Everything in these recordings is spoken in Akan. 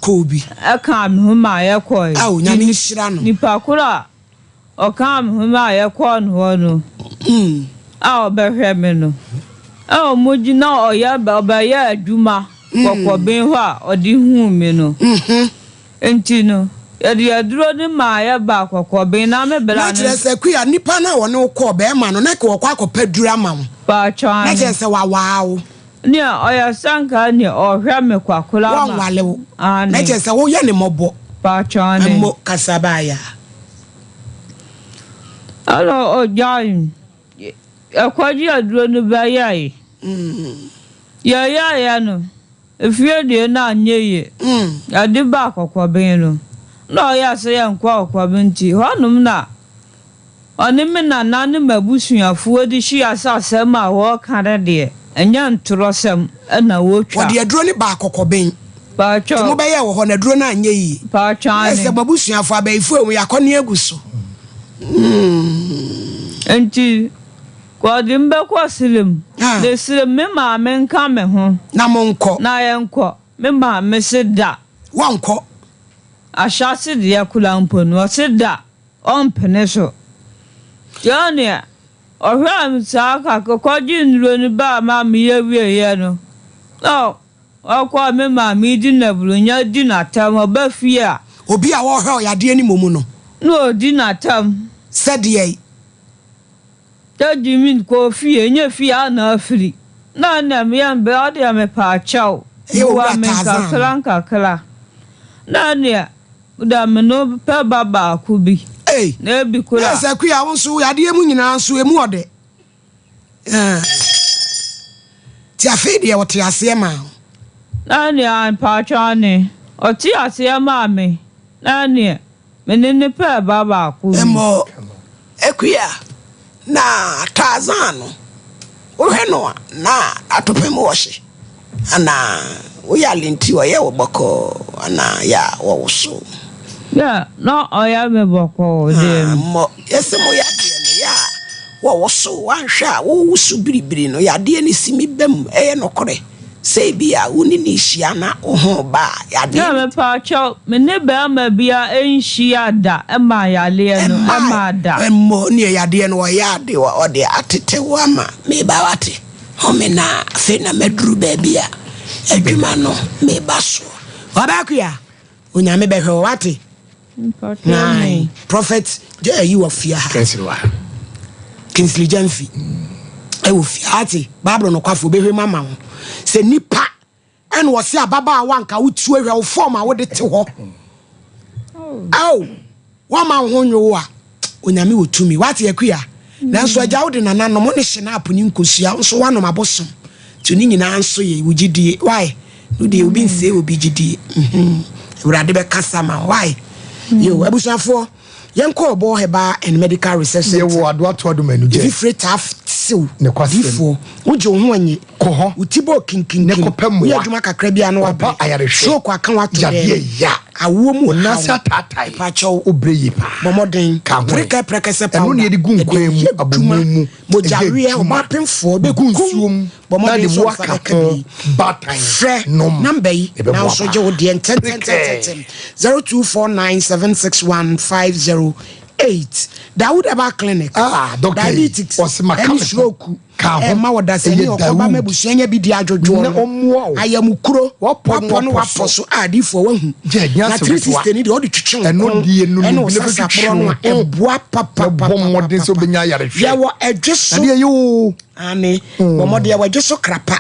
kɔɔ bi. Ɛkaa me ho maa yɛkɔe. Ao, Nyame nhyira no. Nipa koro a ɔkaa me ho maa yɛkɔɔ ne hɔ no a ɔbɛhwɛ me no, a wɔgye na ɔyɛ ɔbɛyɛ adwuma kɔkɔben hɔ a ɔde huu me no. Nti no, yɛde aduro no maa yɛbaa kɔkɔben na me bra Na no. kyerɛ sɛ Akua, nipa no a ɔne wo kɔɔ, bɛrima no, na nka wɔkɔ akɔpɛ aduro ama wo. Paatwɔ Na aane. kyerɛ sɛ wawaa wo. Nea ɔyɛ sɛ nka nea ɔhwɛ me kwa koraa ma. Wɔnwale wo. Aane. Na kyerɛ sɛ woyɛ ne mmɔbɔ. Paatwɔ aane. Mmo kasa baaya. Ɛna ɔgyae me. Yɛkɔgye aduro no bɛyɛe. Yɛyɛeɛ no, efie deɛ na anyɛ yie. Yɛde baa kɔkɔben no, na ɔyɛɛ sɛ yɛnkɔ kɔkɔben nti, hɔnom na ɔne me nana ne m'abusuafoɔ de hyia sɛ asɛm a wɔreka no deɛ, ɛnyɛ ntorɔsɛm na wɔtwa. Wɔde aduro no baa kɔkɔben. Paatwɔ. Nti mobɛyɛɛ wɔ hɔ no, aduro no anyɛ yie. Paatwɔ aane. Ɛsɛ mo abusuafoɔ abayifoɔ ehu yɛakɔ ne agu so. Nti wɔde me bɛkɔ Silem. Ah. Na Silem me maame nka me ho. Na monkɔ. Na yɛnkɔ. Me maame se da. Wɔnkɔ. Ahyɛase deɛ koraa mpo no, ɔse da, ɔmpene so. Nti ɔneɛ, ɔhwɛɛ me saa kakra, kɔgye nnuro no baa ma meyɛ wieeɛ no, na ɔkɔɔ me maame di n'aburonya di n'atɛm, ɔba fie a. Obi a ɔrehwɛ ɔyadeɛ no mmom no. Na ɔdi n'atɛm. Sɛdeɛ. Daddy me kɔɔ fie, ɛnyɛ fie a na afiri. Na ɛnna meyɛ mbrɛ ɔdeɛ mepaakyɛw, Ɛyɛ boa Owura me Tarzan no. nkakra nkakra. Na ɛnneɛ da me no pɛ ba baako bi. Ei! Na ebi koraa. Nurse Akua, wo nso yadeɛ mu nyinaa nso emu ɔdɛ. Ah. Ti afei deɛ ɔte aseɛ maa wo. Na ɛnneɛ mpaatwɔ aane, ɔte aseɛ maa me. Na ɛnneɛ me ne no pɛɛ ba baako bi. Mmɔ Akua, na Tarzan no, wohwɛ no a, na atopem wɔ hye anaa? Wo yare nti ɔyɛ wo bɔkɔɔ anaa yɛ a wɔwosow? Yɛ na ɔyɛ me bɔkɔɔ deɛ. Ah, mmɔ yɛse mo yadeɛ no yɛ a wɔwosow, woanhwɛ a wowoso biribiri no yadeɛ no si me ba mu, ɛyɛ nokorɛ sɛ ebia wo ne no rehyia na wo ho reba a yadeɛ Yɛ no. mepaakyɛw, me ne barima biara nhyia da ɛmaa yadeɛ no ɛmaa da. Mmɔ neɛ yadeɛ no ɔyɛ ade ɔde atete wo ama meba wate. Home na afei na maduru baabi a adwuma no meba soɔ. Ɔbɛkoa, Onyame bɛhwɛ wo wate. Nine. Prophet gye ayi wɔ fie ha. Kingsley wɔ ha. Kingsley Gyamfi ɛwɔ fie ha ate. Bible nokwafo obɛhwɛ mu ama wo. Sɛ nipa ɛna ɔse ababaawa nka wotuo hwɛ wo fɔm a wode te hɔ. Ao, woama wo ho nwo wo a, Onyame wɔ tumi. Wate Akua? Nanso agya wode nananom wo ne hyenapo ne nkosua wo nso woanom abosom. Nti ne nyinaa nso yɛ wo gyidie. Why? No deɛ obi nsee obi gyidie. Mhm. Awurade bɛkasa ma wo. Why? Yo, abusuafoɔ, yɛnkɔ Ɔbɔɔ Herbal and Medical Research Center. Yɛwɔ Adoato Adom Anigye. Efifire taa sew. Nokwasɛm. Difoɔ, wogye wo ho anyi. Kɔ hɔ Wo ti bɔ kinkinkin. na kɔpɛ mmoa. Woyɛ adwuma kakra bi a na Kɔpa wabrɛ. ayarehwɛ. Stroke aka wo ato Yadeɛ dɛm. ya. Awoɔ mu Wo nan ase haw. ataatae. Mepakyɛw, Wobrɛ yie paa. bɔ mmɔden. Ka ho ɛ. Preka prɛkɛsɛ Ɛno powder. na yɛde gu Ɛde nkwan mu, yɛ abomu adwuma. mu. Mogya Ɛyɛ weɛ, adwuma. ɔbapemfoɔ, Gu bɛkum. nsuo mu Bɔ na mmɔden de sɛ wo wo nsa aka bɛka ho bi. baatan Frɛ nom. namba yi Ɛbɛboa na wo nso paa. gye wo deɛ Preka. ntɛntɛntɛntɛm. 0249761508. Dawood Herbal Clinic. Ah, doctor yi, Diabetics ɔse maka ɛne me ho. stroke. Ka ho. Ɛma ɔdasani Ɛyɛ ɔkɔba ma Dawood. abusua nya bi di adwodwoɔ Na no. ɔmmoa wo. Ayamukuro. Wapɔ no Wapɔ no wapɔ wapɔ so. so a adiifoɔ wahu. Gye, ɛnyɛ Na asɛm 360 ketewa. ni deɛ ɔde twitwe wo Ɛno kɔn deɛ no ɛne no wo bi na sasaborɔ bɛtwitwi no wo a ho. ɛboa Na bɔ mmɔden sɛ papapapapapa. wobɛnya ayarehwɛ. Yɛwɔ ɛdwe so. Adeɛ yɛ oo. Aane, bɔ mmɔden yɛwɔ ɛdwe so krapa.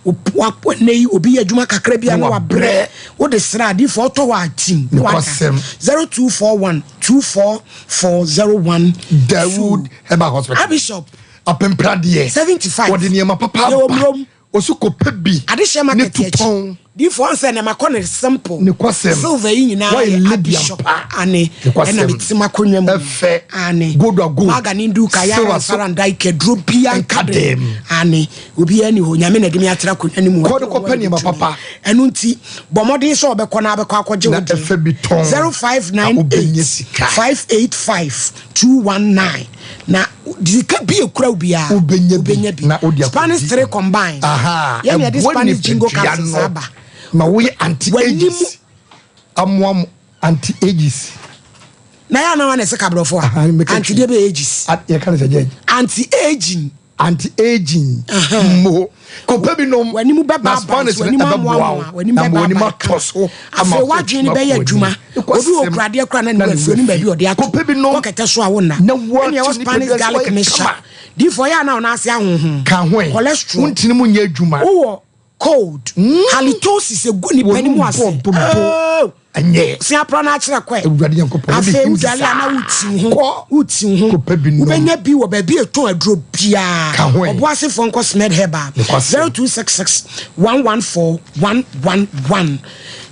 Nnɛ yi obi yɛ adwuma kakra bi a na wabrɛ. Wode sra adiifoɔ wotɔ hɔ a tim na wada. Nokwasɛm. 0241 244012. Dawood Herbal Hospital. Abishop. Apempradeɛ. 75. Wɔde nneɛma papa Yɛwɔ aba. Murom. Ɔsi kɔpɛ bi. Adehyɛ Ne market akyi. tupɔn. Difoɔ ansɛ na makɔ ne simple. Nokwasɛm. Silver yi nyinaa Woayɛ yɛ lady Abishop. ampa. Ane. Nokwasɛm. Ɛna mete m'akonnwa mu. Ɛfɛ. Ane. Gold a gold. Maga ne nduka Silver yara so. nsara ndaike duro bia Nka nka dɛm. dɛm. Ane. Obiara ni hɔ. Nyame na ɛde me atra akonnwa no mu. Kɔ ne kɔpɛ nneɛma papa. Ɛno nti bɔ mmɔden sɛ ɔbɛkɔ na abɛkɔ akɔgye Na wo deɛ. ɛfɛ bi tɔn. Na wobɛnya 0598 sika. 585 219 na sika bi ekura wo biara Wobɛnya bi wobɛnya bi. na wode akɔdi. Spanish 3 combine. Aha, Yɛne yɛde ɛboa Spanish jingo nipadua capsules no aba. ma woyɛ anti W'anim ages. Amoa mo anti ages. Na yɛ anawa na ɛsɛ kabrɔfo a anti deɛ bɛ ages. Yɛ ka ne sɛ judge. Anti aging. Anti aging. Mo kɔpɛ bi nom. W'anim bɛ ba ba nso w'anim amoamoa w'anim bɛ ba ba atɔ so. Afei w'adwene no bɛyɛ adwuma. Obi wɔ kuradeɛ kura na ne wɔ afuo ne baabi ɔde ato. Kɔpɛ bi nom. Kɔkɛtɛ so a wo nna. Ɛne ɛwɔ Spanish garlic mixture. Difoɔ yɛ ana ɔna ase ahohom. Ka ho ɛ. Cholesterol. Wontini mu nyɛ adwuma. Wowɔ cold. Halitosis egu nipa ni mu ase. Dodo. Ɛnyɛ. Sin apra na akyerɛ kɔ. Awurade Nyankopɔn. Afei wodwale a na wotiw ho. Wotiw ho. Wobɛnya bi wɔ baabi etɔn aduro biara. Ka ho ɛ. Ɔboasefoɔ nkɔ Smed Herbal. 0266 114 111.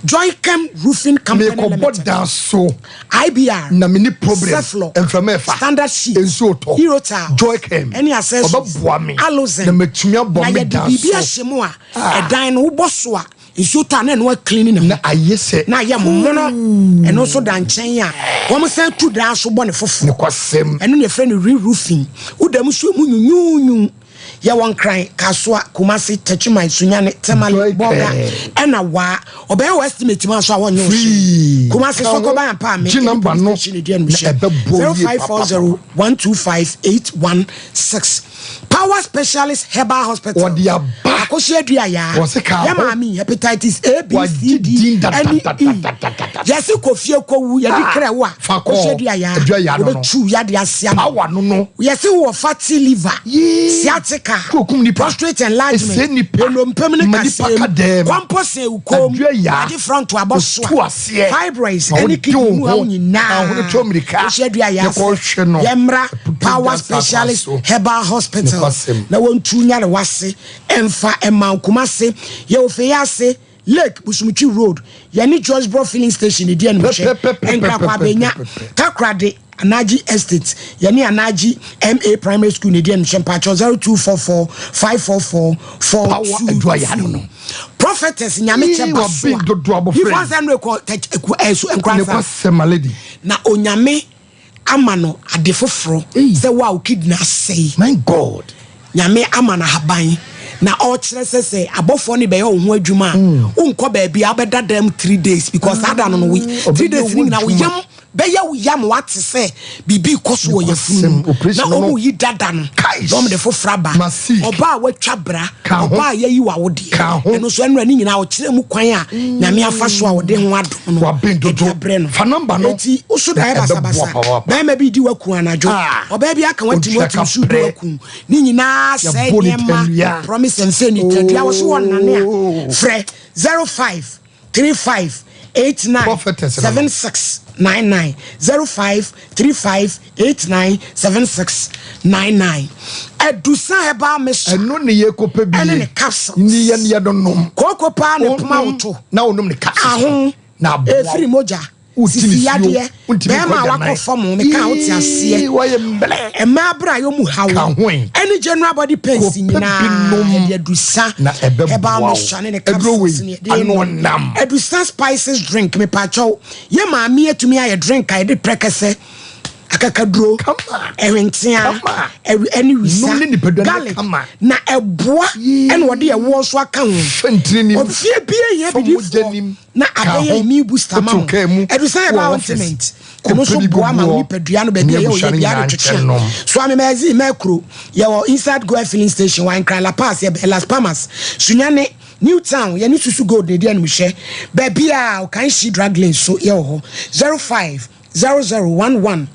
Joycam Roofing Company Limited. Mekɔbɔ dan so. IBR. Na mini problem. Ceflo. Mframa ɛfa. Standard Sheet. Nsuo tɔ. Hero Tiles. Joycam. Ɛne accessories. Ɔbɛboa me. Alozen. Na matumi abɔ me Na dan yɛde biribi so. ahyɛ mu a ɛdan no wobɔ so a nsuo tɔ a na ɛno aclean ne ho. Na ayɛ sɛ. Na ayɛ mono. Ɛno nso da nkyɛn a wɔn san tu dan so bɔ ne foforɔ. Nokwasɛm. Ɛno na yɛfrɛ no re-roofing. Woda mu so emu nyunyuunyu. Yɛwɔ Nkran, Kasoa, Kumasi, Techiman, Sunyani, Tamale, Bolga, ɛna Waa. Ɔbɛyɛ wɔ estimate mu aso a wɔnyɛ Free. Kumasi Sɔkɔba Ampa Gye number no na ɛbɛbɔ yie 0540 125 816. Power Specialist Herbal Hospital. Wɔde aba. Akosi Adua yaa. Wɔse ka Yɛ ho. maame hepatitis A B C Wagye D din ɛne E. dadadadadadada. Yɛsi kofie kowu yɛde Ah, krɛ wo a. fa kɔ. Akosi Adua yaa. Adua yaa no no. Wobɛtu yade ase ama. Power no no. Yɛsi wɔ fatty liver. Yee. Sciatica. Kokum nipa. Prostate enlargement. Ɛsɛ nipa. Elompem ne Ma nipa kasɛm. ka dɛm. Kwampɔ sɛ ukom. Adua yaa. Wagye front abɔ so a. Otu aseɛ. Fibroids Na ɛne wode kidney mu wo haw ho. nyinaa. Na wo ho to mmirika. Akosi Adua yaa Yɛkɔ hwɛ no. Yɛmmra Ɛputu Power gya Specialist so. Herbal Hospital. Nokwasɛm. Na wɔntu nyare wase ɛmfa ɛma Kumase yɛwɔ Feyase Lake Busumutwi Road yɛne Joycebro filling station edi animhwɛ Pɛpɛpɛpɛpɛpɛpɛ. Nkrakɔ Abenya Takoradi Anaji Estate yɛne Anaji MA Primary School ne di animhwɛ mpakyɛw 0244 544 Power Adua yaa no no. Prophetess Nyame Yee, kyɛ baso waben dodo a abɔfra Before yi. sɛ no ekɔ ɛso nkoransa Nokwasɛm my lady. na onyame ama no ade foforɔ Ei. sɛ wo a wo kidney asɛe My God. Nyame ama no ahaban na ɔkyerɛ sɛ sɛ abɔfoɔ no bɛyɛ wo ho adwuma a wonkɔ baabi a wobɛda dam 3 days because saa da no no wo 3 days no nyina wo yam bɛyɛ wo yam wate sɛ biribi kɔ so wɔ yafunu mu Operation na no. ɔmo yi dada no Kaish. na ɔmo de foforɔ aba Masik. ɔbaa a watwa bra Ka ho. ɔbaa a yɛyi w'awodeɛ Ka ho. ɛno nso ɛnora ne nyinaa ɔkyerɛ mu kwan a Nyame afa so a ɔde ho adom no Waben dodo. ɛde abrɛ no Fa number no. eti woso da yɛ Na ɛbɛboa basabasa papaapa. bɛrima bi di waku anadwo Ah. ɔbaa bi aka watim Otua watim so di kaprɛ. waku ne nyinaa sɛe Yɛbɔ ne nneɛma tadua. promise and fail ne tadua wɔ so wɔ nane a Oh. frɛ 05 35 89 Prophetess no. 76 99 05 35 89 76 99 Adusa herbal mixture Ɛno ne yɛ kɔpɛ bi. Ɛne ne capsules. Ne yɛ ne yɛ no nom. kooko paa ne poma Wonom- woto Na wonom ne capsules. aho Na aboa. efiri mogya Wotimi sisi suo. yadeɛ Wontimi bɛrima a nkɔ wakɔ gyanan. fam meka wote aseɛ Yee, Wɔyɛ mbrɛ. mmaa bere a yɛmu haw Ka ho ɛ. ɛne general body pains Kɔpɛ nyinaa binom ɛde adusa na ɛbɛboa herbal wo. mixture ne ne Aduro capsules wei, ne yɛde ano nom. nam. Adusa spices drink mepakyɛw yɛ maame atumi ayɛ drink a yɛde prɛkɛsɛ akakaduro Kama. ɛhwentea Kama. ɛne wisa Nom ne nipadua no yɛ garlic kama. na ɛboa Yee. ɛna wɔde ɛwoɔ nso aka ho Hwɛ ntini nim. ofie bie hia Fa mogya bidifoɔ nim. na Ka abɛyɛ ho. immune booster ma Woto wo kaa mu. Adusa Wɔ herbal office. ointment ɛno nso Kɔpɛ bi boa ma gugu wo hɔ. nipadua no baabi Ne a ɛyɛ abusua oyɛ no biara nyinaa twetwe nkyɛn nom. so amemɛzi mɛkuro yɛwɔ inside goa filling station wɔ Nkran La Paz yɛbɛn Las Palmas Sunyane New Town yɛne Susu Gold na edi animhwɛ baabi a Ɔkanhyi drug lane so yɛwɔ hɔ 05 0011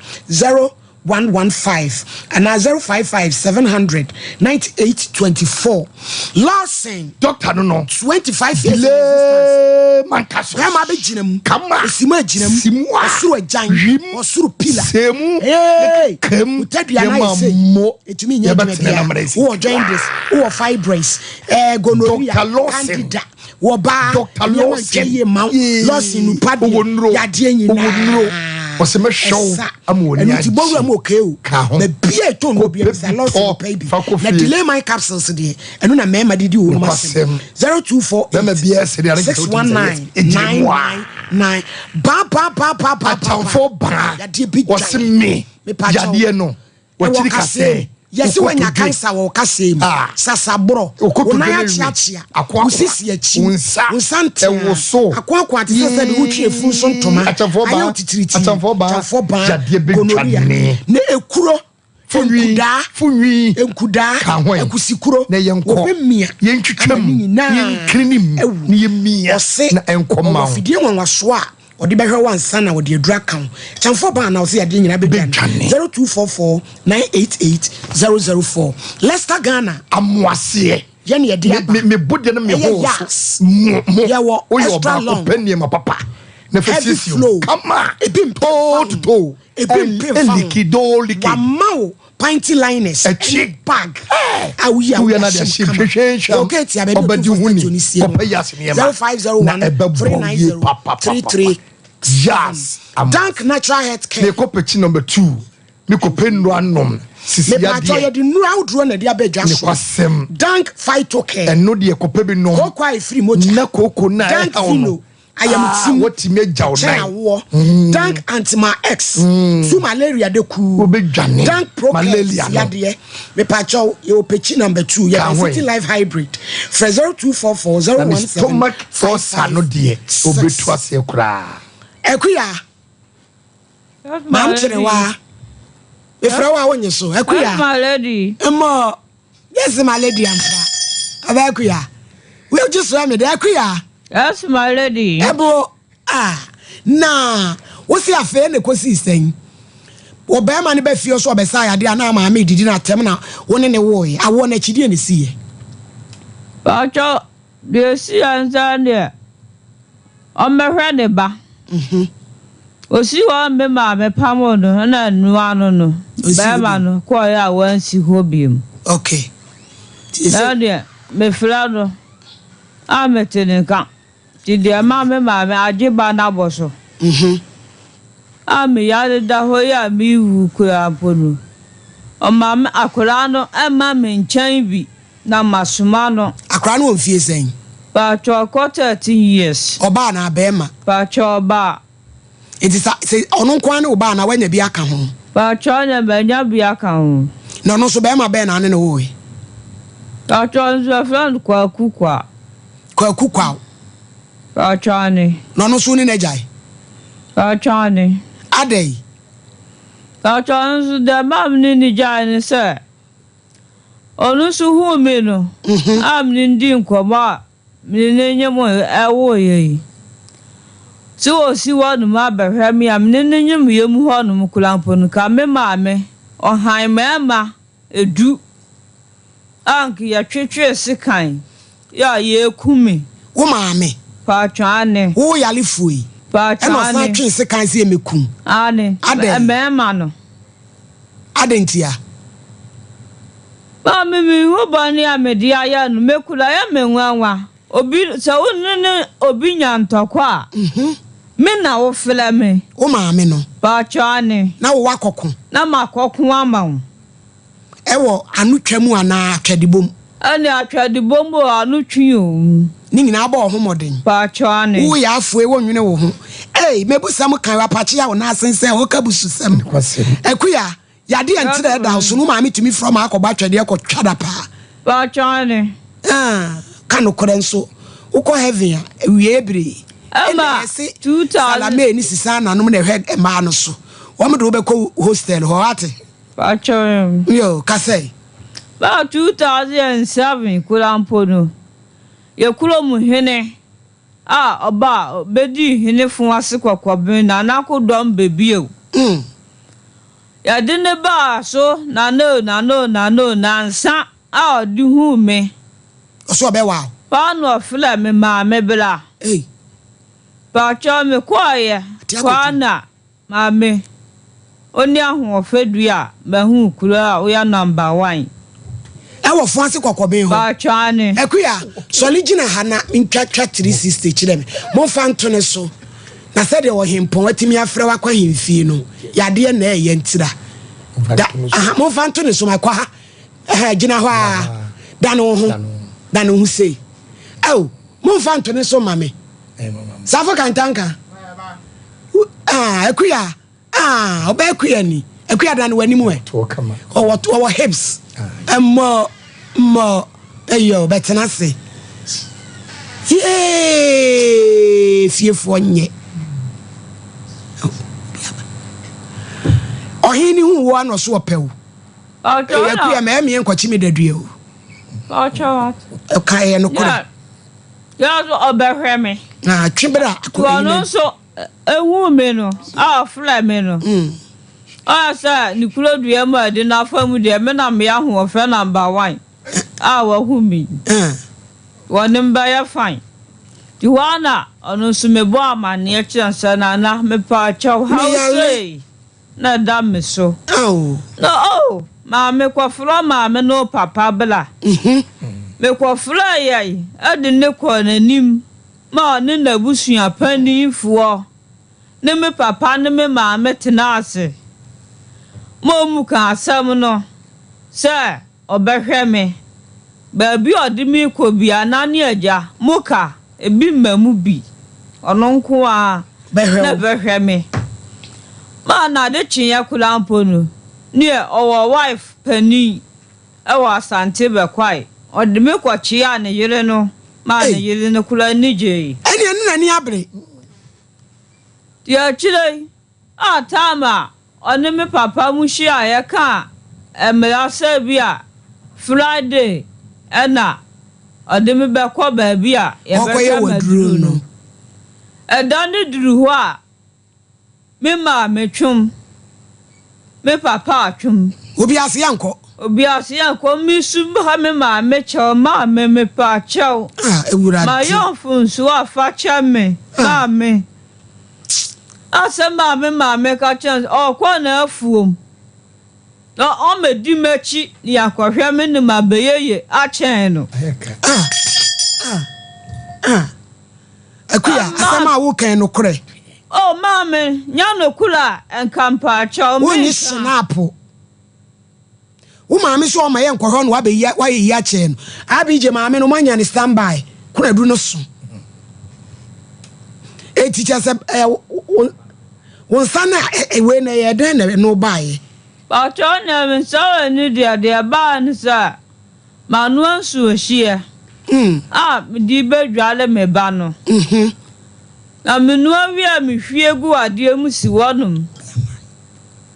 0115 anaa 055 700 98 24 Lawson Doctor no no. 25 years in existence Delay mankaso. bɛrima abɛgyina mu Kama. esimu agyina mu Simu a. ɔsoro agyan Wim. ɔsoro pila Semu. Hey! Kem. Wotadua no ayɛ Yɛma sei. mo. Ɛtumi nyɛ adwuma Yɛbɛtena na biara mmerɛ si. wowɔ jaundice wowɔ fibroids gonorrhea Dr. Lawson. candida wɔbaa Dr. nneɛma Lawson. ntwa yie ma wo Yee. Lawson nupa Owó nnuro. deɛ yadeɛ Owó nnuro. nyinaa Ɔsɛ mɛhwɛ wo Ɛsa. ama w'ani Ɛno nti agye. bɔwura mu okay o Ka ho. baabi a ɛtɔ no Kɔpɛ bi bisa bi Lawson tɔ. nupa yi bi Fa kɔ na fie. delay my capsules deɛ ɛno na mmarima de di wɔn mu asɛm Nokwasɛm. 0248 Bɛrima biara sɛ deɛ ade nkita wotumi sɛ 619 yes. Ɛgyina mu a. 999 ba ba ba ba ba ba Atamfo baa. yadeɛ bi Wɔse me. Mepa kyɛw. Yadeɛ no. Ɛwɔ Wɔkyiri kaseɛ kasɛɛ. Yɛse wanya cancer wɔ wo kasɛɛ mu, sasaborɔ, wo nan akyeakyea, wo sisi akyi, wo nsa ntea, akoakoa te sɛ sɛdeɛ wotwe afunu so ntoma, ayɛ wo titiritii, kyɛmfoɔ baa, gonorrhea, na ekuro, nkudaa, nkudaa, akusikuro, wɔbɛmia ama ne nyinaa awu. Ɔse ɔwɔ afidie nwanwasoɔ a Ɔde bɛhwɛ wo ansa na ɔde aduru aka wo. Kyɛmfoɔ baa na ɔse yadeɛ nyinaa bɛdwane. 0244 988 004 Leicester Ghana. Amoaseɛ. Yɛ ne yɛde aba. Me me bo deɛ no me Ɛyɛ ho yas. so. Mo mo. Yɛwɔ Woyɛ extra ɔbaako long. pɛ nneɛma papa. Na fɛ Heavy siesie wo flow. kama. Ebi mpem Too fa ho. to toe. Ebi mpem fa ho. Eliki do liki. Wama wo panty liners Ɛkyi. ɛne bag a woyi a Woyɛ wode na de ahyɛ ahyɛ mu kama. hwehwɛ Yɛwɔ Ketia baabi a Ɔbɛdi Otumfoɔ ho ni. statue no sie no. Kɔpɛ yas nneɛma. Na 0501 ɛbɛbɔ yie 390 papapapa. 33 Yas. Amoaseɛ. Dank Natural Health Care. Mekɔ pɛkyi number 2. Mekɔpɛ nnuro anom. Sisi Mepatwɔ adeɛ. yɛde nnuro ahodoɔ na ɛde aba adwa so. Nokwasɛm. Dank Phytocare. Ɛno deɛ kɔpɛ bi nom. Kooko a ɛfiri mogya. Na kooko no a Dank ɛhaw no. Vino. Ayamtim. Ah, watumi agya wo Kyɛn nan. awoɔ. Dank Antima X. Su malaria de kuu. Wobɛdwane. Dank Procare Malaria no. yadeɛ. Mepatwɔ yɛwɔ pɛkyi number 2. Ka Yɛwɔ ho City ɛ. Life Hybrid. Frɛ 0244 Na ne 017 stomach ulcer no deɛ obɛtu aseɛ koraa. Akuya. Maam kyerɛ wa. Mefrɛ wo a wonye so. Akuya. Yes, my lady. Mmɔ. Yes, my lady ampa. Ɔbɛ Akuya. Wogye so me de Akuya. Yes, my lady. Ɛbo ah na wosi afei na ekosi sɛn. Ɔbɛrima no bɛ fie so ɔbɛsa ayade a na maame didi na atɛm na wo ne ne woe. Awoɔ no akyidie ne siiɛ. Pacho, deɛ esi yɛ nsa deɛ ɔmmɛhwɛ ne ba. Osi hɔ me maame pam no na nua no no. Osi hɔ Bɛrima bio. no kɔɔ a wansi hɔ biom. Okay. Nti Na sɛ deɛ mefrɛ no a mete ne nka. Nti deɛ ma me maame agye ba no abɔ so. A me yare da hɔ yi a mewu koraa mpo no. Ɔma me akwaraa no ɛma me nkyɛn bi na masoma no. Akwaraa no wɔ mfie sɛn? Pacho ɔkɔ 13 years. Ɔbaa na bɛrima. Pacho ɔbaa. Nti sa sɛ ɔno nko ara ne ɔbaa na wanya bi aka ho. Pacho na manya bi aka ho. Na ɔno nso bɛrima bɛn na ane ne woe? Pacho nso yɛfrɛ no Kwaku Kwa. Kwaku Kwa. Pacho ane. Na ɔno nso ne n'agyae. Pacho ane. Adɛn? Pacho nso deɛ maa me ne ne gyae ne sɛ ɔno nso huu me no a me ne di nkɔmmɔ a me ne ne nyem ɛwoeɛ yi. Sɛ wɔsi hɔnom abɛhwɛ me a me ne ne nyem yɛ mu hɔnom koraa mpo no ka me maame ɔhan mmarima edu a nka yɛtwetwee sekan yɛ a yɛreku me. Wo maame. Pacho ane. Wo yarefoɔ yi. Pacho Ɛna ɔsan ane. twee sekan sɛ yɛmɛkum. Ane. Adɛn? Mmarima no. Adɛn ntia? Maame mehu bɔne a mede ayɛ no mekura yɛ me nwanwa. Obi sɛ wo ne ne obi nya ntɔkwa a me na wo frɛ me. Wo maame no. Pacho ane. Na wo wakɔko. Na makɔko ama wo. Ɛwɔ ano twa mu anaa atwɛdebom? Ɛne atwɛdebom o ano twi o. Ne nyinaa bɔ wo ho mmɔden. Pacho ane. Wo yɛ afoe wo nwene wo ho. Ei mebusɛm kan wapakye a wo nan asensɛn wo ka bususɛm. Akuya yade ɛnkyerɛ ɛda so no maame tumi frɛ ma akɔbɔ atwɛdeɛ kɔtwa da paa. Pacho ane. Ah, ka nokorɛ nso wokɔ heaven a awie bere. Ɛma 2000 Salame ni sisa nanom na ɛhwɛ mmaa no so. Wɔn de wobɛkɔ hostel hɔ ate. Pacho. Yo, kasɛ. Ba 2007 koraa mpo no yɛkuro mu hene a ɔba bɛdii hene fo ase kɔkɔben na n'akodɔm bebiew. Yɛde ne baa so nano nano nano nansa a ɔde huu me. Ɔso ɔbɛwa wo. Paa na ɔfrɛ me maame bra. Ei. Pacho me kɔɔyɛ Ate akɔtu. kwaa na maame oni ahoɔfɛ dua a mahu kuro a woyɛ number 1. Ɛwɔ fo ase kɔkɔben hɔ. Pacho ane. Akuya, sɔle gyina ha na ntwatwa 360 kyerɛ me. Momfa nto ne so. Na sɛdeɛ ɔhempɔn atumi afrɛ wakɔ ahemfie no, yadeɛ na ɛyɛ ntira. Da, aha, momfa nto ne so makɔ ha. Ɛhɛ, gyina hɔ a. Da ne wo ho. Da ne ho sei. Ɛw, momfa nto ne so ma me. Safo kantanka. Ah, Akuya. Ah, ɔbɛ Akuya ni. Akua da no w'anim ɛ. Ɔwɔ ɔwɔ hips. Mmɔ mmɔ ɛyɔ bɛtena ase. Yee fiefoɔ nyɛ. Ɔhen ne hu wo ano so ɔpɛ wo. Ɛyɛ akua mɛ ɛmeɛ nkɔkye me dadua o. Ɛka ɛyɛ nokorɛ. Yɛ so ɔbɛhwɛ me. Na twe bra akɔ Ɔno nso ehuu me no a ɔfrɛɛ me no, ɔyɛ sɛ ne kuro dua mu a ɛde no afa mu deɛ, me na meyɛ ahoɔfɛ number one a wahu me yi. Wɔne me bɛyɛ fine. Nti hɔ ara na ɔno nso mebɔɔ amanneɛ kyerɛɛ no sɛ, Nana, mepaakyɛw, haw sei na ɛda me so. Na oh, maame kɔfrɛ maame ne wo papa bra. Mekɔfrɛɛ yɛn de no kɔɔ n'anim. ma ɔne n'abusua paninfoɔ ne me papa ne me maame tenaa ase ma wɔkaa asɛm no sɛ ɔbɛhwɛ me. Baabi a ɔde me rekɔ biara, na ne agya, Moka, ebi mma mu bi. Ɔno nko ara na ɛbɛhwɛ me. Ma n'ade kyeeɛ koraa mpo no, neɛ ɔwɔ wife panin. Wɔ Asante Bɛkwae. Ɔde me kɔkyeaa ne yere no maa ne yere no koraa ani gyei. Ɛnneɛ ne n'ani abere. Deɛ akyire yi a time a ɔne me papa mu hyiaeɛ kaa mmara sɛ bi a Friday na ɔde me bɛkɔ baabi a Ɔrekɔyɛ yɛbɛhwɛ w'aduro m'aduro no. no. Ɛda no duru hɔ a, Me maame twom, me papa twom. Obi ase yɛnkɔ. Obi ase yɛnkɔ. Me su ba me maame kyɛw, maame mepa kyɛw. Ah, Awurade. Mayɛ mfomsoɔ a fa kyɛ me, Ah. maame. Asɛm a me maame ka kyerɛ me sɛ ɔrekɔ n'afuom na ɔmmɛdi m'akyi na yɛakɔhwɛ me ne m'abɛyɛye akyɛn no. Ah, ah, ah. Akuya, asɛm a woka yɛ nokorɛ? Oh maame, nyɛ nokorɛ a nka mpaakyɛw menka. Wonni snap. Wo maame sɛ ɔma yɛ nkɔhwɛ no wabɛyi wayɛ yi akyɛ no. Abigye maame no moanya ne stand by. Konadu no so. Eti kyɛ sɛ ɛ wo nsa na wei na ɛyɛ dɛn na ɛno baeɛ? Mpakyɛw nea me nsa wɔ ani deɛ deɛ ɛbaeɛ ne sɛ Manoa nsuohyeɛ a mede rebɛdware me ba no, na menoa wie a mehwie gu adeɛ mu si hɔnom.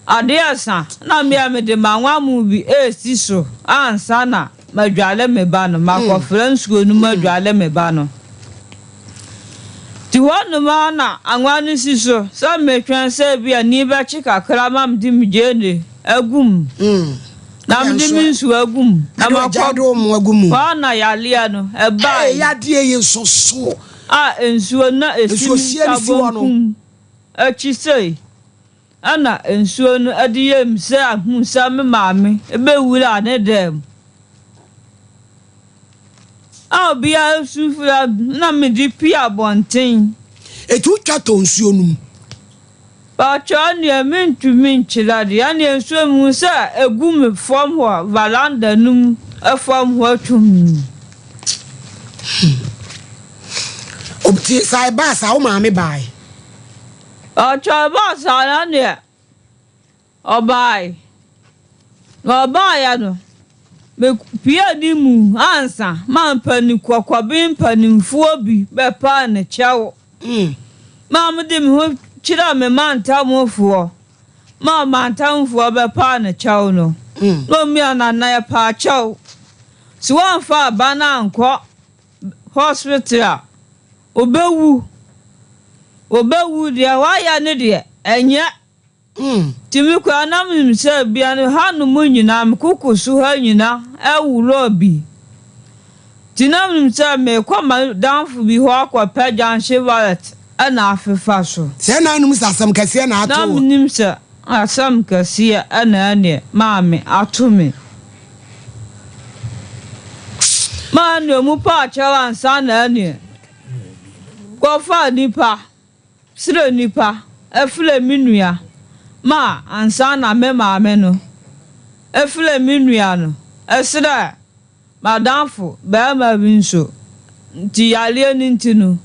Adeɛ resa na me a mede m'anwammo bi resi so ansa na madware me ba no, makɔfra nsuo no mu adware me ba no. Nti hɔnom ara na anwa no si so sɛ metwɛn sɛ ebia ani bɛkye kakra ma mede me gyeene agu mu, na mede me nsuo agu mu, na makɔ hɔ ara na yareɛ no ɛbaeɛ. A nsuo na ɛsi me nsa bonkum akyi sei, ɛna nsuo no de yɛɛ me sɛ ahunu sɛ me maame bɛwuraa ne dan mu. A obiara su frɛ me na mede pue abɔnten. Eti wotwa tɔ nsuo no mu? Pakyɛw neɛ mentumi nkyerɛ deɛ ɛneɛ nsuo mehu sɛ ɛgu me fam hɔ varanda no mu fam hɔ tumm. Nti saa ɛbaa saa wo maame baae? Pakyɛw ɛbaa saa na neɛ Ɔbae. Na ɔbaeɛ no, mepuee ne mu ansa ma mpanin kɔkɔbe mpanimfoɔ bi bɛpaa no kyɛw ma mede me ho kyerɛɛ me mantamfoɔ ma mantamfoɔ bɛpaa no kyɛw no, na ɔmia Nana yɛpaa kyɛw. Sɛ woamfa aba no ankɔ hospital a, ɔbɛwu. Ɔbɛwu, deɛ woayɛ no deɛ, ɛnyɛ. Nti me koraa na menim sɛ bia no hanom nyina, me koko so ha nyina ɛworɔ bi. Nti na menim sɛ meekɔ m'adamfo bi hɔ akɔpɛ junction wallet na afefa so. Sɛ na wonim sɛ asɛm kɛseɛ na ato Na wo. menim sɛ asɛm kɛseɛ na ɛneɛ maame ato me. Maa ɛneɛ ɔmu paa kyɛw ansa na ɛneɛ kɔfaa nipa. Srɛ nnipa frɛ me nua ma ansa na me maame no frɛ me nua no srɛ m'adamfo barima bi nso nti yareɛ no nti no.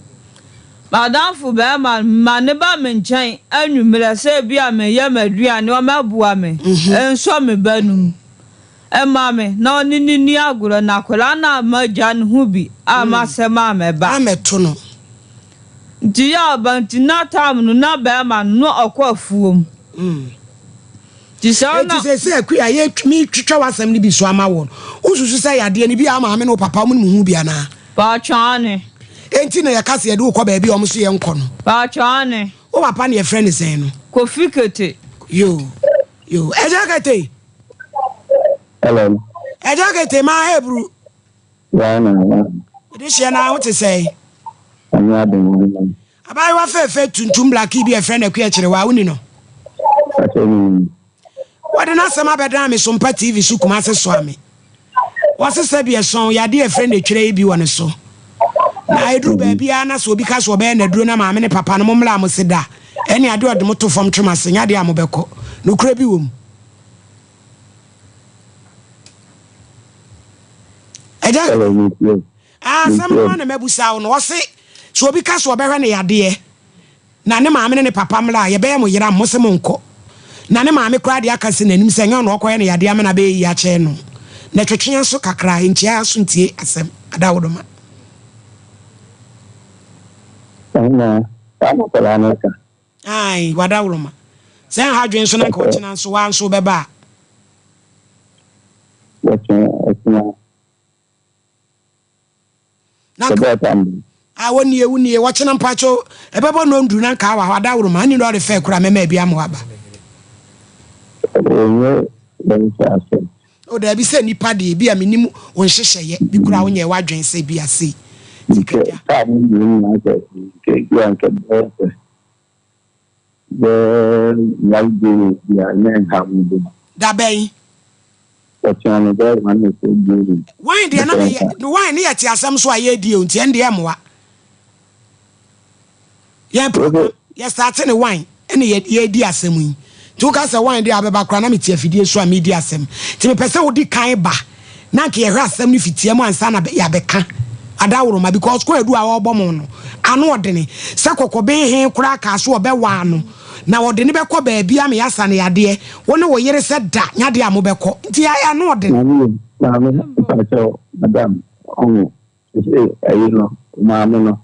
M'adamfo barima no, mema no ba me nkyɛn anwummerɛ sɛ ebia mereyɛ m'aduane, ɔmmɛboa me nsɔ me ba no mu mma me na ɔne no nni agorɔ, na akwadaa no amma agya no ho bi amma asɛm ammɛba. Ammɛto no. Nti yɛ a ɔba nti na time no na barima no na ɔkɔ afuom. Nti saa Enti na. seesei Akua, yɛ, meretwitwa w'asɛm no bi so ama wo no, wosusu sɛ yadeɛ no bi a wo maame ne wo papa wɔn ho bi anaa? Paatwɔ aane. Enti na yɛka sɛ yɛde wo kɔ baabi a wɔn nso yɛnkɔ no. Paatwɔ aane. Wo papa na yɛfrɛ no sɛn no? Kofi Kete. Yoo, yoo. Agya Kete! Hello. Agya Kete, maa Hebru. Yaa na yaa. Mede hyeɛ na ho te sɛn? Nyame adom wo ho. Abaayewa fɛɛfɛ tuntum blackie bi a yɛfrɛ no Akua Kyerewaa, woni no? Pakyɛ menim. Wɔde n'asɛm abɛdan me so mpa TV so Kumase soa me. Wɔse sɛbi ɛsɔn yadeɛ a yɛfrɛ no etwerɛ yi bi wɔ ne so. Na ɛduru baabi ara na sɛ obi ka sɛ ɔbɛyɛ no aduro na maame ne papa no mommra a mose da, ɛne adeɛ a ɔde mo to fam twe mo ase, nyɛ adeɛ a mobɛkɔ. Nokorɛ bi wɔ mu. Agya, asɛm no ara na mabusa wo no. Ɔse sɛ obi ka sɛ ɔbɛhwɛ no yadeɛ na ne maame ne ne papa mmra a, yɛbɛyɛ mo yera, mo se monkɔ. Na ne maame koraa de aka si n'anim sɛ ɛnyɛ ɔno na ɔkɔyɛ no yadeɛ ama no abɛyɛ yie akyɛn no. Na twetwe aso kakra, nkyia aso ntie asɛm. Adawodoma. Ɛna saa na akwadaa no ka. Ae, w'adaworoma. Sɛ ɛnha adwene nso na anka ɔkyena nso woa nso wobɛba a. Wɔkyena, ɔkyena. Na anka, Ɛbɛyɛ tam bɛn? Ah, wonie, wonie, wɔkyena mpakyɛw, ɛbɛbɔ nnɔnduru na anka awa hɔ, adaworoma, ɛnni lɔre fɛɛ koraa mɛma abi ama woaba. Ɛnyɛ bɛnkyɛ asɛm. O daabi, sɛ nnipa deɛ, ebia mennim wo nhyehyɛeɛ, bi koraa wonyɛɛ w'adwene sɛ ebia sei, nti Nkyɛ kagya. kaa no deɛ nyinaa sɛ, nka ebia nka ɛbɛyɛ sɛ. Bɛyɛ one billion bi a na ɛnha me bi. Da bɛn? Ɔkyena no bɛyɛ 1.4 billion. Wine deɛ na meyɛ wine ne yɛte asɛm so a yɛredi o nti ɛndeɛ ɛmmoa. Yɛn program yɛ starte ne wine ɛna yɛ yɛredi asɛm yi. Nti woka sɛ wine deɛ abɛba koraa na mete afidie so a meredi asɛm. Nti mepɛ sɛ wodi kan ba na anka yɛhwɛ asɛm no fitia mu ansa na yɛabɛka adaworoma because kwaadu a ɔrebɔ mo no ano ɔdene sɛ kɔkɔben he koraa kaa so ɔbɛwaa no na ɔde no bɛkɔ baabi ama yɛasa no yadeɛ wo ne wo yere sɛ da nyadeɛ a mobɛkɔ nti ano ɔdene. Maame maame mpakyɛw madam ɔho sese ɛyi no maame no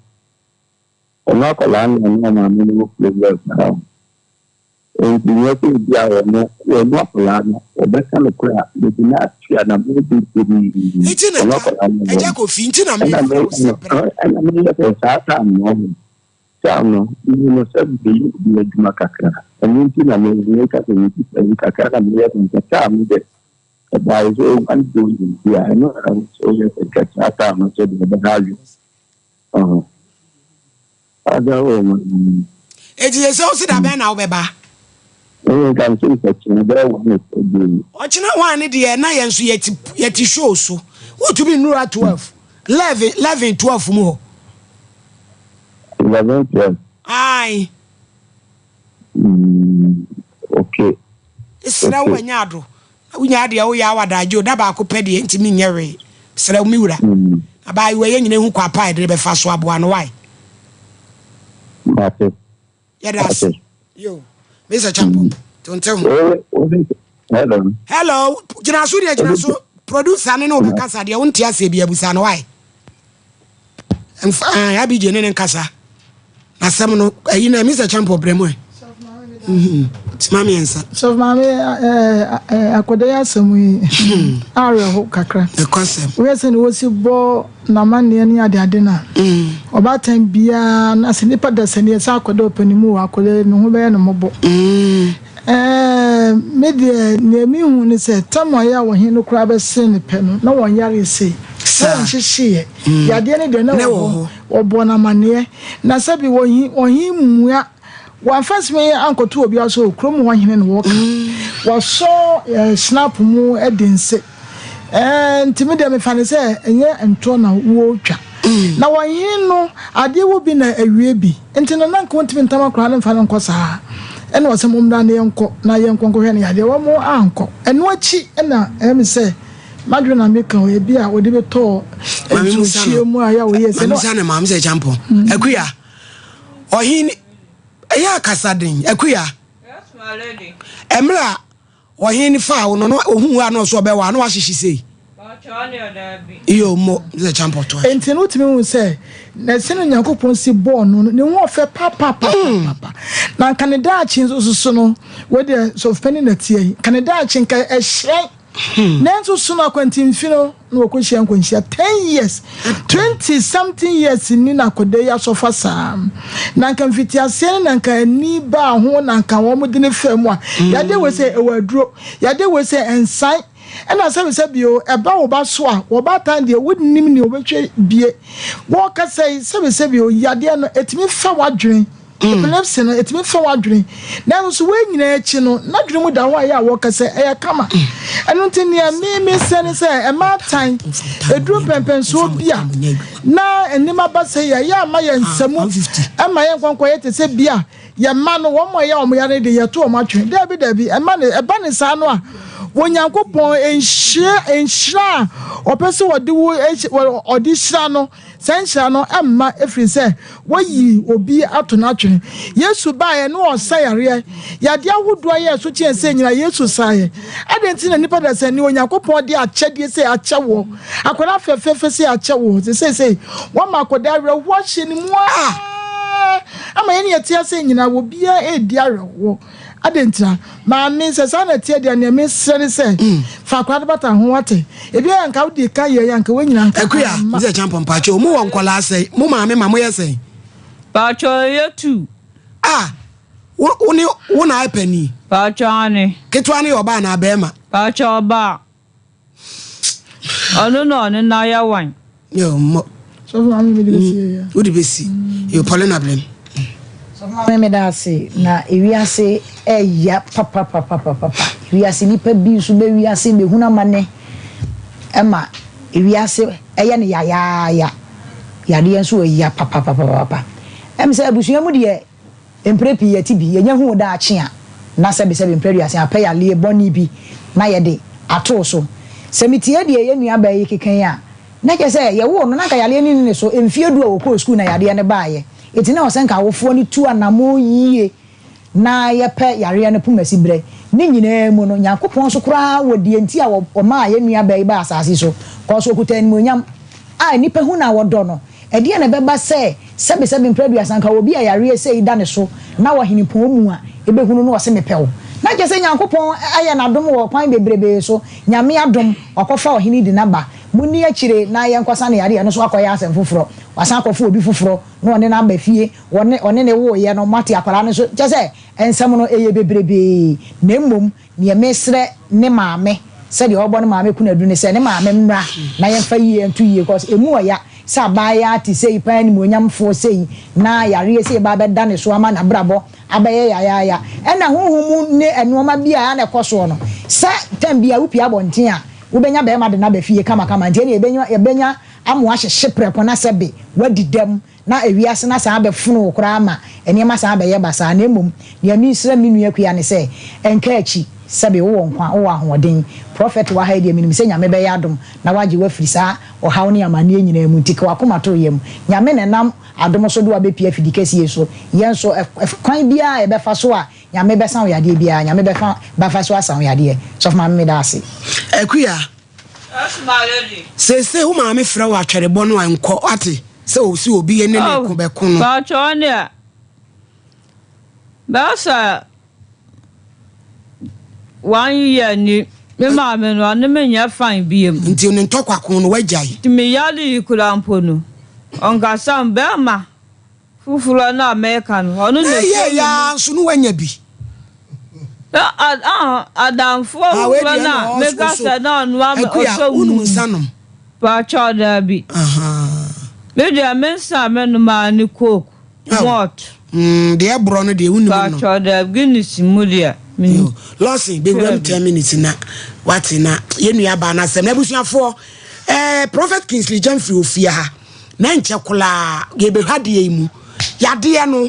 ɔno akwadaa no na ɔne ɔmaame no wɔ problem saa o. Enti nyɛ sɛ ebia wɔn wɔn akwadaa no wɔbɛka nokorɛ a mede no atu anammɔn bebree Nti na wɔn agya akwadaa no agya wɔn Kofi nti na ɛna mefrɛ wo meka sɛ no bra. ɛna meyɛ sɛ saa time no ɔho time no mehu no sɛ meyɛ obi adwuma kakra ɛno nti na me meka sɛ mesi ayi kakra na meyɛ sɛ nka time no dɛ ɛbae sɛ one billion bi a ɛno na woyɛ sɛ nka saa time no sɛ deɛ ɛbɛha adwene ɔho Ada o ma. Enti sɛ wo se da bɛn na wobɛba? Ɛyɛ nka nso ɔkyena bɛyɛ one o'clock bi mu. Ɔkyena one ne deɛ na yɛn nso yɛte yɛte show so. Wotumi nnura 12, 11, 11, 12 mu hɔ. 11, 12. Ae. Okay. Mesrɛ wo anya ado. Na wonya adeɛ woyɛ awadagye o da baako pɛ deɛ ntumi nyɛ hwee. Mesrɛ wo me wura. Abaayewa yɛn nyina hu kwa pa a yɛde bɛfa so aboa no why? Mate. Yɛda ase. Yo. Mr. Champon. Tonte ho. Hello. Hello. Gyina so deɛ gyina so. Producer ne ne wobɛkasa deɛ wonte aseɛ bi abusa no why? Mfa ah, Abigye ne ne nkasa. Asɛm no ayi na Mr. Champon brɛ mu ɛ. Sima mmiɛnsa. Sɔfo maame akɔda yi asɛm yi awerɛho kakra. Ɛkɔsɛm. Woyɛ sɛ ne wɔsi bɔ n'amanneɛ ne adeade no a, ɔbaatan biara na sɛ nipa da sɛ neɛ sɛ akɔda ɔpɛ mu wɔ akɔda ne ho bɛyɛ no mmɔbɔ. Me deɛ nea mehu ne sɛ tam a ɔyɛ a ɔhene no koraa bɛsee no pɛ no na wɔn yare sei. Na wɔn hyehyeeɛ. Yadeɛ no deɛ na wɔ hɔ. Wɔbɔɔ no amanneɛ. Na sɛbi ɔhe mmua Wɔamfa nsɛm yi ankɔto obiara so, kurom hɔ hene na wɔka. Wɔasɔ snap mu de nse. Nti me deɛ mefa no sɛ ɛnyɛ ntorɔ na wɔretwa. Na wɔn hene no, adeɛ wɔ bi na awie bi. Nti no na nka wɔntumi ntam akwadaa no mfa no nkɔ saa. Ɛna wɔsɛ mommra na yɛnkɔ na yɛnkɔ nkɔhwɛ no yadeɛ. Wɔn ankɔ. Ɛno akyi na ɛyɛ me sɛ m'adwene na meka o, ebi a wɔde bɛtɔɔ nsuohyeɛ mu a yɛ a wɔyɛ sɛ. Maame Musa ne maame sɛ kyampɔn. Akuya. Ɔhene, ɛyɛ akasaden, Akuya. Yes, my lady. Mmerɛ a ɔhene faa wo no, na ɔhuu wo a na ɔsɛ ɔbɛwɔ a, na wahyehye sei. Iyo mo sɛ kyampɔtɔ. Enti no wotumi hu sɛ na sɛnea Onyankopɔn si bɔɔ no no, ne ho ɔfɛ papapapapa. Na anka ne daakye nso so no, wei deɛ sɔfopanin na ɛteɛ yi, nka ne daakye nka ɛhyerɛn. Nanso so no akwantemfi no na wɔkɔhyia nkwanhyia 10 years, 20 something years ni na akɔda yi asɔfa saa. Na anka mfitiaseɛ no na anka ani baa ho na anka wɔn de ne faa mu a, yadeɛ wei sɛ ɛwɔ aduro, yadeɛ wei sɛ ɛnsan. Ɛna sɛbisɛbi o, ɛba wo ba so a, wɔ baatan deɛ wonnim nea ɔbɛhwɛ bie. Wɔɔkasa yi, sɛbisɛbi o, yadeɛ no, ɛtumi fa w'adwene, epilepsy no, ɛtumi fa w'adwene. Nanso so wei nyinaa akyi no, n'adwene mu da hɔ a ɛyɛ a wɔɔkasa, ɛyɛ kama. Ɛno nti nea me mesrɛ ne sɛ, mmaatan, ɛduru mpɛnpɛnsoɔ bi a, na nneɛma ba sɛi a, ɛyɛ a ma yɛn nsa mu, ɛma yɛn nkɔnkɔyɛ te sɛ bi a, Yɛn mma no, wɔn a ɛyɛ wɔn ya no de, yɛto wɔn atwene. Dabi, dabi, ɛmma no, ɛba no saa no a, Onyankopɔn nhyira, nhyira a ɔpɛ sɛ ɔde wo, ɔde hyira no, saa nhyira no mma, ɛfiri sɛ wayi obi ato no atwene. Yesu baeɛ na ɔsa yareɛ, yadeɛ ahodoɔ a ɛyɛ ɛso kyɛn sɛ nyina Yesu saeɛ. Adɛn nti na nnipa da sɛ ne Onyankopɔn de akyɛdeɛ sei akyɛ woɔ, akwadaa fɛfɛɛfɛ sei akyɛ woɔ, sɛ seesei wama akwadaa awerɛhoɔ ahyɛ ne mu ara ama yɛne yɛte ase nyinaa obiara redi awerɛhoɔ. Adɛn ntira? Maame, sɛ saa na ɛteɛ deɛ, nea mesrɛ ne sɛ fa akwadaa no bata ho, wate? Ebi a anka wode ka yɛn anka woanyina anka Akuya, amma. Mr. Champon, mpakyɛw, mo wɔ nkwadaa sɛn? Mo maame ma moyɛ sɛn? Pakyɛw, yɛyɛ two. Ah, Wo wo ne wo na ayɛ panin. Paatwɔ aane. Ketewa no yɛ ɔbaa anaa bɛɛma? Paatwɔ ɔbaa. Ɔno na ɔne no ayɛ wan. Yo mmɔ. Sɔfo maame mi de besi yɛ ya. Wo de besi. Yo Paulina blem. Sɔfo maame meda ase na ewiase ɛya papapapapapa ewiase nipa bi nso bɛ wiase bɛhunu amane ɛma ewiase ɛyɛ no yayaaya yadeɛ nso ɛya papapapapa ɛm sɛ abusua mu deɛ Mprɛ pii yɛte bi, yɛnya hu wo daakye a, na sɛbesɛbe mprɛ aduasa apɛ yareɛ bɔne bi na yɛde ato wo so. Sɛ metie deɛ yɛn nuabaa yi keka yi a, na kyerɛ sɛ yɛwoo no na anka yareɛ no nni ne so, mfeɛ du a ɔkɔɔ sukuu na yareɛ no baeɛ. Enti na ɛwɔ sɛ anka awofoɔ no tu anammɔn yie na yɛpɛ yareɛ no pomasi berɛ. Ne nyinaa mu no, Nyankopɔn nso koraa wɔ deɛ nti a ɔmaa yɛn nuabaa yi baa asase so, kɔs ɔkuta animuonyam a nnipa hu no a wɔdɔ no. Ɛdeɛn na ɛbɛba sɛ sɛbesɛbe mprɛ aduasa nka obi a yareɛ sei da ne so na wɔ henepɔn mu a ɛbɛhunu no ɔse mepɛ wo? Na kyerɛ sɛ Nyankopɔn ayɛ no adom wɔ kwan bebrebee so, Nyame adom wakɔfa ɔhene di n'aba, monni akyire na yɛnkɔsa no yareɛ, ɛno nso akɔyɛ asɛm foforɔ, wasan akɔfa obi foforɔ na ɔne no aba fie, wɔne ɔne no woeɛ no moate akwadaa no nso, kyerɛ sɛ nsɛm no ɛyɛ bebrebee, na mmom Neɛ mesrɛ ne maame sɛdeɛ ɔbɔ ne maame kunadu ne sɛ ne maame mmra na yɛmfa yie nto yie cos ɛmu ɔya sɛ abaayaa te sei paa animuonyamfoɔ sei na yareɛ sei ba abɛda ne so ama nabrabɔ abɛyɛ yayaaya ɛna honhom mu ne nnoɔma bi a na ɛkɔ soɔ no sɛ time biara wopie abɔnten a wobɛnya bɛɛma de no aba fie kamakama nti ɛneɛ yɛbɛnya amoa hyehye prɛko na sɛbe wadi dɛm na ewiase no asan abɛfono wo koraa ma nneɛma asan abɛyɛ basaa, na mmom nea meresrɛ me nua Akua ne sɛ, ɛnka akyi, sɛbe wowɔ nkwa, wowɔ ahoɔden, Prɔfɛt wɔ ha yi deɛ menim sɛ Nyame bɛyɛ adom na wagye wo afiri saa ɔhaw ne amanneɛ nyinaa mu, nti ka w'akoma to wo yam. Nyame na ɛnam adom so de wo abɛpue afidi kɛseɛ yi so, yɛn nso, kwan biara a yɛbɛfa so a Nyame bɛsa wo yadeɛ biara, Nyame bɛfa bɛfa so asa wo yadeɛ. Sɔfo Maame meda ase. Akua, Seesei wo maame frɛ wo atwɛrebɔ no a nkɔ wate sɛ ɔsi obi ne ne ko bɛko no. Paatwɔ deɛ bɛyɛ sɛ one year ni me maame no ɔne me nyɛ fine biom. Nti ne ntɔkwa ko no wagyae. Nti me yare yi koraa mpo no ɔnkasa bɛɛma. Foforɔ no a mɛka no, ɔno na Na ɛsɔ ɛyɛɛ ne yɛ ara mu. nso no wanya bi. Na ad ah adamfoɔ Ah, wei foforɔ deɛ no na a ɔs meka oso. sɛ na ɔno ama Akua, ɔsɔ wonom mu no, nsa nom? pakyɛw daabi. Ahaa. Me deɛ me nsa a menom ara ne coke, Ao, malt. mm, deɛ ɛborɔ no deɛ wonim nom. Pakyɛw daabi, Guinness mu deɛ Yo, Lawson, bɛwura mentwaa mu bi. 10 minutes na wate na yɛn nua baa no asɛm. Na abusuafoɔ, eh, Prophet Kingsley Gyamfiri ofie ha. Na nkyɛ koraa yɛbɛhwɛ adeɛ yi mu. Yadeɛ no,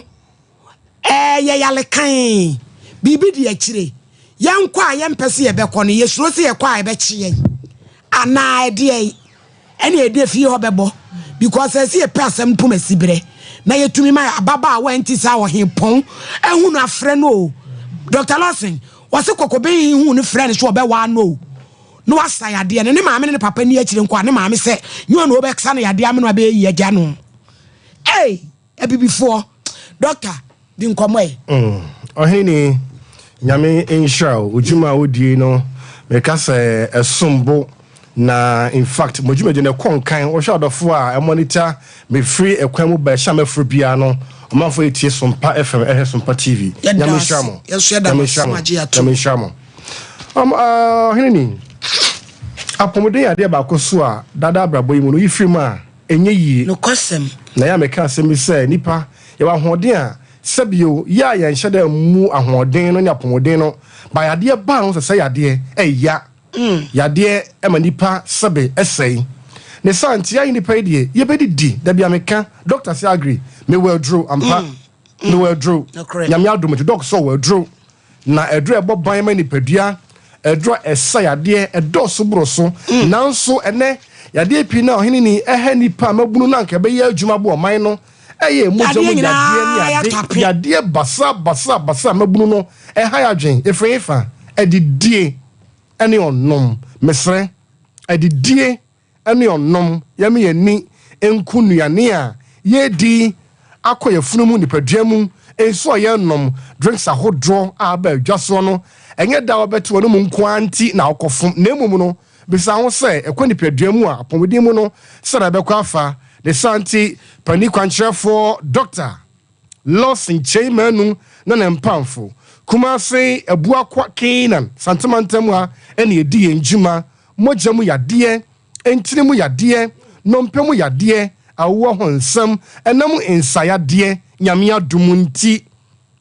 ɛyɛ yale kann. Biribi di akyire. Yɛnkɔ a yɛmpɛ sɛ yɛbɛkɔ no, yɛsuro sɛ yɛkɔ a ɛbɛkye yɛn. Anaa ɛdeɛ ɛne ɛde fie hɔ bɛbɔ. Because ɛsɛ yɛpɛ asɛm pom asiberɛ. na yɛtumi ma ababaawa nti saa ɔhempɔn ahu no afrɛ no o. Dr. Lawson, wɔse kɔkɔbɛn yi hu no frɛ no so ɔbɛwaa no o. Na wasa yadeɛ no, ne maame ne ne papa ni akyire nko a, ne maame sɛ nyɛ ɔna ɔbɛsa no yadeɛ amena ɔbɛyɛ yi agya no. Ei, abibifoɔ, dɔkta, di nkɔmmɔ yi. Ɔhene, Nyame nhyira wo. Wo dwuma a wodie no, meka sɛ ɛsom bo. Na in fact, mo dwumadie no ɛkɔ nkan. Wohwɛ adɔfoɔ a ɛmonitor me firi ɛkwan mu ba ɛhyɛ a mɛforo biara no, ɔmanfoɔ yɛ tie Sompa FM, ɛhwɛ Sompa TV. Yɛda Nyame ase. nhyira mo. Yɛn nso yɛda Nyame mo nhyira ase mo. ma agye atom. Nyame nhyira mo. Ɔhene ni, apɔmuden yɛ adeɛ baako so a dada abrabɔ yi mu no, woyi firi mu a, ɛnyɛ yie. Nokwasɛm. Na yɛ a meka asɛm bi sɛ, nnipa, yɛwɔ ahoɔden a, sɛbio, yɛ a yɛnhyɛ da mmu ahoɔden no ne apɔmuden no, ba yadeɛ ba a, wohu sɛ sɛ yadeɛ ɛya. Yadeɛ ɛma nnipa sɛbe ɛsɛe. Ne saa nti, yɛn nnipa yi deɛ, yɛbɛdidi. Da bi a meka, dɔkta sɛ agri, mewɔ aduro, ampa, mewɔ aduro. Nokorɛ. Nyame adom nti, dɔk sɛ ɔwɔ aduro. Na aduro a ɛbɔ ban ma nipadua, aduro a ɛsa yadeɛ, ɛdɔɔso boro so. Nanso ɛnɛ, yadeɛ pii no a ɔhene ni ɛha nnipa a mabunu no anka ɛbɛyɛ adwuma aboa ɔman no, ɛyɛ mogya mu Yadeɛ yadeɛ ne nyinaa ade, yɛatɔ ape. yadeɛ basa basa basa a mabunu no ɛha yɛ adwen. Ɛfiri hefa? Adidie ɛne ɔnom. Mesrɛ, adidie ɛne ɔnom, yɛme yɛn ani nku nnuane a yɛdi akɔ yɛfunu mu nipadua mu, nsuo a yɛnom, drinks ahodoɔ a aba adwa soɔ no, ɛnyɛ da a wɔbɛte wɔn mu nko ara nti na wokɔfom, na mmom no, bisa ho sɛ ɛkɔ nipadua mu a apɔmuden mu no sɛdeɛ ɛbɛkɔ afa. Ne saa nti, panin kwankyerɛfoɔ Dr. Lawson Kyei Manu na ne mpamfo, Kumase Abuakwa Canaan Santemantam ha ɛna ɛdi yɛn dwuma, mogya mu yadeɛ, ntini mu yadeɛ, nnompe mu yadeɛ, awoɔ ho nsɛm, ɛnam nsayadeɛ, Nyame adom nti.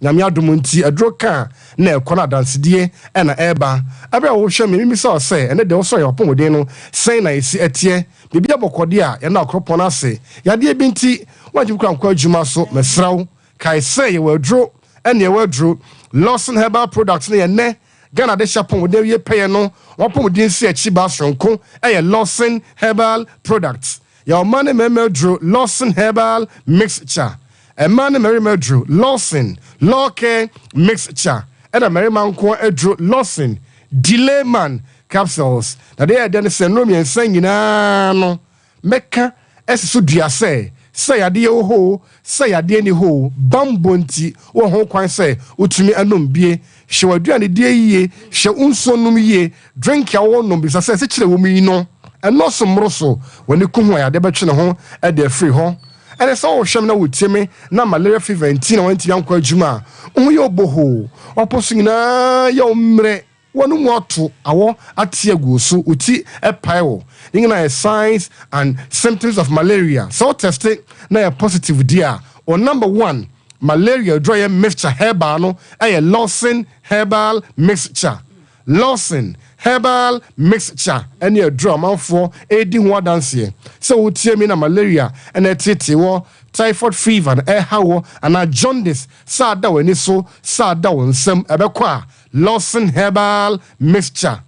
Nyame adom nti, aduro ka na ɛkɔ no adansedie ɛna ɛreba. Ɛberɛ a wohwɛ me, mimisa wo sɛ, ɛnɛ deɛ wosɔre yɛ w'apɔmuden no, sɛn na ɛsi ɛteɛ? Biribi abɔkɔdeɛ a yɛn akoropɔn ase. Yadeɛ bi nti, woantumi kora nkɔ adwuma so, mesrɛ wo. Kae sɛ yɛwɔ aduro, ɛne yɛwɔ aduro. Lawson Herbal Products no yɛ nnɛ Ghana de hyɛ apɔmuden awie pɛyɛ no, wɔn apɔmuden si akyi ba soronko ɛyɛ Lawson Herbal Products. Yɛwɔ mmaa ne mmarima aduro Lawson Herbal Mixture. Mmaa ne mmarima aduro Lawson Lawcare Mixture. Ɛna mmarima nko aduro Lawson Delayman Capsules. Na deɛ ɛyɛ dɛ ne sɛ nnuro mmiɛnsa nyinaa no mɛka ɛsi so dua sɛ yadeɛ wɔ hɔ, sɛ yadeɛ ni hɔ, bambɔ nti wɔ ho kwan sɛ wotumi anom bie. Hyɛ w'aduane die yie, hyɛ wo nsuo nom yie, drink a wɔwɔ nom bisa sɛ ɛsɛ kyerɛ wɔ mu yi no, ɛnɔɔso mmoro so, w'ani ko ho a yadeɛ bɛtwe ne ho ɛde afiri hɔ. Ɛne sɛ wɔhwɛ me na wɔtie me na malaria fever nti na wɔntumi ankɔ adwuma a, wo ho yɛ obohoo, wapɔ so nyinaa yɛ wo mmerɛ, wɔn mu ato awɔ ate agu so, wo ti ɛpae wo. Ne nyinaa yɛ signs and symptoms of malaria. Sɛ wo test na yɛ positive di a, o number one malaria aduro yɛ mixture herbal no ɛyɛ Lawson Herbal Mixture. Lawson Herbal Mixture ɛne aduro amanfoɔ ɛredi ho adanseɛ. Sɛ wotie mi na malaria ɛna ɛtete wɔ, typhoid fever na ɛha wɔ, anaa jaundice saa da w'ani so, saa da wo nsam, ɛbɛkɔ a Lawson Herbal Mixture.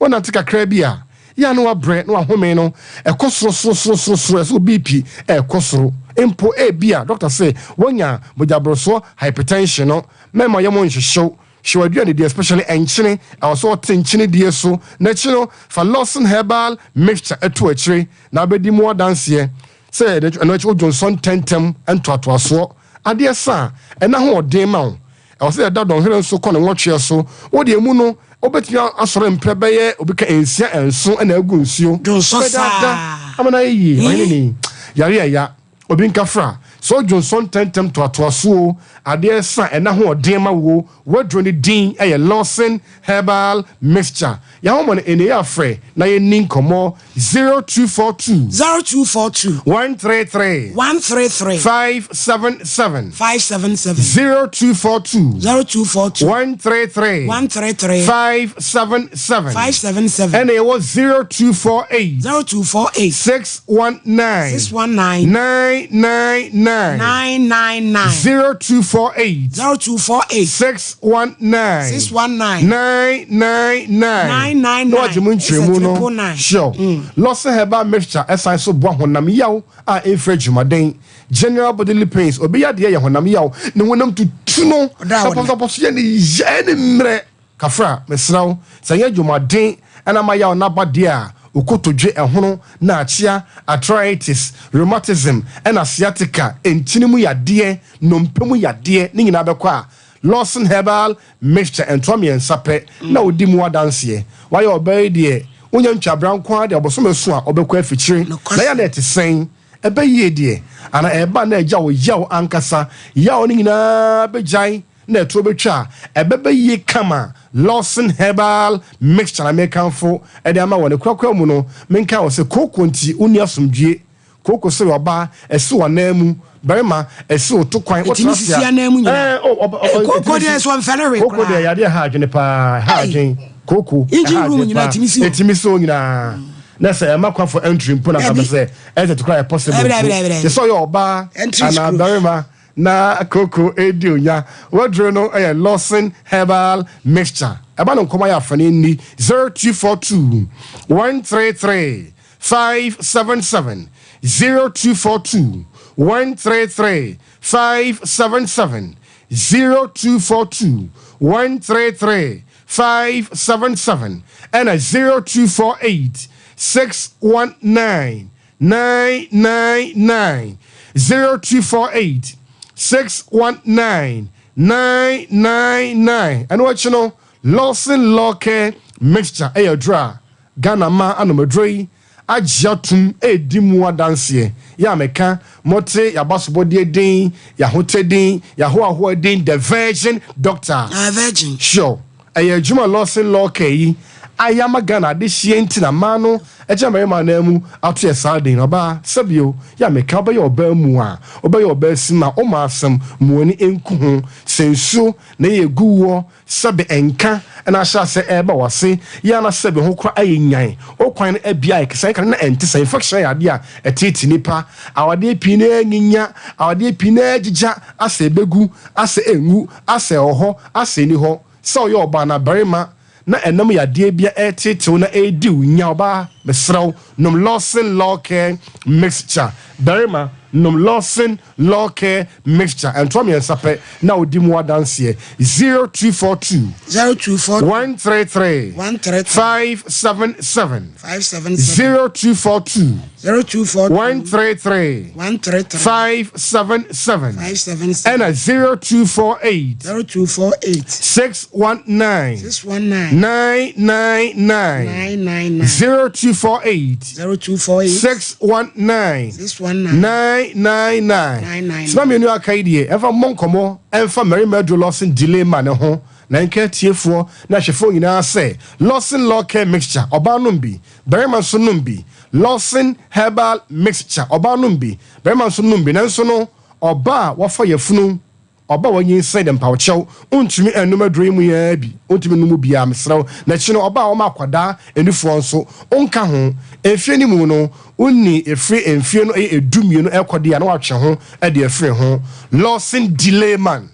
Wonante kakra bi a, yɛ a na wabrɛ na wahome no ɛkɔ soro soro soro soro soro, ɛsɛ BP ɛkɔ soro. Mpo ebi a doctor sɛ wonya mogyaborosoɔ hypertension no, mɛma yɛ mo nhyehyɛw. Hyɛ w'aduane di, especially nkyene, ɛwɔ sɛ ɔte nkyene die so. N'akyi no, fa Lawson Herbal Mixture ɛto akyire na abɛdi mu adanseɛ. Sɛ ɛno akyi wodwo nsɔ ntɛntɛm ntoatoasoɔ. Adeɛ sa a, ɛna ho ɔden ma wo. Ɛwɔ sɛ yɛda dɔnhwere nso kɔ ne nwɔtweɛ so. Wo deɛ mu no, wobɛtumi asɔre mprɛ bɛyɛ obi ka 6 7 ɛna agu nsuo. Dwonsɔ Wobɛda saa. da ama no ayɛ yie. Ɔhene ni, yare ɛya. Obi nka fra. Sɛ wodwo nsɔ ntɛntɛm toatoasoɔ, adeɛ sa ɛna ho ɔden ma wo. Waduro ne din ɛyɛ Lawson Herbal Mixture. Yɛahomɔ no ɛnɛ yɛ afrɛ na yɛnni nkɔmmɔ 0242 0242 133 133 577 577 0242 0242 133 133 577 577 ɛna ɛwɔ 0248 0248 619 619 999 999 02 0248. 0248. 619. 619. 999. 999. Na wagye mu nkyerɛmu no. It's a 999. Sure. Lawson Herbal Mixture ɛsan so boa honam yaw a ɛmfiri adwumaden. General bodily pains. Obi yadeɛ yɛ honam yaw. Ne honam tutu no. Ɔda a wɔda. Sapɔsapɔ so yɛ ne yɛ ne mmerɛ. Kafra, mesrɛ wo, sɛ ɛnyɛ adwumaden na ama yaw no aba deɛ a, wo kotodwe, ɛhono, naakyea, arthritis, rheumatism, ɛna sciatica, ntini mu yadeɛ, nnompe mu yadeɛ, ne nyinaa bɛkɔ a, Lawson Herbal Mixture ntoa mmiɛnsa pɛ na wodi mu adanseɛ. Woayɛ ɔbaa yi deɛ, wonya ntwabra nko ara deɛ, abosome so a, wobɛkɔ afikyire. Na yɛ a na ɛte sɛn? Ɛbɛ yie deɛ, anaa ɛreba na agya wo yaw ankasa? Yaw no nyinaa bɛgyae na ɛtoɔ bɛtwa a, ɛbɛba yie kama. Lawson Herbal Mixture na mekamfo de ama wɔ ne korakora mu no, menka wo sɛ kooko nti wonni asomdwie. Kooko sɛ ɔbaa, ɛsi w'ananmu, barima, ɛsi wo to kwan, wotena Ɛtumi ase sisi a, ananmu nyinaa. ɛɛ, oh, ɔba, ɔ, Ee, kooko ɛtumi deɛ si. so ɔmfɛre hwee Kooko deɛ koraa. yadeɛ ɛha adwene paa, ɛha Ei, adwene. Kooko, engine ɛha room adwene nyinaa paa. ɛtumi si hɔ. Ɛtumi si hɔ nyinaa. Na sɛ ɛma kwan for entry mpo na nka Dabi. bɛ sɛ exit koraa yɛ possible Dabi, mpo. dabi, dabi, dabi. Te sɛ ɔyɛ ɔbaa Entry is anaa closed. barima na kooko redi onya. Waduro no yɛ Lawson Herbal Mixture. Ɛba no nkɔm ayɛ afane nni 0242 133 577, 0242 133 577, 0242 133 577 ɛna 0248 619 999, 0248 619 999. Ɛno akyi no, Lawson Law Care Mixture yɛ aduro a Ghana mmaa anom aduro yi agye atom redi mu adanseɛ. Yɛ a meka, mote y'abasobɔdeɛ din, y'ahotɛ din, y'ahoahoa din, The Virgin Doctor. Ah, Virgin. Sure. Ɛyɛ adwuma a Lawson Law Care yi ayɛ ama Ghana adehyeɛ nti na mmaa no agyina mmarima ananmu ato yɛ saa den. Ɔbaa, sɛbio, yɛ a meka, wobɛyɛ ɔbaa mu a, wobɛyɛ ɔbaa sim a, woma asɛm, ma w'ani nku ho. Sɛ nsuo na ɛyɛ gu woɔ, sɛbe nka na ahyɛ aseɛ ɛreba w'ase, yɛ a na sɛbe ho koraa ayɛ nyan, wo kwan no abue ayɛ kɛse, ɛnka no na ɛnte saa. Infection yɛ adeɛ a ɛteete nnipa, awadeɛ pii no ara nyinya, awadeɛ pii no ara gyigya, asɛ ɛbɛgu, asɛ ɛngu, asɛ ɛwɔ hɔ, asɛ ɛnni hɔ. Sɛ ɔyɛ ɔbaa anaa barima na ɛnam yadeɛ bi a ɛreteetew na ɛredi wo nya, ɔbaa, mesrɛ wo, nom Lawson Law Care Mixture. Barima, nom Lawson Law Care Mixture. Ɛntoa mmiɛnsa pɛ na wodi mu adanseɛ. 0242. 0242. 133. 133. 577. 577. 0242. 0242. 133. 133. 577. 577. Ɛna 0248. 0248. 619. 619. 999. 999. 0248. 0248. 619. 619. 999. 999. Sima mmienu aka yi deɛ, ɛmfa mmɔ nkɔmmɔ ɛmfa mmarima aduro Lawson Delay ma ne ho na nka atiefoɔ ne ahwɛfoɔ nyinaa sɛ Lawson Law Care Mixture ɔbaa nom bi, barima nso nom bi. Lawson Herbal Mixture ɔbaa nom bi, barima nso nom bi. Nanso no, ɔbaa a wafa yafunu, ɔbaa a wanyinsɛn de mpawokyɛw, ontumi nnom aduro yi mu yi ara bi, ontumi nnom mu biara, mesrɛ wo. N'akyi no, ɔbaa a ɔma akwadaa nufoɔ nso, ɔnka ho. Mfeɛ no mu no, wonni ɛfiri mfeɛ no ɛyɛ 12 ɛrekɔ deɛ a, na watwe ho de afiri ho. Lawson Delayman.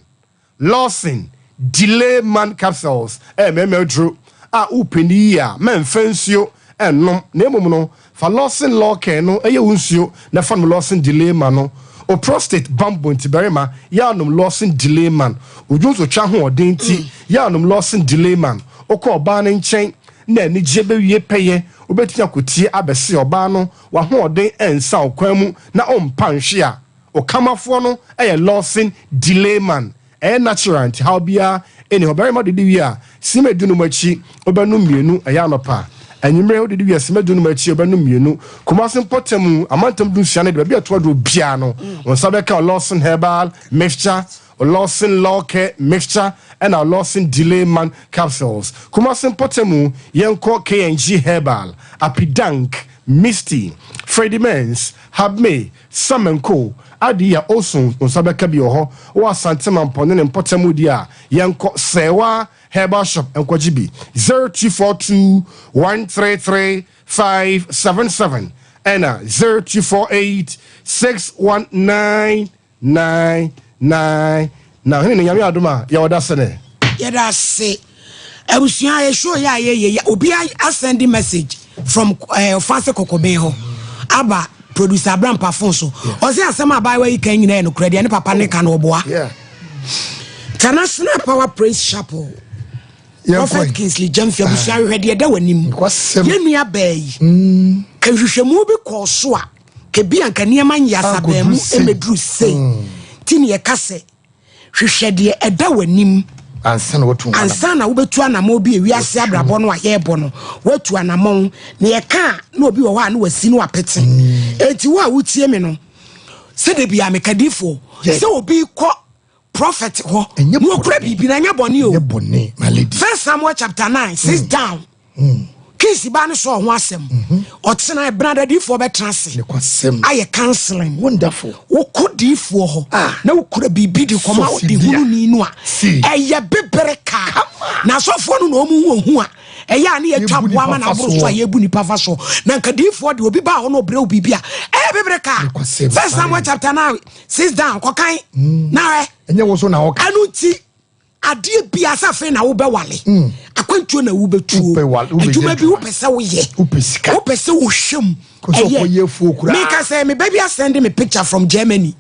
Lawson Delay Man Capsules yɛ mmarima aduro a wopɛ no yie a, mɛmfa nsuo nnom na mmom no, fa Lawson Law Care no yɛ wo nsuo na fa nom Lawson Delay Man no. Wo prostate bammɔ nti barima, yɛ a nom Lawson Delay Man. Wo dwonsotwa ahoɔden nti, yɛ a nom Lawson Delay Man. Wokɔ ɔbaa no nkyɛn na anigyeɛ bɛwie pɛyɛ, wobɛtumi akɔtie abɛse ɔbaa no, w'ahoɔden nsa wo kwan mu na wompa nhwe a, Okamafoɔ no yɛ Lawson Delayman. Ɛyɛ natural nti haw biara nni hɔ. Barima didi wie a, simma dunum akyi wobɛnom mmienu, ɛyɛ anɔpa. Anwummere wodidi wie a, simma dunum akyi wobɛnom mmienu. Kumasi mpɔtam amantam dunsia no de, baabi a ɛto aduro biara no, wo nsa bɛka Lawson Herbal Mixture, Lawson Law Care Mixture ɛna Lawson Delayman Capsules. Kumasi mpɔtam, yɛnkɔ KNG Herbal, Apidank, Misty, Freddie Mens, Habme, Samenko, ade yi a Osun wo nsa bɛka bi wɔ hɔ wɔ Asante Mampɔn ne ne mpɔtam mu deɛ a, yɛnkɔ Sɛɛwa Herbal Shop nkɔgye bi, 0242 133 577 ɛna 0248 619 999. Na hene ne Nyame adom a yɛwɔ da sene. Yɛda ase abusua yɛ show yɛ a yɛyɛ yɛ obi asɛnde message from ɔfaase kɔkɔbɛn hɔ aba producer Abrampa phone so ɔsɛ asɛm a abaayewa yi kan nyinaa yɛ nokorɛ deɛ ne papa ne ka no ɔboa. International Power Praise Chapel Prophet Kingsley Gyamfi abusua hwehwɛ deɛ ɛda w'anim yɛn nua baa yi ka nhwehwɛmu bi kɔɔ so a kebi anka nneɛma nyɛ asabaa mu mmɛduru sei ti ne yɛka sɛ hwehwɛ deɛ ɛda w'anim ansa na watu ansa na wobɛtu anammɔn bi ewiase abrabɔ no a yɛrebɔ no watu anammɔn na yɛka a na obi wɔ hɔ a na wasi no apete enti wo a wotie me no sɛdeɛ bia meka difoɔ sɛ obi kɔ prophet hɔ na okura biribi na ɛnyɛ bɔne o. First Samuel chapter 9 6 down. Kisi ba no sɔ ho asɛm. Ɔtena ɛbena da diifoɔ bɛtena ase. Ayɛ counseling. Wonderful. Wokɔ diifoɔ hɔ na wokura biribi de kɔma de hunu ni no a ɛyɛ bebere kaa. Na asɔfoɔ no na wɔn hu ohu a ɛyɛ a ne yɛtwa boa ma na aboro so a yɛbu nipa fa so. Na nka diifoɔ de obi baa hɔ na ɔbrɛ wo biribi a ɛyɛ bebere kaa. First Samuel chapter 9 6 down kɔkan na hwɛ. Ɛnyɛ wo so na ɔka. Ɛno nti adeɛ bia sɛ afei na wobɛwale akwantuo na wobɛtuo adwuma bi wopɛ sɛ woyɛ wopɛ sɛ wohwɛ mu ɛyɛ meka sɛ meba bi asɛnde me picture from Germany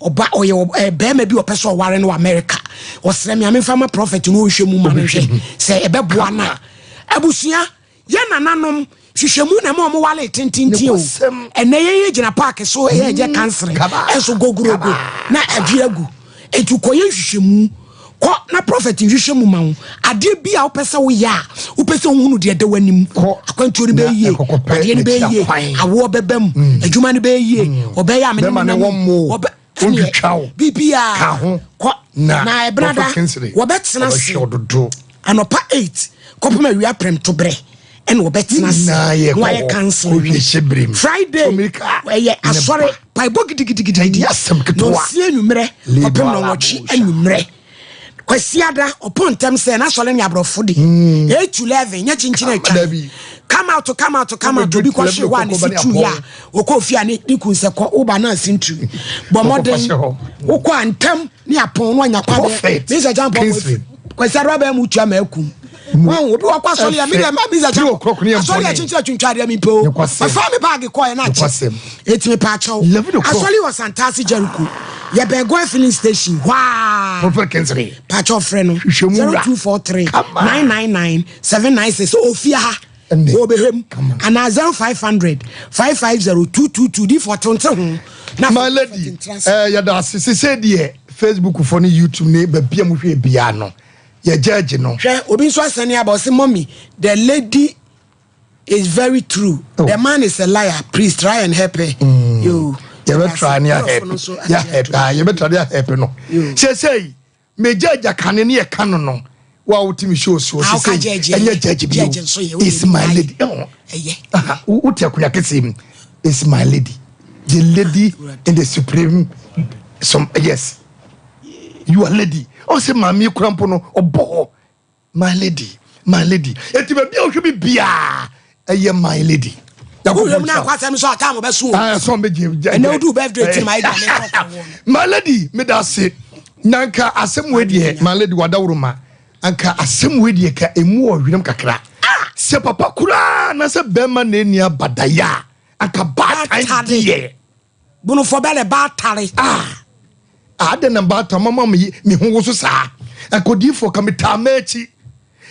ɔba ɔyɛ bɛrima bi ɔpɛ sɛ ɔware no wɔ America ɔsrɛ me a memfa ma prophet no ɔnhwɛ mu ma no nhwɛ sɛ ɛbɛboa no a abusua Yɛn nananom hwehwɛmu na ɛma wɔn wale tententen o. Ɛnɛ yɛn yɛ gyina paaki so yɛ yɛ kansere ɛso gogurogo na adwi agu. Etu kɔ yɛ nhwehwɛmu kɔ na prɔfɛt nhwehwɛ mu ma wo. Adeɛ bi a wopɛ sɛ woyɛ a wopɛ sɛ wohunu deɛ ɛda w'anim. Akwantuo no bɛyɛ yie, adeɛ no bɛyɛ yie, awoɔ bɛba mu, adwuma no bɛyɛ yie, ɔbɛyɛ a mene ne nam ɔbɛ ɛneɛ biribiara kɔ na ɛbenada wɔbɛtena ase anɔpa 8 kɔpem awia prɛmto berɛ ɛna wɔbɛtena ase na wɔayɛ council no Friday ɛyɛ asɔre paebɔ gidigidigidi na ɔsie anwummerɛ kɔpem na ɔwɔtwe anwummerɛ Kwasiada ɔpɔn ntɛm sɛ n'asɔre ne aborɔfo de 8 to 11 nyɛ kyinkyin atwa come out come out come out obi kɔ hwe hɔ a ne si tu yɛ a okɔ fie a ne ne kun sɛ kɔ woba na asi ntu bɔ mmɔden wokɔ a ntɛm ne apɔn no anya kwa bɛ ne sɛ kyampɔn Kwasiada bɛɛ mu tua ma akum wɔn obi wakɔ asɔre a mi deɛ mi sɛ kyɛn asɔre a kyinkyin atwintwa adeɛ mi pe o mafa mi baagi kɔ yɛ n'akyɛ eti mi pa akyɛw asɔre wɔ Santase Jericho yɛ bɛn goil filling station hwaa pa akyɛw frɛ no 0243 999 796 ofia ha wɔbɛhwɛ mu anaa 0500 550 222 di fɔ tonte ho na my lady yɛda ase sese deɛ Facebook fo ne YouTube ne baabi a mohwɛ biara no yɛ judge no. Hwɛ obi nso asɛne aba ɔse mommy the lady is very true oh. The man is a liar, please try and help her. Yo yɛbɛ try ne ahɛp yɛhɛp ah yɛbɛ try ne ahɛp no sɛsɛyi me judge akane ne yɛ ka no no wa wo ti mi show so sɛsɛyi ɛnyɛ judge bi o is my lady ɛho wo te akonnwa kɛseɛ mu is my lady the lady in the supreme some yes. You are lady. Ɔsɛ maame yi kura mpo no ɔbɔ hɔ. My lady, my lady. Eti baabi a wohwɛ bi biara ɛyɛ my lady. Wohwɛ mu na akɔ asɛm so atam bɛso o. Ah, so mbɛgye. Ɛnɛ wodu birthday ti ma ɛgya me kɔkɔ wɔ. My lady, me da ase. Na nka asɛm wei deɛ, my lady wadaworo ma. Anka asɛm wei deɛ ka emu wɔ hwenem kakra. Sɛ papa koraa na sɛ bɛrima na ɛni abadayɛ a, anka baatan deɛ. Bonofo bɛ le ba tare. Ah! Adɛn na baatan mama me me ho woso saa? Akodiifoɔ ka metaa m'akyi.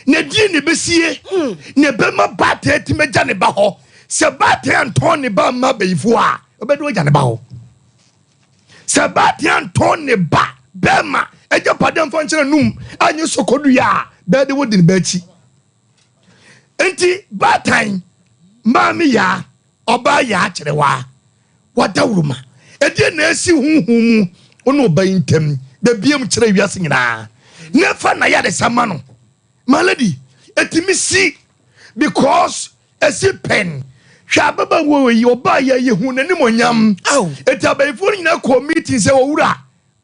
Na deɛ na ɛbɛsie na ɛbɛma baatan atumi agya ne ba hɔ? Sɛ baatan antɔn ne ba amma abayifoɔ a, ɔbɛde wagya ne ba hɔ. Sɛ baatan antɔn ne ba bɛrima agyapadeɛ amfa nkyerɛ num anyɛ sɔkɔdua a, bɛde wodi ne ba akyi. Nti baatan maame yaa ɔbaa yaa kyerɛ waa. W'adawuruma, ɛdeɛn na asi honhom mu wo ne ɔba yi ntam? Bɛbie mu kyerɛ wiase nyinaa na ɛfa n'ayaresa ma no. My lady, ɛtumi si because ɛsi pɛn. Hwɛ ababaawa yi, ɔbaa yɛ yɛhu n'animonyam. Eti abayifoɔ no nyinaa kɔɔ meeting sɛ owura,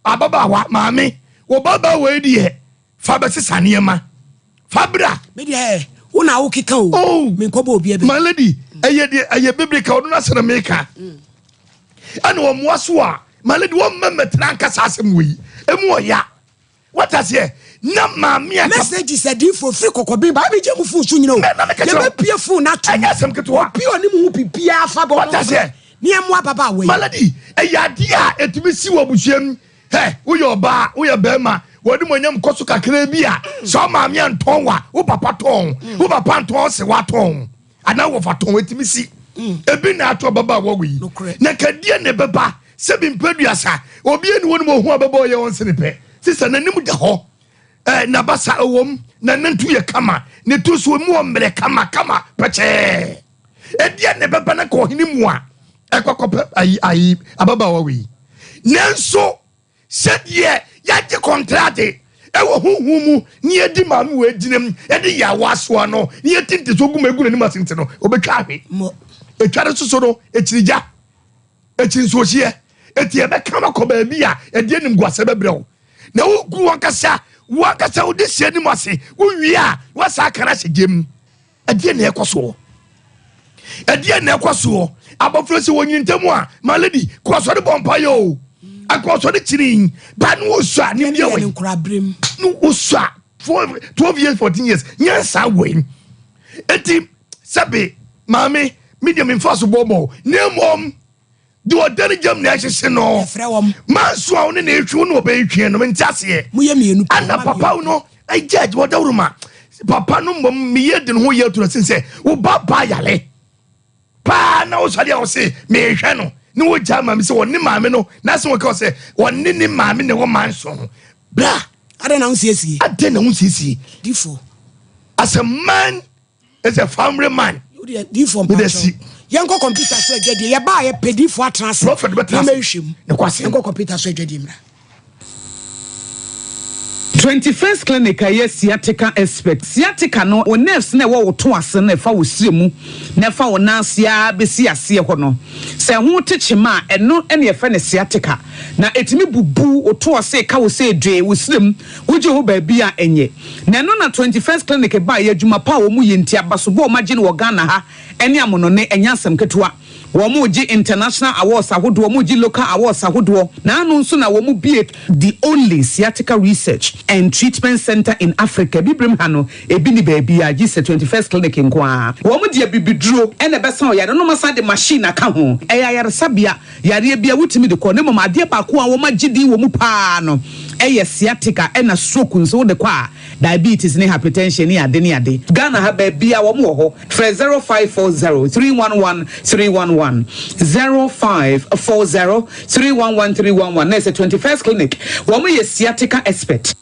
ababaawa, maame, wɔ babaawa yi deɛ Fa bɛsesa nneɛma. Fa bra. Me deɛ wo na wokeka o. Oh. Menkɔbɔ obi ɛbɛ. My lady, ɛyɛ deɛ ɛyɛ biblical ɔno n'asɛm na meka. Ɛna wɔn mmoa so a, my lady wɔn mma mɛtena nkasa asɛm wɔ yi. Emu ɔya. Wate aseɛ? Na maame a. Messages adiifoɔ firi kɔkɔben ba abɛgya mu fon so nyina o. Yɛbɛpie fon no atom. Ɛnyɛ asɛm ketewa. Obi a ɔnim ho biribiara fa bɔ Wate aseɛ? Ne ɛmmoa ababaawa yi. Malady, ɛyɛ adeɛ a ɛtumi si wɔ abusua mu. Hɛ, woyɛ ɔbaa, woyɛ barima, w'animuonyam kɔ so kakraa bi a, sɛ wo maame antɔn wo a, wo papa tɔn wo. Wo papa antɔn wo, sɛ watɔn wo anaa wɔfa tɔn wo, ɛtumi si. Ebi na ato ababaawa wei. Na kadeɛ na ɛbɛba sɛ bi mpɛ aduasa, obi ani wɔ no mu ohu ababaawa yɛ ɔnse ne pɛ. Sisa n'anim da hɔ, ɛɛ n'abasa ɛwɔ mu, n'anantu yɛ kama, ne to so emu ɔmmerɛ kama kama pɛkyɛɛ. Ɛdeɛ na ɛbɛba na ka ɔhene mu a ɛkɔ kɔpɛ ayi ayi ababaawa wei. Nanso sɛdeɛ yɛagye kɔntrate ɛwɔ huhu mu ne yɛdi maame wɔ agyina mu ɛde yɛ awɔ asoa no ne yɛti nte so gu mu egu n'anim ase nti no obɛtwa ahwe. Etwa no soso no ekyiri gya, ekyiri nsuohyeɛ, eti ɛbɛka makɔ baabi a ɛde anim gu asɛ bɛbrɛ wo. Na wogu wɔn kasa, wɔn kasa wode hyɛ anim ase, wowie a wɔasa aka no ahyɛ gyam. Ɛdeɛ na ɛkɔ soɔ. Ɛdeɛ na ɛkɔ soɔ. Abɔfra sɛ wɔnyini ntam a, my lady, kɔ asɔre bɔ mpaeɛ o. Akɔ asɔre kyini, ba ne wosua ne bia wei. Ne wosua 12 years, 14 years, nyansa wei. Eti sɛbe maame, me deɛ memfa so bɔ mɔ, na mmom deɛ ɔda ne gyam na ɛhyehye no. Manso a wo ne na ɛtwi wo ne ɔbɛtwi no, mente aseɛ. Ana papa wo no, ɛgya adwuma dawuro ma papa no mmom meyɛ de ne ho yɛ atura sin sɛ wo ba ba yale paa na wo sɔre a wo se mehwɛ no ne wo gya maame sɛ wɔne maame no na sɛ wɔka sɛ wɔne ne maame na ɛwɔ manso ho bra. Adɛn na wo nsiesie? Adɛn na wo nsiesie? Difo. As a man is a family man. Difo mpakyɛw. Yɛnkɔ kɔmputa so adwadie. Yɛbaa yɛpɛ difo atena ase. Prophet bɛtena ase. Na mɛhwɛ mu. Yɛnkɔ kɔmputa so adwadie mmra. 21st Clinic a ɛyɛ sciatica expert. Sciatica no, wo nerves no a ɛwɔ wo to ase no ɛfa wo srɛ mu na ɛfa wo nan ase ara bɛsi aseɛ hɔ no, sɛ ɛho te kyema a, ɛno na yɛfrɛ no sciatica. Na ɛtumi bubu wo to ase, ɛka wo sɛ dwee, wo srɛ mu, wogye hɔ baabi a ɛnyɛ. Na ɛno na 21st Clinic baeɛ, adwuma pa a wɔyɛ nti, abasobɔ a wɔagye no wɔ Ghana ha ne amonɔne, ɛnyɛ asɛm ketewa. Wɔregye international awards ahodoɔ, wɔregye local awards ahodoɔ, na ano nso na wɔbue the only sciatica research and treatment centre in Africa. Abibirem ha no, ebi nni baabiara gye sɛ 21st Clinic nko ara. Wɔde abibiduro na ɛbɛsa ɔyare no na wɔasan de machine aka ho. Ɛyɛ ayaresabea, yareɛ biara wotumi de kɔ, na mmom adeɛ baako a wɔagye din wɔ mu pa ara no yɛ sciatica ɛna stroke nso wode kɔ a, diabetes ne hypertension ne ade ne ade. Ghana ha baabiara wɔn wɔ hɔ. Frɛ 0540 311 311, 0540 311 311 na ɛsɛ 21st Clinic. Wɔn yɛ sciatica expert.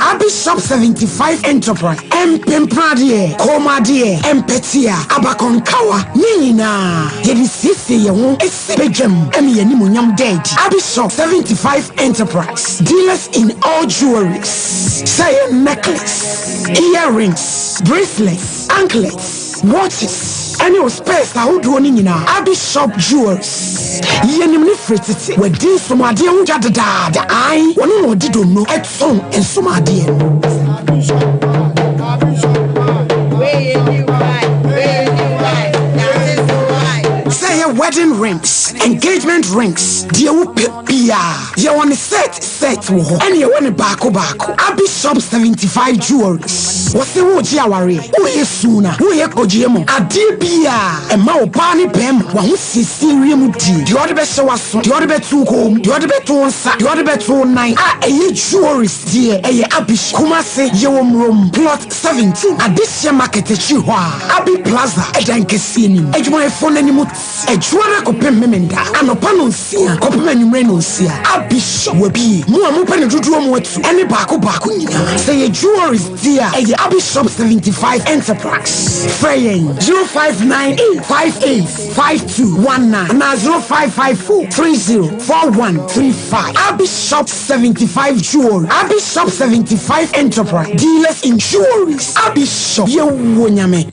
Abi Shop 75 Enterprise, Mpempradeɛ, Kɔnmadeɛ, Mpɛtea, Abakɔnkawa, ne nyinaa yɛde siesie yɛn ho si badwam ma yɛn animuonyam da adi. Abi Shop 75 Enterprise, dealers in all jewelries, sɛ ɛyɛ necklace, earrings, bracelets, anklets, watches, ɛne wo spares ahodoɔ no nyinaa. Abi Shop Jewelries, yɛnim no firi tete, wadi nsomadeɛ ho dwa dedaada, ae, wɔno na ɔde donno tɔn nsomadeɛ no. Sɛ ɛyɛ wedding rings, engagement rings, deɛ wopɛ biara, yɛwɔ ne set set wɔ hɔ, ɛne yɛwɔ ne baako baako. Abi Shop 75 Jewelries, wɔse wogye awareɛ, woyɛ suna, woyɛ kɔgyeɛ mu, adeɛ biara ɛma wo baa ne bɛrima wahosiesie wie mu die, deɛ ɔde bɛhyɛ w'aso, deɛ ɔde bɛto wo kɔn mu, deɛ ɔde bɛto wo nsa, deɛ ɔde bɛto wo nan a ɛyɛ jewelries deɛ ɛyɛ Abi Shop. Kumase yɛwɔ Murom plot 17 Adehyeɛ market akyiri hɔ a Abi Plaza ɛdan kɛseɛ nim. Adwumayɛfoɔ no anim Adwuma no akɔpem Memenda anɔpa nonsia kɔpem anwummerɛ nonsia. Abi Shop wabie. Mo a mopɛ no dodoɔ mu atu ɛne baako baako nyinaa. Sɛ yɛ jewelries deɛ a ɛyɛ Abi Shop 75 Enterprise. Frɛ yɛn 0598 58 5219 anaa 0554 30 4135. Abi Shop 75 Jewelry. Abi Shop 75 Enterprise. Dealers in jewelries. Abi Shop. Yɛwɔ Nyame.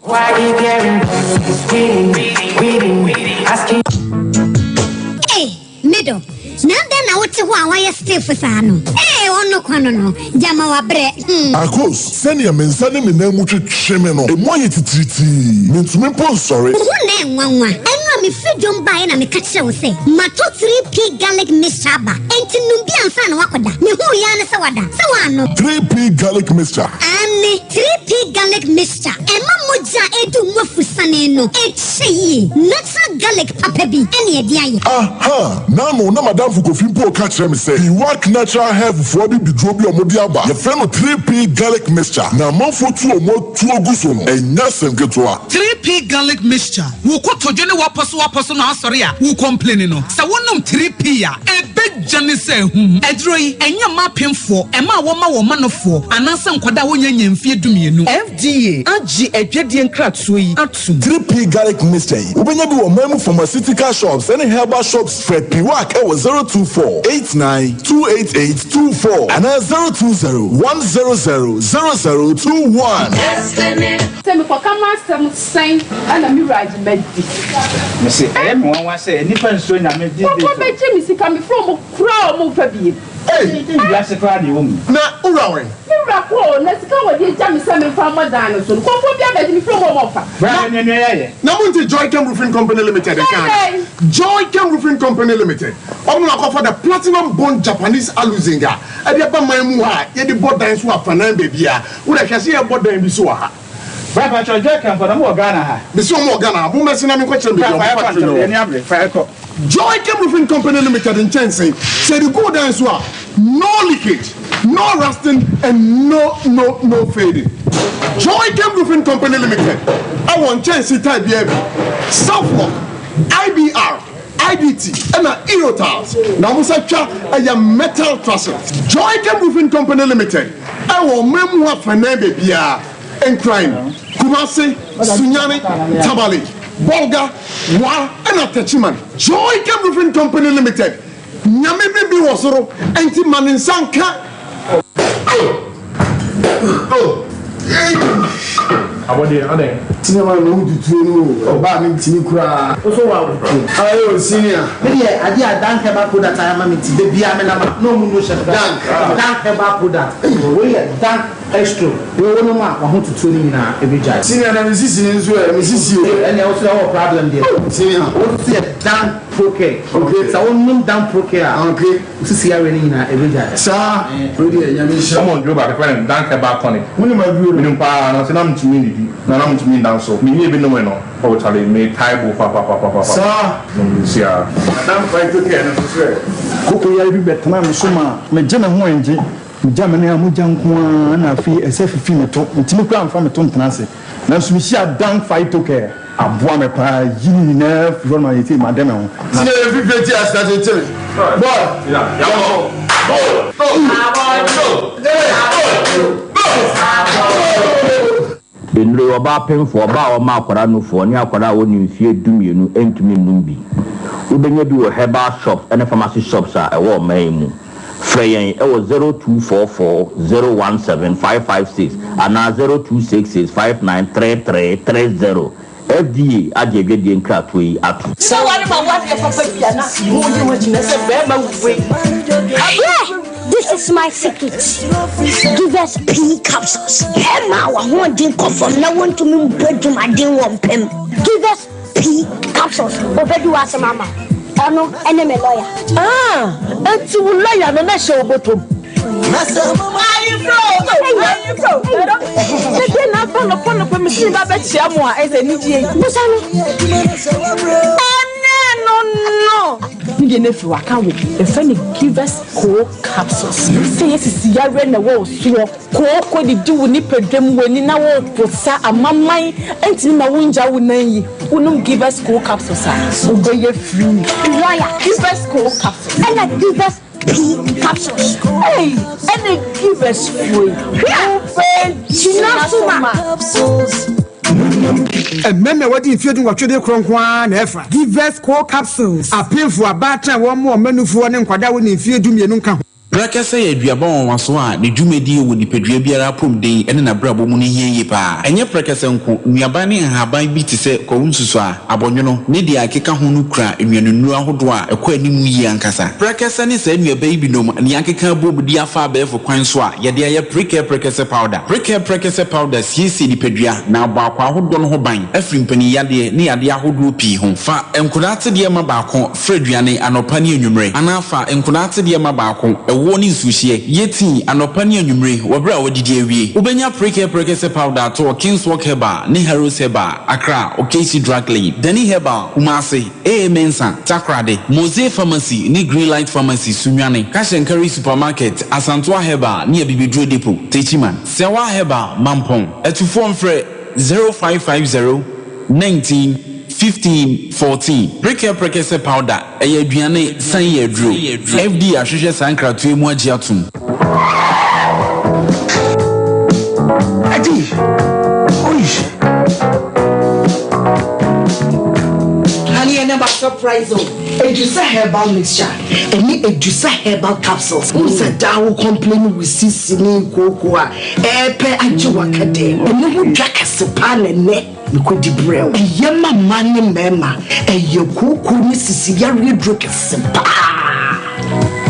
Hey, middle. Na dɛn na wote hɔ a wayɛ stiff saa no? Ee, ɔno kwan no no, gyama wabrɛ. Akos, sɛnea me nsa ne me nan mu twetwe me no, emu ayɛ titiritii. Mintumi mpo nsɔre. Wo ho na ɛnwanwa. Ɛno a Ɛnora mefiri dwom baeɛ na meka kyerɛɛ wo sɛ matɔ 3P Garlic Mixture aba, enti nom bi ansa na woakɔda. Mehuu yi ara ne sɛ woada. Sɛ woannom? 3P Garlic Mixture. Aane, 3P Garlic Mixture. Ɛma mogya a ɛdu mu afusane no kyɛ yie. Natural garlic papa bi na yɛde ayɛ. Aha! N'ano na m'adamfo Kofi mpo reka kyerɛ me sɛ Iwak Natural Health foɔ abibiduro bi a wɔde aba, yɛfrɛ no 3P Garlic Mixture, na amanfoɔ tu wɔn atuo gu so no, ɛnyɛ asɛm ketewa. 3P Garlic Mixture, Wo kotodwe ne w'apɔsowapɔso no asɔre a wo complaini no, sɛ wonom 3P a, ɛbɛgya ne sɛ ahum. Aduro yi, ɛnyɛ mma apemfoɔ, mmaa a wɔma wɔn manofoɔ, anaasɛ nkwadaa a wɔnnya nnya mfeɛ dumienu. FDA agye adwadie nkratoɔ yi atom. 3P Garlic Mixture yi, wobɛnya bi wɔ ɔman mu pharmaceutical shops ne herbal shops. Frɛ Piwak wɔ 024 89 288 24 anaa 020 100 0021. Sɛ mekɔka m'asɛm sɛn na me wura agye madi. Mese ɛyɛ me nwanwa sɛ nnipa nsuro Nyame these days o. Nkurɔfoɔ bɛgye me sika mefrɛ wɔn koraa a wɔn mfa biem. Ei! Wiase koraa na ɛwɔ mu. Na wo wura wɛn? Me wura kɔ o, na sika a wɔde agya me sɛ memfa mmɔ dan no so no, nkurɔfoɔ bi abɛgye mefrɛ wɔn a wɔmfa. Bra hwɛ nea nua yi ayɛ. Na monte Joychem Roofing Company Limited nka ana? Joychem Roofing Company Limited, wɔn na wɔakɔfa the Platinum Bond Japanese Aluzinc a ɛde aba man mu ha a yɛde bɔ dan so afanan baabiara. Wo deɛ hwɛ sɛ yɛrebɔ dan bi so wɔ ha. Bra patrɔ Joy Kem fɔ na ɔmo wɔ Ghana ha. Mese ɔmo wɔ Ghana ha, mo mmɛse na menkɔ kyerɛ me baabi a Bra ɔmo fa yɛkɔ factory no ntɛm, wɔ. yɛni abere, fa yɛkɔ. Joy Kem Roofing Company Limited nkyɛnse, sɛ yɛde gu wo dan so a, no leakage, no rusting and no no no fading. Joy Kem Roofing Company Limited ɛwɔ nkyɛnse type biara bi, Southlock, IBR, IDT ɛna Eurotiles na wɔn nsa twa ɛyɛ metal trusses. Joy Kem Roofing Company Limited ɛwɔ ɔman mu afanan baabiara, Nkran, Kumasi, Sunyani, Tamale, Bolga, Wa ɛna Techiman. Joy Kem Roofing Company Limited, Nyame bi bi wɔ soro ɛnti ma ne nsa nka. Abɔdeɛ adɛn? Senior man na ɔmo tutuo no o, ɔbaa mi ntumi koraa. Wo so wa wo tuo. Ayo senior. Me deɛ adeɛ a Dank herbal product ayɛ ama me nti da biara me nam a na ɔmo nu hyɛ me Dank. Dank herbal product wei yɛ Dank Estro wei wo nom a wahotutuo no nyinaa ɛbɛgyae. Senior na me sisi no nso ɛ, me sisi o. Ɛnneɛ wo nso deɛ wowɔ problem deɛ. Senior. Wo nso yɛ Dank Procare. Okay. Sɛ wo nom Dank Procare a. Okay. Wo sisi yareɛ no nyinaa ɛbɛgyae. Saa, wei deɛ Nyame nhyira. Wɔn duro baako yɛfrɛ no Dank Herbal Tonic. Wonim aduro no? Menim paa, nanso na mentumi nnidi, na na mentumi nda nso. Menyɛɛ bi nomee no, oh Charlie, metae bo papapapapa. Saa. Nom nsuo ara. Na Dank Phyto Care no nso sɛ. Koko yare bi bɛtenaa me so maa megye me ho ngye. Megya me nan a mogya nko ara na afei ɛsɛ fifi me to. Mentumi koraa mfa me to ntena ase. Nanso mihyiaa Dan Phytocare. Aboa me paa yi ne nyinaa firi hɔ no ma seesei made me ho. Na. Senior yɛ fifire ti ase akyekye me boy yɛnkɔ go go go go. Nnuro yi, ɔbaa pemfoɔ, ɔbaa a ɔma akwadaa nufoɔ, ne akwadaa a ɔnni mfeɛ dumienu ntumi nnom bi. Wobɛnya bi wɔ herbal shops ne pharmacy shops a ɛwɔ ɔman yi mu. Frɛ yɛn wɔ 0244 017 556 anaa 0266 593330. FDA agye adwadie nkratoɔ yi atom. Sɛ ware ma wadeɛ papa bi a na mo yi ho akyi na sɛ bɛrima wei. Yeah, this is my secret. Give us pee capsules. Bɛrima a w'ahoɔden kɔ fam na wontumi mbɔ adwumaden wɔ mpam. Give us pee capsules. Obedi w'asɛm ama wo. Ɔno ne me lawyer. Ah, enti wo lawyer no na hyɛ wo bɔtɔ mu. Ayefro, ayefro. Sɛdeɛ na aba nɔpɔ nɔpɔ me sini ba bɛkyia mo a ɛsɛ anigyeɛ yi. Busa no. Ɛnɛ no no. Ne deɛ no afiri waka wo. Yɛfrɛ no Givers Co capsules. Sɛ yɛsisi yareɛ na ɛwɔ wo soɔ. Kooko didi wo nipadua mu, w'ani na woreposa, amaman ntumi ma wongya wo nan yi. Wonom Givers Co capsules a, wobɛyɛ free. Lawyer. Givers Co capsules. Ɛna Givers P capsules. Ei, ɛna Givers foɔ yi, wobɛgyina so ma. Mmarima a wɔadi mfeɛ dunwɔtwe de korɔ nko ara na ɛfa. Givers Co capsules. Apemfoɔ, abaatan a wɔmmoa wɔn mma nufoɔ ne nkwadaa a wɔnni mfeɛ dumienu nka ho. Prɛkɛsɛ yɛ aduaba nwanwaso a ne dwumadie wɔ nipadua biara apɔmuden ne n'abrabɔ mu no hia yie pa ara. Ɛnyɛ prɛkɛsɛ nko, nnuaba ne nhaban bi te sɛ kwawu nsusuaa, abɔnwono, ne deɛ ɛkeka ho no kura nnuanennuro ahodoɔ a ɛkɔ anim yie ankasa. Prɛkɛsɛ ne saa nnuaba yi binom na yɛakeka abom de afa abɛɛfo kwan so a yɛde ayɛ Prekɛ Prɛkɛsɛ Powder. Prekɛ Prɛkɛsɛ Powder siesie nipadua na abɔ akwaa ahodoɔ no ho ban afiri mpaninyadeɛ ne yadeɛ ahodoɔ pii ho. Fa nkwadaa atedeɛ ma baako Fra aduane anɔpa ne anwummere, anaa fa nkwadaa atedeɛ ma baako, ɛwoɔ ne nsuohyeɛ. Yɛ tii anɔpa ne anwummere wɔ berɛ a woadidi awie. Wobɛnya Prekɛ Prɛkɛsɛ Powder atɔ wɔ Kingswalk Herbal ne Harrows Herbal, Accra, Okaisi Drug Lane, Dani Herbal, Kumasi, AA Mensah, Takoradi, Mose Pharmacy ne Greenlight Pharmacy, Sunyani, Cash and Carry Supermarket, Asantoa Herbal ne Abibiduro Depot, Techiman, Sɛwa Herbal, Mampong. Atufoɔ mfrɛ 0550 19 15 14. Prekɛ Prekɛsɛ Powder, ɛyɛ aduane, san yɛ aduro. FDA ahwehwɛ saa nkratoɔ yi mu agye atom. Adi, oish. Honey, and about surprise o. Edusa herbal mixture ɛne Edusa herbal capsules. Wohu sɛ daa wo complain wo sisi ne kooko a ɛɛpɛ agye w'akɛdɛ. Ɛno ho dwa kɛse paa na ɛnɛ. Mekɔdi brɛ wo. Ɛyɛ ma mmaa ne mmarima. Ɛyɛ kooko ne sisi yareɛ duro kɛse paa.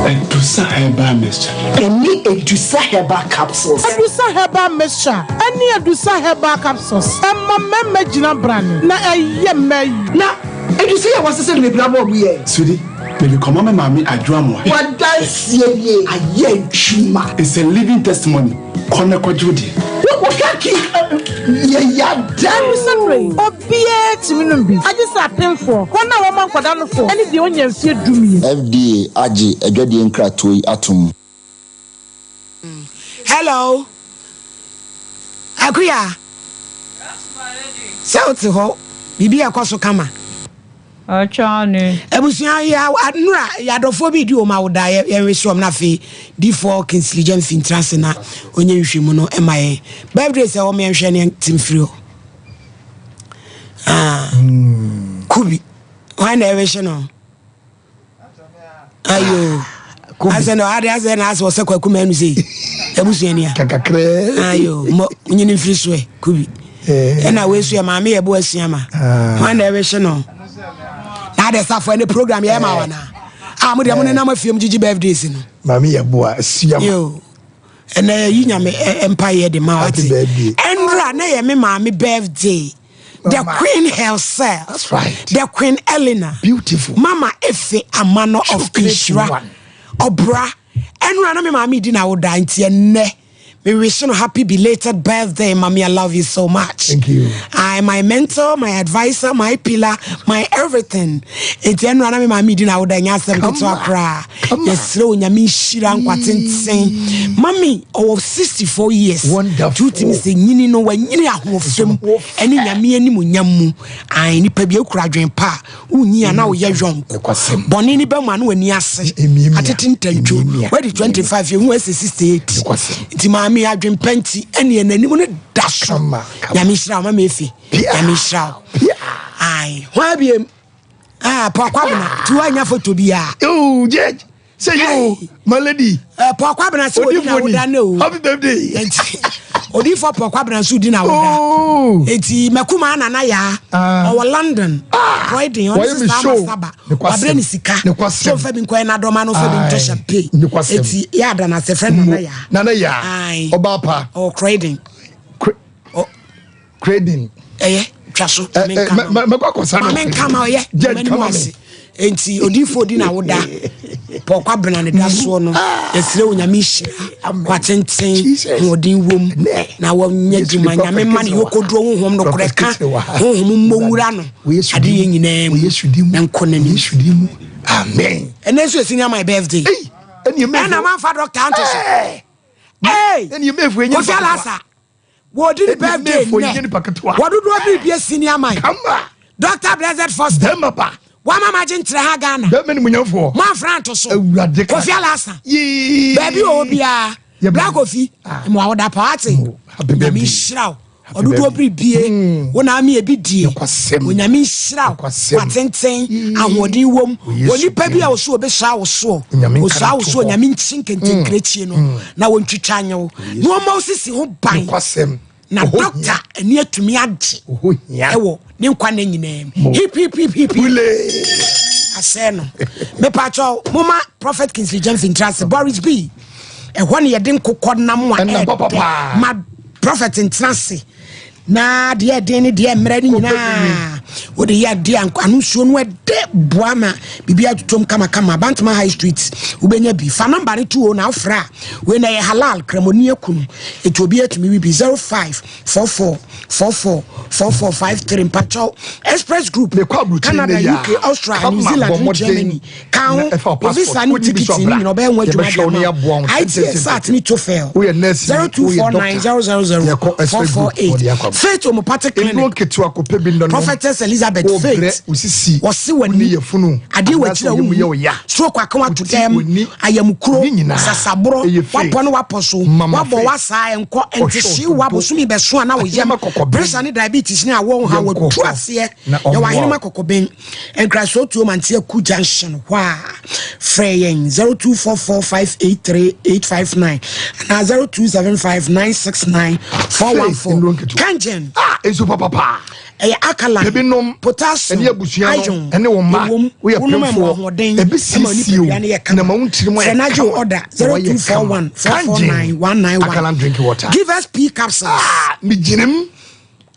Adusa Herbal Mixture. Ɛne Adusa Herbal Capsules. Adusa Herbal Mixture ɛne Adusa Herbal Capsules ɛma mmarima gyina brane na ɛyɛ mmaa yi. Na Adusa yi a wɔasesa no bebree abɔ ɔmo yɛ. Sweetie, mede kɔma me maame Adwo Amoah. W'adanseɛ nie, ayɛ adwuma. It's a living testimony. Kɔ na kɔgye wo deɛ. Wo hwɛ ki yɛ ya dɛn. Bisa berɛ yi, obiara tumi nom bi, agye sɛ apemfoɔ, wɔn a wɔma nkwadaa nofoɔ, ne deɛ ɔnnya mfeɛ dumien. FDA agye adwadie nkratoɔ yi atom. Hello Akuya, sɛ wote hɔ, biribi ɛkɔ so kama? Ɔtwɔn ne. Abusua yi a nnura yɛ adɔfoɔ bi di wɔn awoda yɛ yɛn wesi wɔn na afei difoɔ Kingsley Gyamfi ntena ase na onye nhwehwɛmu no ɛma yɛn birthday sɛ wɔn yɛn hwɛ ne yɛn ti mfiri hɔ ah kubi wɔn na ɛwɛhyɛ no ayo asɛ na ade asɛ na asɛ ɔsɛ kwaku manu sei abusua ni a ayo mmɔ nyini mfiri so ɛ kubi ɛna wei so yɛ maame yɛ bo asua ma hwan na ɛwehye no na ade safo ɛne program yɛ ma wana a mo deɛ mo nenam afie mu gyigyi birthdays no maame yɛ bo asua ma yo ɛnɛ yɛyi nyame mpaeɛ de ma wate ɛnra na yɛ me maame birthday The Queen herself. That's right. The Queen Eleanor. Beautiful. Mama Efe Amano of Nhyira. Obra. Ɛnura na me maame di na woda nti ɛnɛ. Me wish no happy belated birthday, mommy. I love you so much. Thank you. I my mentor, my advisor, my pillar, my everything. Nti ɛnura na me maame di na woda nya asɛm ketewa koraa. Yɛsrɛ Onyame nhyira nkwa tenten. Mami ɔwɔ 64 years. Wonderful. Tutumi sɛ nyini no wanyini ahoɔfɛ mu ɛne Nyame animuonyam mu. Ae nipa bi ekura adwen pa a wonyi a na woyɛ yɔnko. Bɔne ni bɛ mu a na wani ase. Atete ntantwo. Wadi 25 yɛhu ɛsɛ 68. Nti maame adwen pa nti ɛne n'anim no da so. Nyame nhyira wo mama efe. Nyame nhyira wo. Ae hwan biem. Ah, Paul Kwabena, ti wa nya photo bi a. Oh, Judge, say you, my lady. Eh, Paul Kwabena se odi na woda ne o. Happy birthday. Enti, odi for Paul Kwabena so di na woda. Oh. Enti, makuma na na ya. Ah. Ɔwɔ London. Ah. Croydon, ɔne sister ama saba. Wabrɛ ne sika. So fa bi nkɔyɛ na dɔma no fa bi ntɔ champagne. Enti, ya da na se friend nana ya. Nana ya. Ɔba pa. Ɔwɔ Croydon. Crading. Ɛyɛ twa so. Mɛkɔ akɔsa no. Maame nka ma ɔyɛ. Judge kama me. Nti odiifo di na woda. Pɔkwa bena ne da soɔ no. Yɛsrɛ wo nyame nhyira. Kwatenten hoɔden wom. Na wɔnyɛ adwuma nyame ma ne yɔkɔduro honhom no korɛ ka honhom mmɔwura no. Ade yɛ nyinaa mu. Na nkɔ n'anim. Amen. Ɛnɛ nso yɛ senior my birthday. Ɛna manfa doctor anto so. Hey! Kofi Alasa. Wɔdi ne birthday nnɛ. Wɔdodoɔ biribi asi ne aman. Dr. Blessed Foster. Wama ma gye nkyerɛ ha Ghana. Mo amfra nto so. Kofi Alasa. Baabi wɔ hɔ biara. Bra Kofi. Mmoa wo da pa wate. Nyame nhyira wo. Ɔdodoɔ biribie, wo na ame ebi die. Onyame nhyira wo, watenten, ahoɔden wom. Onipa bi a ɔso ɔbɛhyira wo soɔ, ɔhyira wo soɔ, Nyame nkyi nkentenkrɛkyie no, na wɔntwitwa nye wo, na ɔma wo sisi ho ban. Na dɔkta ani atumi agye ɛwɔ ne nkwa nna nyinaa mu. Hip hip hip hip. Asɛe no. Mepakyɛw, moma Prophet Kingsley Gyamfi ntra ase. Boris B. Ɛhɔ ne yɛde nkokɔ nam a ɛdɛ ma Prophet ntena ase. Na deɛ ɛden ne deɛ mmerɛ no nyinaa wode yɛ adeɛ a ano nsuo no ɛdɛ boa ma biribi atotom kamakama. Bantama High Street wobɛnya bi. Fa nɔmba no to o na wofrɛ a wei na ɛyɛ halal kramoni akunu ɛti obi atumi wi bi 05 44 44 44 53 mpakyɛw Express Group Canada UK Austria New Zealand ne Germany ka ho wo visa ne tikiti ne nyina ɔbɛyɛ ho adwuma de ama wo ITS SAT ne TOEFL 0249 000 448 Faith Homeopathic Clinic Prophetess Elizabeth Faith wɔse w'ani adeɛ w'akyiri a wohu stroke aka wato dɛm ayamukuro sasaborɔ wapɔ ne wapɔ so wabɔ wasaa ɛnkɔ ɛnte hyew wabosomi bɛso a na wo yam pressure ne diabetes ne awɔ ha watu aseɛ yɛwɔ ahenema kɔkɔben nkrasoɔ tuo mante aku junction hɔ a frɛ yɛn 0244583859 anaa 0275969414 kangen ah, nsu papapa ɛyɛ alkaline ebinom potassium ɛne abusua no iron ɛne wɔn mma ɛwom woyɛ wonom ɛma pemfoɔ ahoɔden ebi ɛma siesie o nipadua no yɛ na ma wo ntiri mu frɛ ayɛ no agye kama order na wɔayɛ kama 0241 449 191 alkaline drinking water give us p capsules ah megyina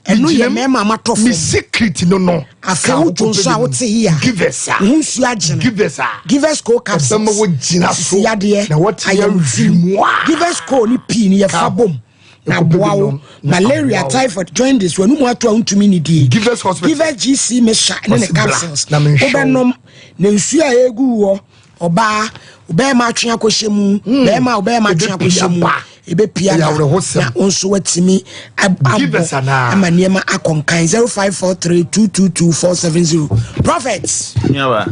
ɛno yɛ mmarima a matɔ fam me secret no no afei wo dwo nso a wote yi a give us a ho nsuo agyene give us a give us co capsules ɛbɛma wo gyina so sisi yadeɛ na wɔte ayamtim awi mu a give us co ne pii ne yɛfa bom na aboa wo malaria typhoid jaundice w'anum ato a wontumi ne die give us hospital give us gc mixture ne ne Ɔse bra, capsules na menhwɛ wo. wobɛnom na nsuo a ɛgu wɔ ɔbaa bɛrima atwe akɔhyɛ mu bɛrima bɛrima atwe akɔhyɛ mu ebepia Ɛyɛ ba awerɛhosɛm. na wo nso watumi ab- Give us abɔ anaa. ama nneɛma akɔ nkan 0543 222 470 prophet Nuaba.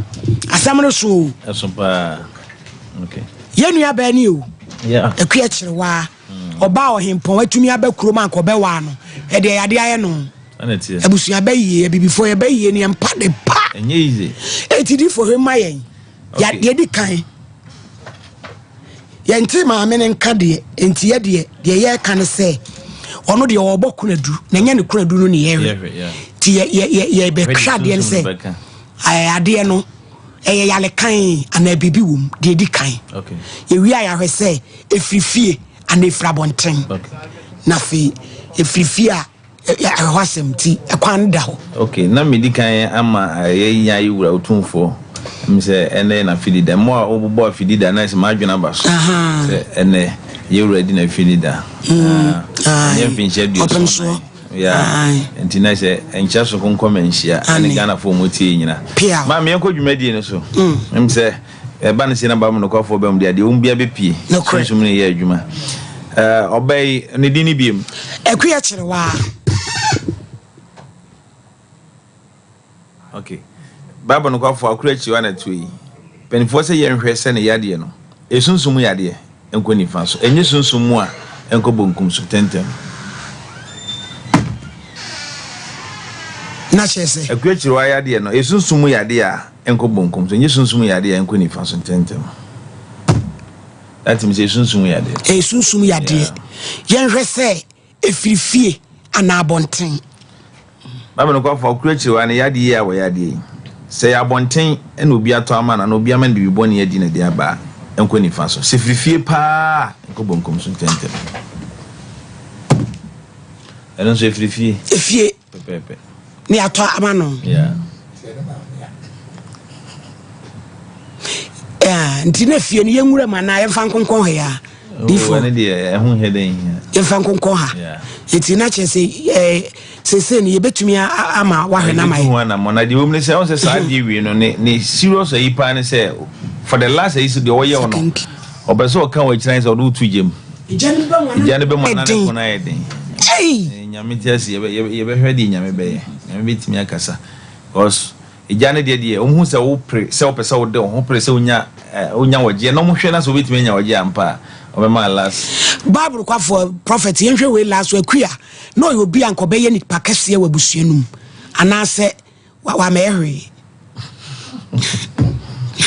asɛm no so o Ɛso paa. Okay. yɛn nua bɛɛ ni o Yeah. akua kyerewaa ɔbaa ɔhempɔn atumi aba kurom anka ɔbɛwaa no ɛdeɛ yɛade ayɛ no Ɛna teɛ. abusua bɛyie abibifoɔ yɛbɛyie no yɛmpa de pa Ɛnyɛ easy. enti difo hwɛ ma yɛn Ya- deɛ di kan yɛnte maame no nka deɛ enti yɛ deɛ deɛ yɛreka ne sɛ ɔno deɛ ɔrebɔ kunadu na ɛnyɛ ne kunadu no ne yɛhwɛ nti yɛbɛhwɛ adeɛ no sɛ adeɛ no ɛyɛ yale kan anaa biribi wɔ mu deɛ di kan yɛwie a yɛahwɛ sɛ ɛfiri fie anaa ɛfiri abɔnten na afei ɛfiri fie a ɛhɔ asɛm nti ɛkwan no da hɔ. Ok, na medi kan ama yɛn yɛ wura otumfoɔ m sɛ ɛnɛ yɛ n'afidi da. Mmoa a wobobɔ afidi da na ɛsɛ m'adwene aba so sɛ ɛnɛ yɛ wura di n'afidi da. Ɛnyɛ mfinhyia aduoson nan. Yeah. Nti na sɛ nkyɛ so konkɔ manhyia ɛne Ghanafoɔ mu tie nyina. Maame yɛnkɔ dwumadie no so. M sɛ Ɛba no sei na Bible nokwafoɔ ba mu deɛ, deɛ wɔn biara bɛpue. Nokorɛ. Sunsum no yɛ adwuma. Ɛɛ, ɔbaa yi, ne din ne biem? Akua Kyerewaa. Ok. Bible nokwafoɔ Akua Kyerewaa na ɛtoɔ yi. Mpanimfoɔ sɛ yɛnhwɛ sɛ ne yadeɛ no, ɛyɛ sunsum mu yadeɛ, ɛnkɔ nifa so. Ɛnyɛ sunsum mu a, ɛnkɔ bonkum so ntɛmntɛm. Na kyerɛ sɛ? Akua Kyerewaa yadeɛ no, ɛyɛ sunsum mu yadeɛ a, Ɛnkɔ bonkum so, ɛnyɛ sunsum yadeɛ a ɛnkɔ nifa so ntɛmntɛm. That means ɛyɛ sunsum yadeɛ. Ɛyɛ sunsum yadeɛ. Yɛnhwɛ sɛ ɛfiri fie anaa abɔnten. Bible no kɔfa ɔkura akyiri hɔ a ne yadeɛ yi a wɔyɛ adeɛ yi. Sɛ ɛyɛ abɔnten ɛna obi atɔ ama no anaa obi ama no biribi bɔne adi na ɛde aba a, ɛnkɔ nifa so. Sɛ ɛfiri fie paa a, ɛnkɔ bonkum so ntɛmntɛm. Ɛno nso ɛfiri fie. Efie. Pɛpɛɛpɛ. Ne atɔ ama no. Yeah. Yeah, nti na fie no yɛnwura mu anaa yɛmfa nkonkɔn ha ya oh, difo ɛne deɛ ɛho hɛ dɛn hia yɛmfa nkonkɔn ha nti na kyerɛ sɛ eh, seesei no yɛbɛtumi ama wahwɛ no ama yɛ anammɔ na deɛ wɔm ne sɛ ɔn sɛ saa deɛ wie no ne ne serious ayi paa ne sɛ for the last ayi so deɛ ɔyɛ wo no ɔpɛ sɛ ɔka wɔ akyina sɛ ɔde woto gyam Egya no bɛmu anaa ne ko no ayɛ den. Ei! Nyame te ase yɛbɛhwɛ deɛ Nyame bɛyɛ. Nyame bɛtumi akasa. Because egya no deɛ deɛ wɔn hu sɛ wo pere sɛ wopɛ sɛ wode wo ho pere sɛ wonya wonya wɔgyeɛ na wɔn hwɛ na sɛ wobɛtumi anya wɔgyeɛ ampa a Ɔbɛma last. Bible kwafoɔ prophet yɛnhwɛ wei last akua na ɔyɛ obi a nka ɔbɛyɛ nipa kɛseɛ wɔ abusua no mu anaasɛ wamɛyɛ hwee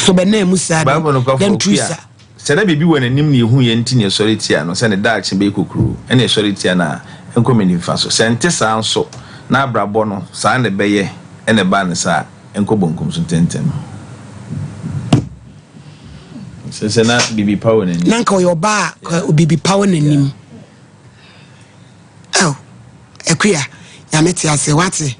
ɔbɛnaa mu saa Bible no kwafoɔ then true akua sa sɛ na biribi wɔ n'anim na ehu yɛn nti na yɛsɔre tia no sɛ ne daakye bɛyɛ kokuroo ɛna yɛsɔre tia no a ɛnkɔ me nifa so sɛ ɛnte saa nso na abrabɔ no saa na ɛbɛyɛ ɛna ɛbaa no saa Nkɔ bonkum so ntɛmntɛm. Sɛ sɛ na biribi pa wɔ n'anim. Na nka ɔyɛ ɔbaa a biribi pa wɔ n'anim. Ɛw, Akua, Nyame te ase, wate?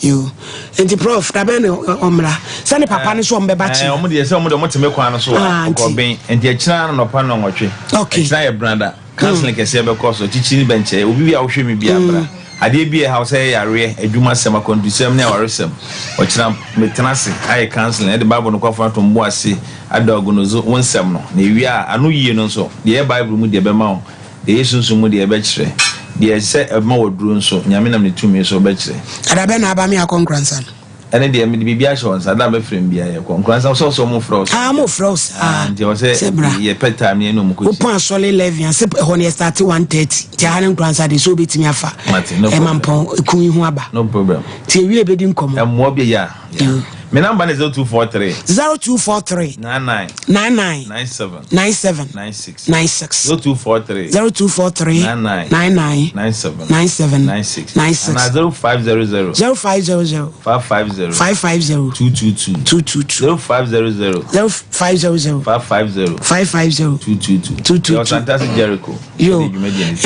Yo. Nti prof, da bɛn na ɔmmra? Sɛ ne papa no so ɔmo bɛba kyena. Ɔmo deɛ sɛ ɔmo deɛ ɔmo te me kwan no so a, Ah, nti. ɔkɔben. Nti ɛkyena anɔpa nnɔnwɔtwe. Okay. Ɛkyena yɛ brada. Counseling kɛseɛ bɛkɔ so, kyikyiri ne bɛnkyɛɛ, obi bi a wohwɛ me biara bra. Adeɛ bi a ɛha wo sɛ ɛyɛ yareɛ, adwumasɛm, akwantusɛm ne awaresɛm, ɔkyena metena ase ayɛ counseling de Bible nokwafo ato mbo ase adaogonozo wo nsɛm no, na ewie a ano yie no nso, deɛ ɛyɛ Bible mu deɛ bɛma wo, deɛ ɛyɛ sunsum mu deɛ ɛbɛkyerɛ, deɛ ɛsɛ ɛbɛma wo aduro nso, Nyame nam ne tumi so bɛkyerɛ. Ɛda bɛn na aba me akɔ Nkoransa no? Ɛne deɛ mede biribi ahyɛ wɔn nsa da a mɛfrɛ m biara yɛkɔ Nkoransa sɛ ɔsɛ ɔmo frɛ wo saa. Ah ɔmo frɛ wo saa. Ah nti ɛwɔ sɛ Sɛ bra. yɛpɛ time ne yɛne ɔmo kɔ hyia. Wopɔn asɔre 11 a sɛ ɛhɔ no yɛ start 1:30 nti aha ne Nkoransa deɛ sɛ wobɛtumi afa Mate, no ɛma problem. mpɔn ɛku yi ho aba. No problem. Nti ɛwie bɛdi nkɔmmɔ. Ɛmmoa bi ya. Yeah. Me number ne 0243. 0243. 99. 99. 97. 97. 96. 96. 0243. 0243. 99. 99. 97. 97. 96. 96. Anaa 0500. 0500. 550. 550. 222. 222. 0500. 0500. 550. 550. 222. 222. Yɛ Ɔsantase Jericho. Yo.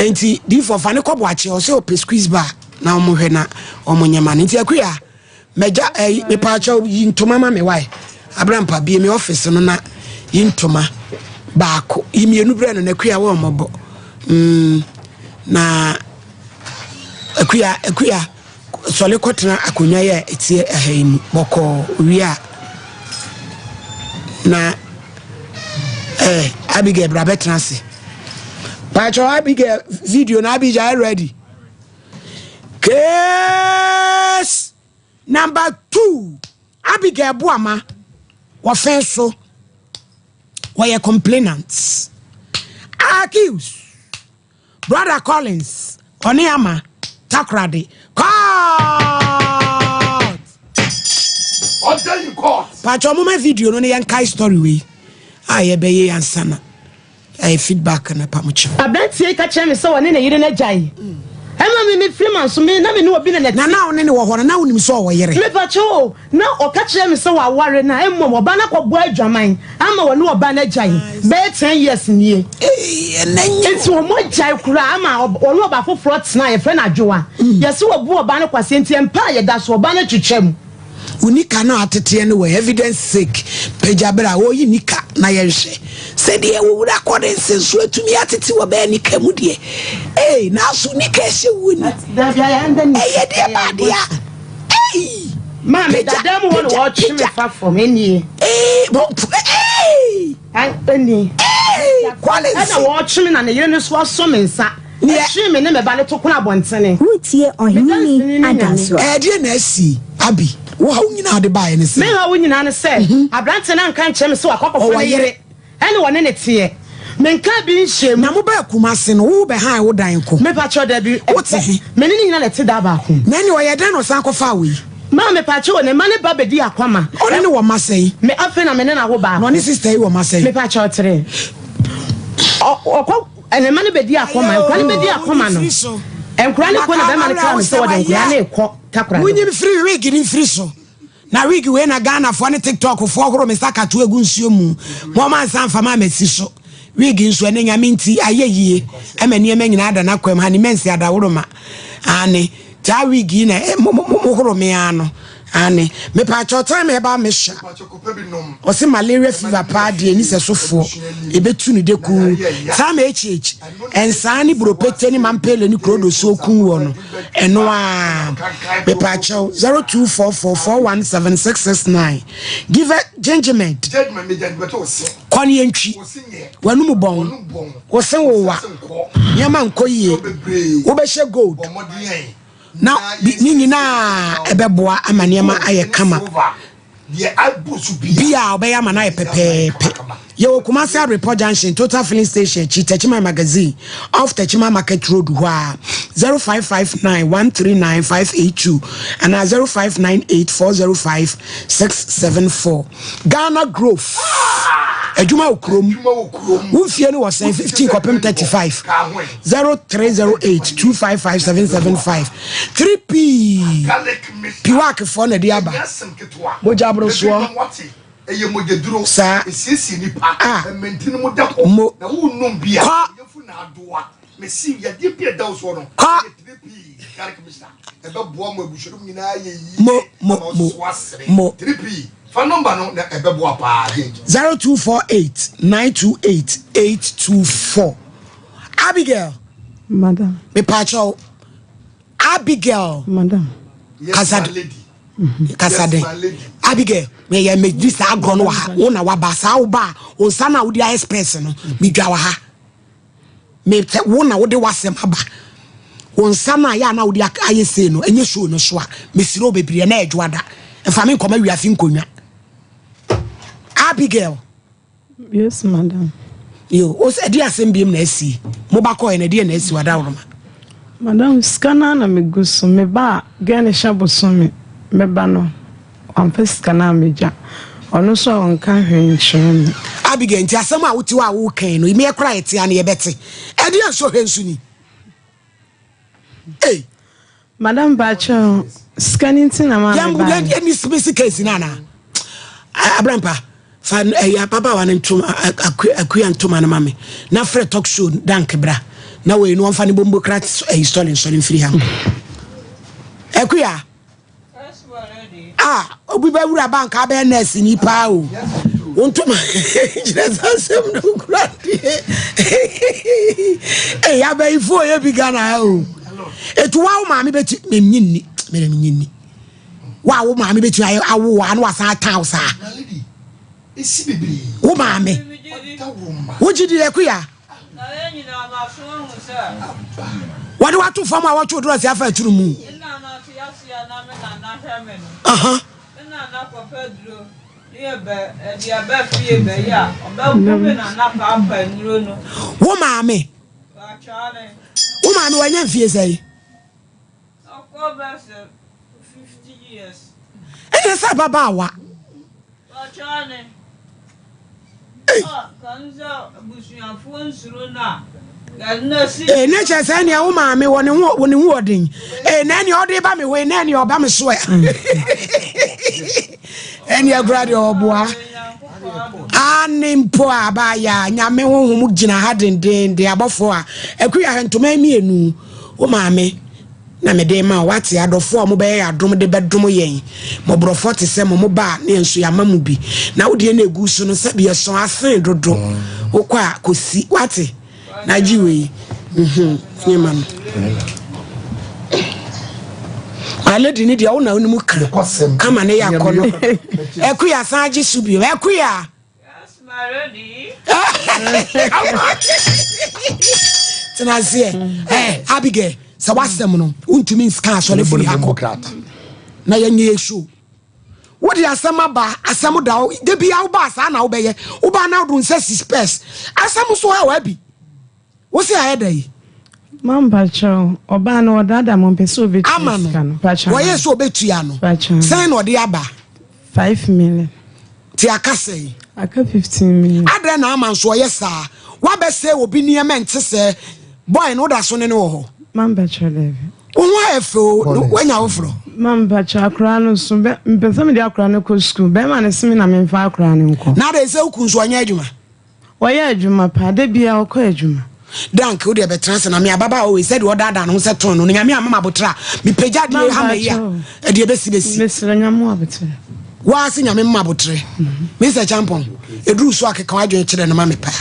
Enti difo fa ne kɔ boakye ɔsɛ ɔpɛ squeeze bar na wɔn hwɛ na wɔn nyɛ ma no nti akuya mɛgya ɛyi eh, mepaakyɛw yi ntoma ma me wae abrampa bie me office no na yi ntoma baako yi mmienu brɛ no na akuya wɔ ɔmɔbɔ mm, na akuya akuya sɔle kɔtena akonnwa yi a ɛteɛ ɛha yi mu bɔkɔɔ wie a na eh, Abigail bra bɛtena ase paakyɛw Abigail video na Abigail ready Case number two, Abigail Boama, wɔfɛn so, wɔyɛ complainant. Accused, Brother Collins, ɔne ama Takoradi, court. Order in court. Pakyɛ ɔmo video no ne yɛn kae story wei a yɛbɛyɛ ansa na. Ɛyɛ feedback no pa mo kyɛw. Aberanteɛ yi ka kyerɛɛ me sɛ ɔne ne yere no agyae. Ɛma me mefiri manso me na me ne obi na na ɛte. Na na wo ne no wɔ hɔ no na wonim sɛ ɔwɔ yere? Mepakyɛw o, na ɔka kyerɛɛ me sɛ waware na mmom ɔbaa no akɔbɔ adwaman ama ɔne ɔbaa no agyae bɛyɛ ten years nie. Nti wɔn agyae koraa ama ɔne ɔbaa foforɔ tena a yɛfrɛ no Adwoa. Yɛse wabu ɔbaa no kwasea nti mpa a yɛda so ɔbaa no atwitwa mu. Wo nika no a ateteɛ no wɔ evidence sake pagya berɛ a wɔyi nika na yɛnhwɛ sɛdeɛ wo wura kɔ ne nsenso atumi atete wɔ bɛɛ nika mu deɛ ei nanso nika ɛhyɛ wo ni ɛyɛ deɛ ba adeɛ a ei Maame dada mu hɔ na wɔtwe me fa fam ɛnie. Ee bɔmpu ee. Ɛnie. Ee Collins. Ɛna wɔtwe me na ne yere no so asɔ me nsa. Ɛtwee me ne me ba no to kono abɔntene. Woretie Ɔhene Adansewa. Ɛdeɛn na asi, Abi? Wo haw nyinaa a wode baeɛ ne sɛ. Me haw nyinaa ne sɛ, aberanteɛ no anka ankyerɛ me sɛ wakɔ akɔfa ne yere ɛne ɔne no teɛ. Menkaa bi nhyɛɛ mu. Na mobaa Kumasi no, wo bɛhae wo dan ko? Mepakyɛw, dabi. Wote he? Me ne no nyinaa na ɛte dan baako mu. Na ɛnneɛ ɔyɛɛ dɛn na ɔsan kɔfaa wei? Maa mepakyɛw, ne mma no ba bɛdii akwama. Ɔne no wɔ mma sɛn? Me, afei na me ne no awo baako. Na ɔne sista yi wɔ mma sɛn? Mepakyɛw, tere. Ɔ, ɔkɔ. Ne mma no bɛdi akɔma, nkwadaa no bɛdi akɔma no. Nkwadaa no kɔ na bɛrima no kaa no sɛ wɔde nkwadaa no rekɔ Takoradi. Monyi mfiri wig no mfiri so. Na wig wei na Ghanafoɔ ne TikTok foɔ horo me sakato agu nsuo mu. Moama nsa mfa ma masi so. Wig nso ɛnɛ Nyame nti ayɛ yie ɛma nneɛma nyinaa ada n'akwam ha ne mansi adaworoma. Aane saa wig yi na mo mo mo horo me ara no. Aane mepaakyɛw time ɛba me hyɛ. Ɔse malaria fever paa deɛ ni sɛ sofoɔ ɛbɛtu no dekuu saa ma HH ɛnsaa ne buropete ne mampele ne kurodosuo kun wɔ no ɛno a mepaakyɛw 0244417669 give a gingermed kɔ ne yɛntwi w'anum bɔn wo se wowa nneɛma nkɔ yie wobɛhyɛ gold na ne nyinaa ɛbɛboa ama nneɛma ayɛ kama. Bi a ɔbɛyɛ ama no ayɛ pɛpɛɛpɛ. Yɛwɔ Kumasi Abrepɔ Junction, Total Filling Station akyi, Techiman Magazine, off Techiman Market Road hɔ ara. 0559 139 582 anaa 0598 405 674. Ghana Grove. Adwuma wɔ kurom. Wo mfie no wɔ sɛn 15 kɔpem 35. 0308 255 775. 3P. Piwakfoɔ na ɛde aba. Mogya borosoɔ. Ɛyɛ mogyaduro. Saa. Ɛsiesie nipa. A. Ɛma ntini mu da hɔ. Mo. Na wonnom bi a. Kɔ. Yafunu adoa. Mesi yadeɛ bi a ɛda wo soɔ no. Kɔ. Ɛyɛ 3P garlic mixture. Ɛbɛboa ma abusua no mu nyinaa ayɛ yie. Mo, mo, Ama mo, wo so asere. mo. 3P fa nɔmba no na ɛbɛboa paa. Yɛn. 0248 928 824. Abigail. Madam. Mepaakyɛw. Abigail. Madam. Kasa kasa den. Abigail, meyɛ medi saa agorɔ no wɔ ha. Wo na waba saa wo ba a, wo nsa no a wode ayɛ spɛs no, medwa wɔ ha. Mepɛ wo na wode w'asɛm aba. Wo nsa no a yɛ a na wode ayɛ sei no, ɛnyɛ show no so a, mesrɛ wo bebree na ɛdwo ada. Mfa me nkɔma wiase nkonnwa. Abigail. Yes, madam. Yo, o sɛ ɛde asɛm biem na asi. Mo ba kɔɛ na ɛdeɛ na asi wadaworoma. Madam, sika no na megu so. Me ba a, gɛɛ ne hyɛ bosome. Mɛba no, wamfa sika no ammɛgya. Ɔno nso a ɔnka hwee nkyerɛ me. Abigail, nti asɛm a wote hɔ a wokan no, meɛ koraa yɛte a na yɛbɛte. Ɛdeɛ nsɔhwɛ nso ni. Ei. Madam pakyɛw, sika no nti na maa me baeɛ. Yɛn yɛn ni sika esi na ana. Abrampa, fa ɛyɛ ababaawa no ntoma akuya ntoma no ma me. Na frɛ talk show dank bra. Na wei no wɔmfa ne bombo kra ɛyi sɔle nsɔle mfiri ha nkɔ. Akuya. Ah, obi bɛwura bank abɛyɛ nurse ni paa o. Wo ntoma kyerɛ sɛ asɛm no kura deɛ. Ee abayifoɔ yɛ bi Ghana ha o. Etu wa wo maame bɛti menyi nni mene menyi nni. Wa wo maame bɛti ayɛ awo wa na wasan atan wo saa. Wo maame. Wo gye di akuya. Wɔde wato fam a wɔtwe drɔs afa aturu mu. Wo maame. Wo maame wanya mfie sɛn? Ɛnyɛ sɛ ababaawa. Ee, ne kyerɛ sɛ nea wo maame wɔ ne ho wɔ ne ho ɔden. Ee, na nea ɔde ba me hɔ yi, na nea ɔba me so ɛ. Ɛne akura deɛ ɔboa. Ane mpo a abaayɛ a nyame honhom gyina ha dendenden abɔfoɔ a akuya ha ntoma mmienu. Wo maame na mede rema wo, woate? Adɔfoɔ a wɔbɛyɛ yɛn adom de bɛdom yɛn, mmɔborɔfoɔ te sɛ mo, moba a, na yɛn nso yɛama mo bi. Na wo deɛ na ɛgu so no, sɛbi ɛsõ asen dodo. Wokɔ a, kɔsi, woate? Na gye wei. Mhm, nye ma no. My lady ne deɛ wo na wonim ka. Kama ne yɛ akɔnɔ. Akuya san agye so bio. Akuya! tena aseɛ eh, Abigail sɛ woasɛm no wontumi nka asɔre firi ha kɔ na yɛnyɛ yɛ show wode asɛm aba asɛm da wo da bia wobaa saa na wobɛyɛ wobaa na wode nsa si spɛs asɛm so ha wabi Wo se ayɛ dɛ yi. Mam pakyɛw ɔbaa no ɔdaadaa mo ɔmpɛ sɛ obetua sika no pakyɛw. Wɔyɛ sɛ obetua no. Pakyɛw. Sɛn na ɔde aba. 5 million. Ti aka sɛn. Aka 15 million. Adɛn na ama nso ɔyɛ saa. Wabɛsɛe obi nneɛma nte sɛ boy no woda so ne no wɔ hɔ. Mam pakyɛw daabi. Wo ho ayɛ fɛ o wanya foforɔ. Mam pakyɛw akora no so bɛ mpɛ sɛ mede akora no kɔ sukuu bɛrima no se me na memfa akora no nkɔ. Na adɛn sɛ wo kun nso ɔnyɛ adwuma. Ɔyɛ adwuma paa, da biara ɔkɔ adwuma. Dank, wo deɛ bɛtena ase na me ababaawa wei sɛdeɛ ɔdaadaa ne ho sɛ tɔn no no nyame ama me aboterɛ a mepagya adeɛ hama yi a ɛdeɛ bɛsi bɛsi. Mesrɛ nyame wo aboterɛ. Waa se nyame mma aboterɛ. Mr. Champon, ɛduru so akeka w'adwene kyerɛ no ma me paa.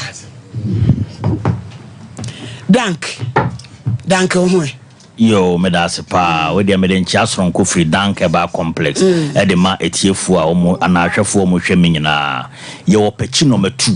Dank, dank wo ho ɛ. Yoo meda ase paa wei deɛ mede nkyea soronko firi Dank Herbal Complex de ma atiefoɔ a wɔn anaa ahwɛfoɔ a wɔhwɛ me nyinaa. Yɛwɔ Pɛkyi nɔma tu.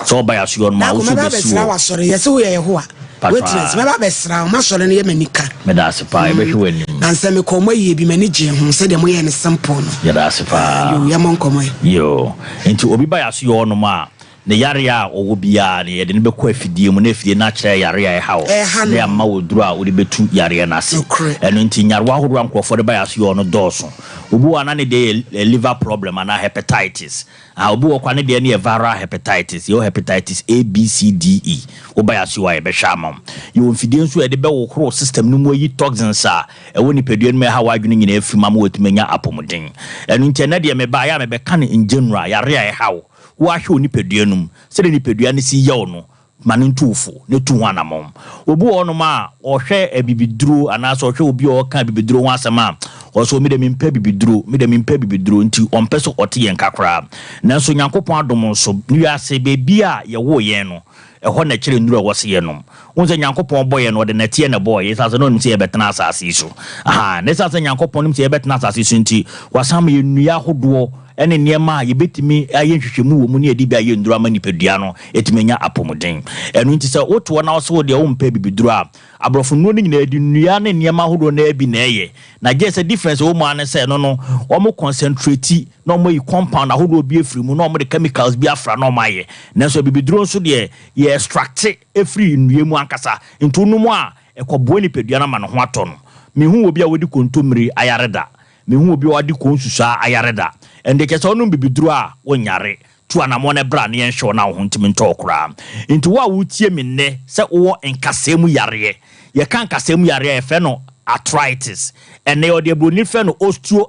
Sɛ woba yɛ asoyɛ no ma Daako wo nso mɛba wobɛsi abɛsra wɔ w'asɔre yɛse woyɛ Yehowa Patro witness a. mɛba abɛsra wo m'asɔre no yɛ m'anika. Meda ase paa, yɛbɛhwɛ w'anim. Na nsɛ mekɔɔ mo ayie bi, m'ani gyee ho sɛdeɛ moyɛɛ no simple no. Yɛda ase paa. Yoo, yɛmmɔ nkɔmmɔ ɛ. Yoo, nti obi ba yɛaso yɛ hɔnom a, ne yareɛ a ɔwɔ biara no, yɛde no bɛkɔ afidie mu na afidie no akyerɛ yareɛ a ɛha wo, Ɛha na no. yɛama wo aduro a wode bɛtu yareɛ no ase. Nokorɛ. Ɛno nti nyarewa ahodoɔ a nkurɔfoɔ de ba yɛaso yɛ hɔ no dɔɔso. Obi wɔ hɔ a na ne deɛ yɛ liver problem anaa hepatitis. Ah, obi wɔ hɔ koraa ne deɛ no yɛ viral hepatitis. Yɛwɔ hepatitis A, B, C, D, E. Woba yɛn asoɛe a, yɛbɛhwɛ ama wo. Yɛwɔ mfidie nso a yɛde bɛhohoro system no mu ayi toxins a ɛwɔ nipadua no mu a ɛha w'adwene nyinaa afiri mu ama woatumi anya apɔmuden. Ɛno nti ɛnnɛ deɛ mebaeɛ a mebɛka no in general, yareɛ a ɛha wo. Woahwɛ wo nipadua no mu, sɛdeɛ nipadua no si yɛ wo no, Ma no ntu wo fo na tu ho anammɔn. Obi wɔ hɔnom a, ɔhwɛ abibiduro anaasɛ ɔhwɛ obi a ɔreka abibiduro ho asɛm a, ɔsɛ o, me deɛ mempɛ abibiduro, me deɛ mempɛ abibiduro, nti ɔmpɛ sɛ ɔte yɛn nka koraa. Nanso Onyankopɔn adom nso, ne wiase, baabi a yɛwoo yɛn no, ɛhɔ na ɛkyerɛ nnuro a ɛwɔ sɛ yɛnom. Wohu sɛ Nyankopɔn bɔ yɛn no, ɔde nɛteɛ na ɛbɔɔ yɛn, ɛsiane sɛ na ɔnim sɛ yɛbɛtena asase yi so. Ahaa, na ɛsiane sɛ Nyankopɔn nim sɛ yɛbɛtena asase yi so nti, wasan ama yɛn nnua ahodoɔ ne nneɛma a yɛbɛtumi ayɛ nhwehwɛmu wɔ mu ne yɛde bi ayɛ nnuro ama nipadua no atumi anya apɔmuden. Ɛno nti sɛ wote hɔ na wose wo deɛ wompɛ abibiduro a, aborɔfo nnuro no nyinaa yɛde nnua ne nneɛma ahodoɔ no ara bi na ɛyɛ. Na gye sɛ difference a ɛwɔ mu ara ne sɛ ɛno no wɔn concentrate na wɔayi compound ahodoɔ bi afiri mu na wɔde chemicals bi afra na wɔayɛ. Nanso abibiduro nso deɛ yɛ extracte firi nnua mu ankasa. Nti wonom a ɛkɔboa nipadua no ama ne ho atɔ no. Menhuu obi a wadi kontommire ayare da. Menhuu obi a wadi konsusaa ayare da. Ɛnde kyerɛ sɛ wonom bibiduro a wonyare. Tu anammɔn na bra na yɛnhwɛ wo na wo ho ntumi ntɔ wo koraa. Nti wo a woretie me nnɛ sɛ wowɔ nkasɛɛ mu yareɛ, yɛka nkasɛɛ mu yareɛ a yɛfrɛ no arthritis. Ɛnnɛ yɛwɔ deɛ buroni frɛ no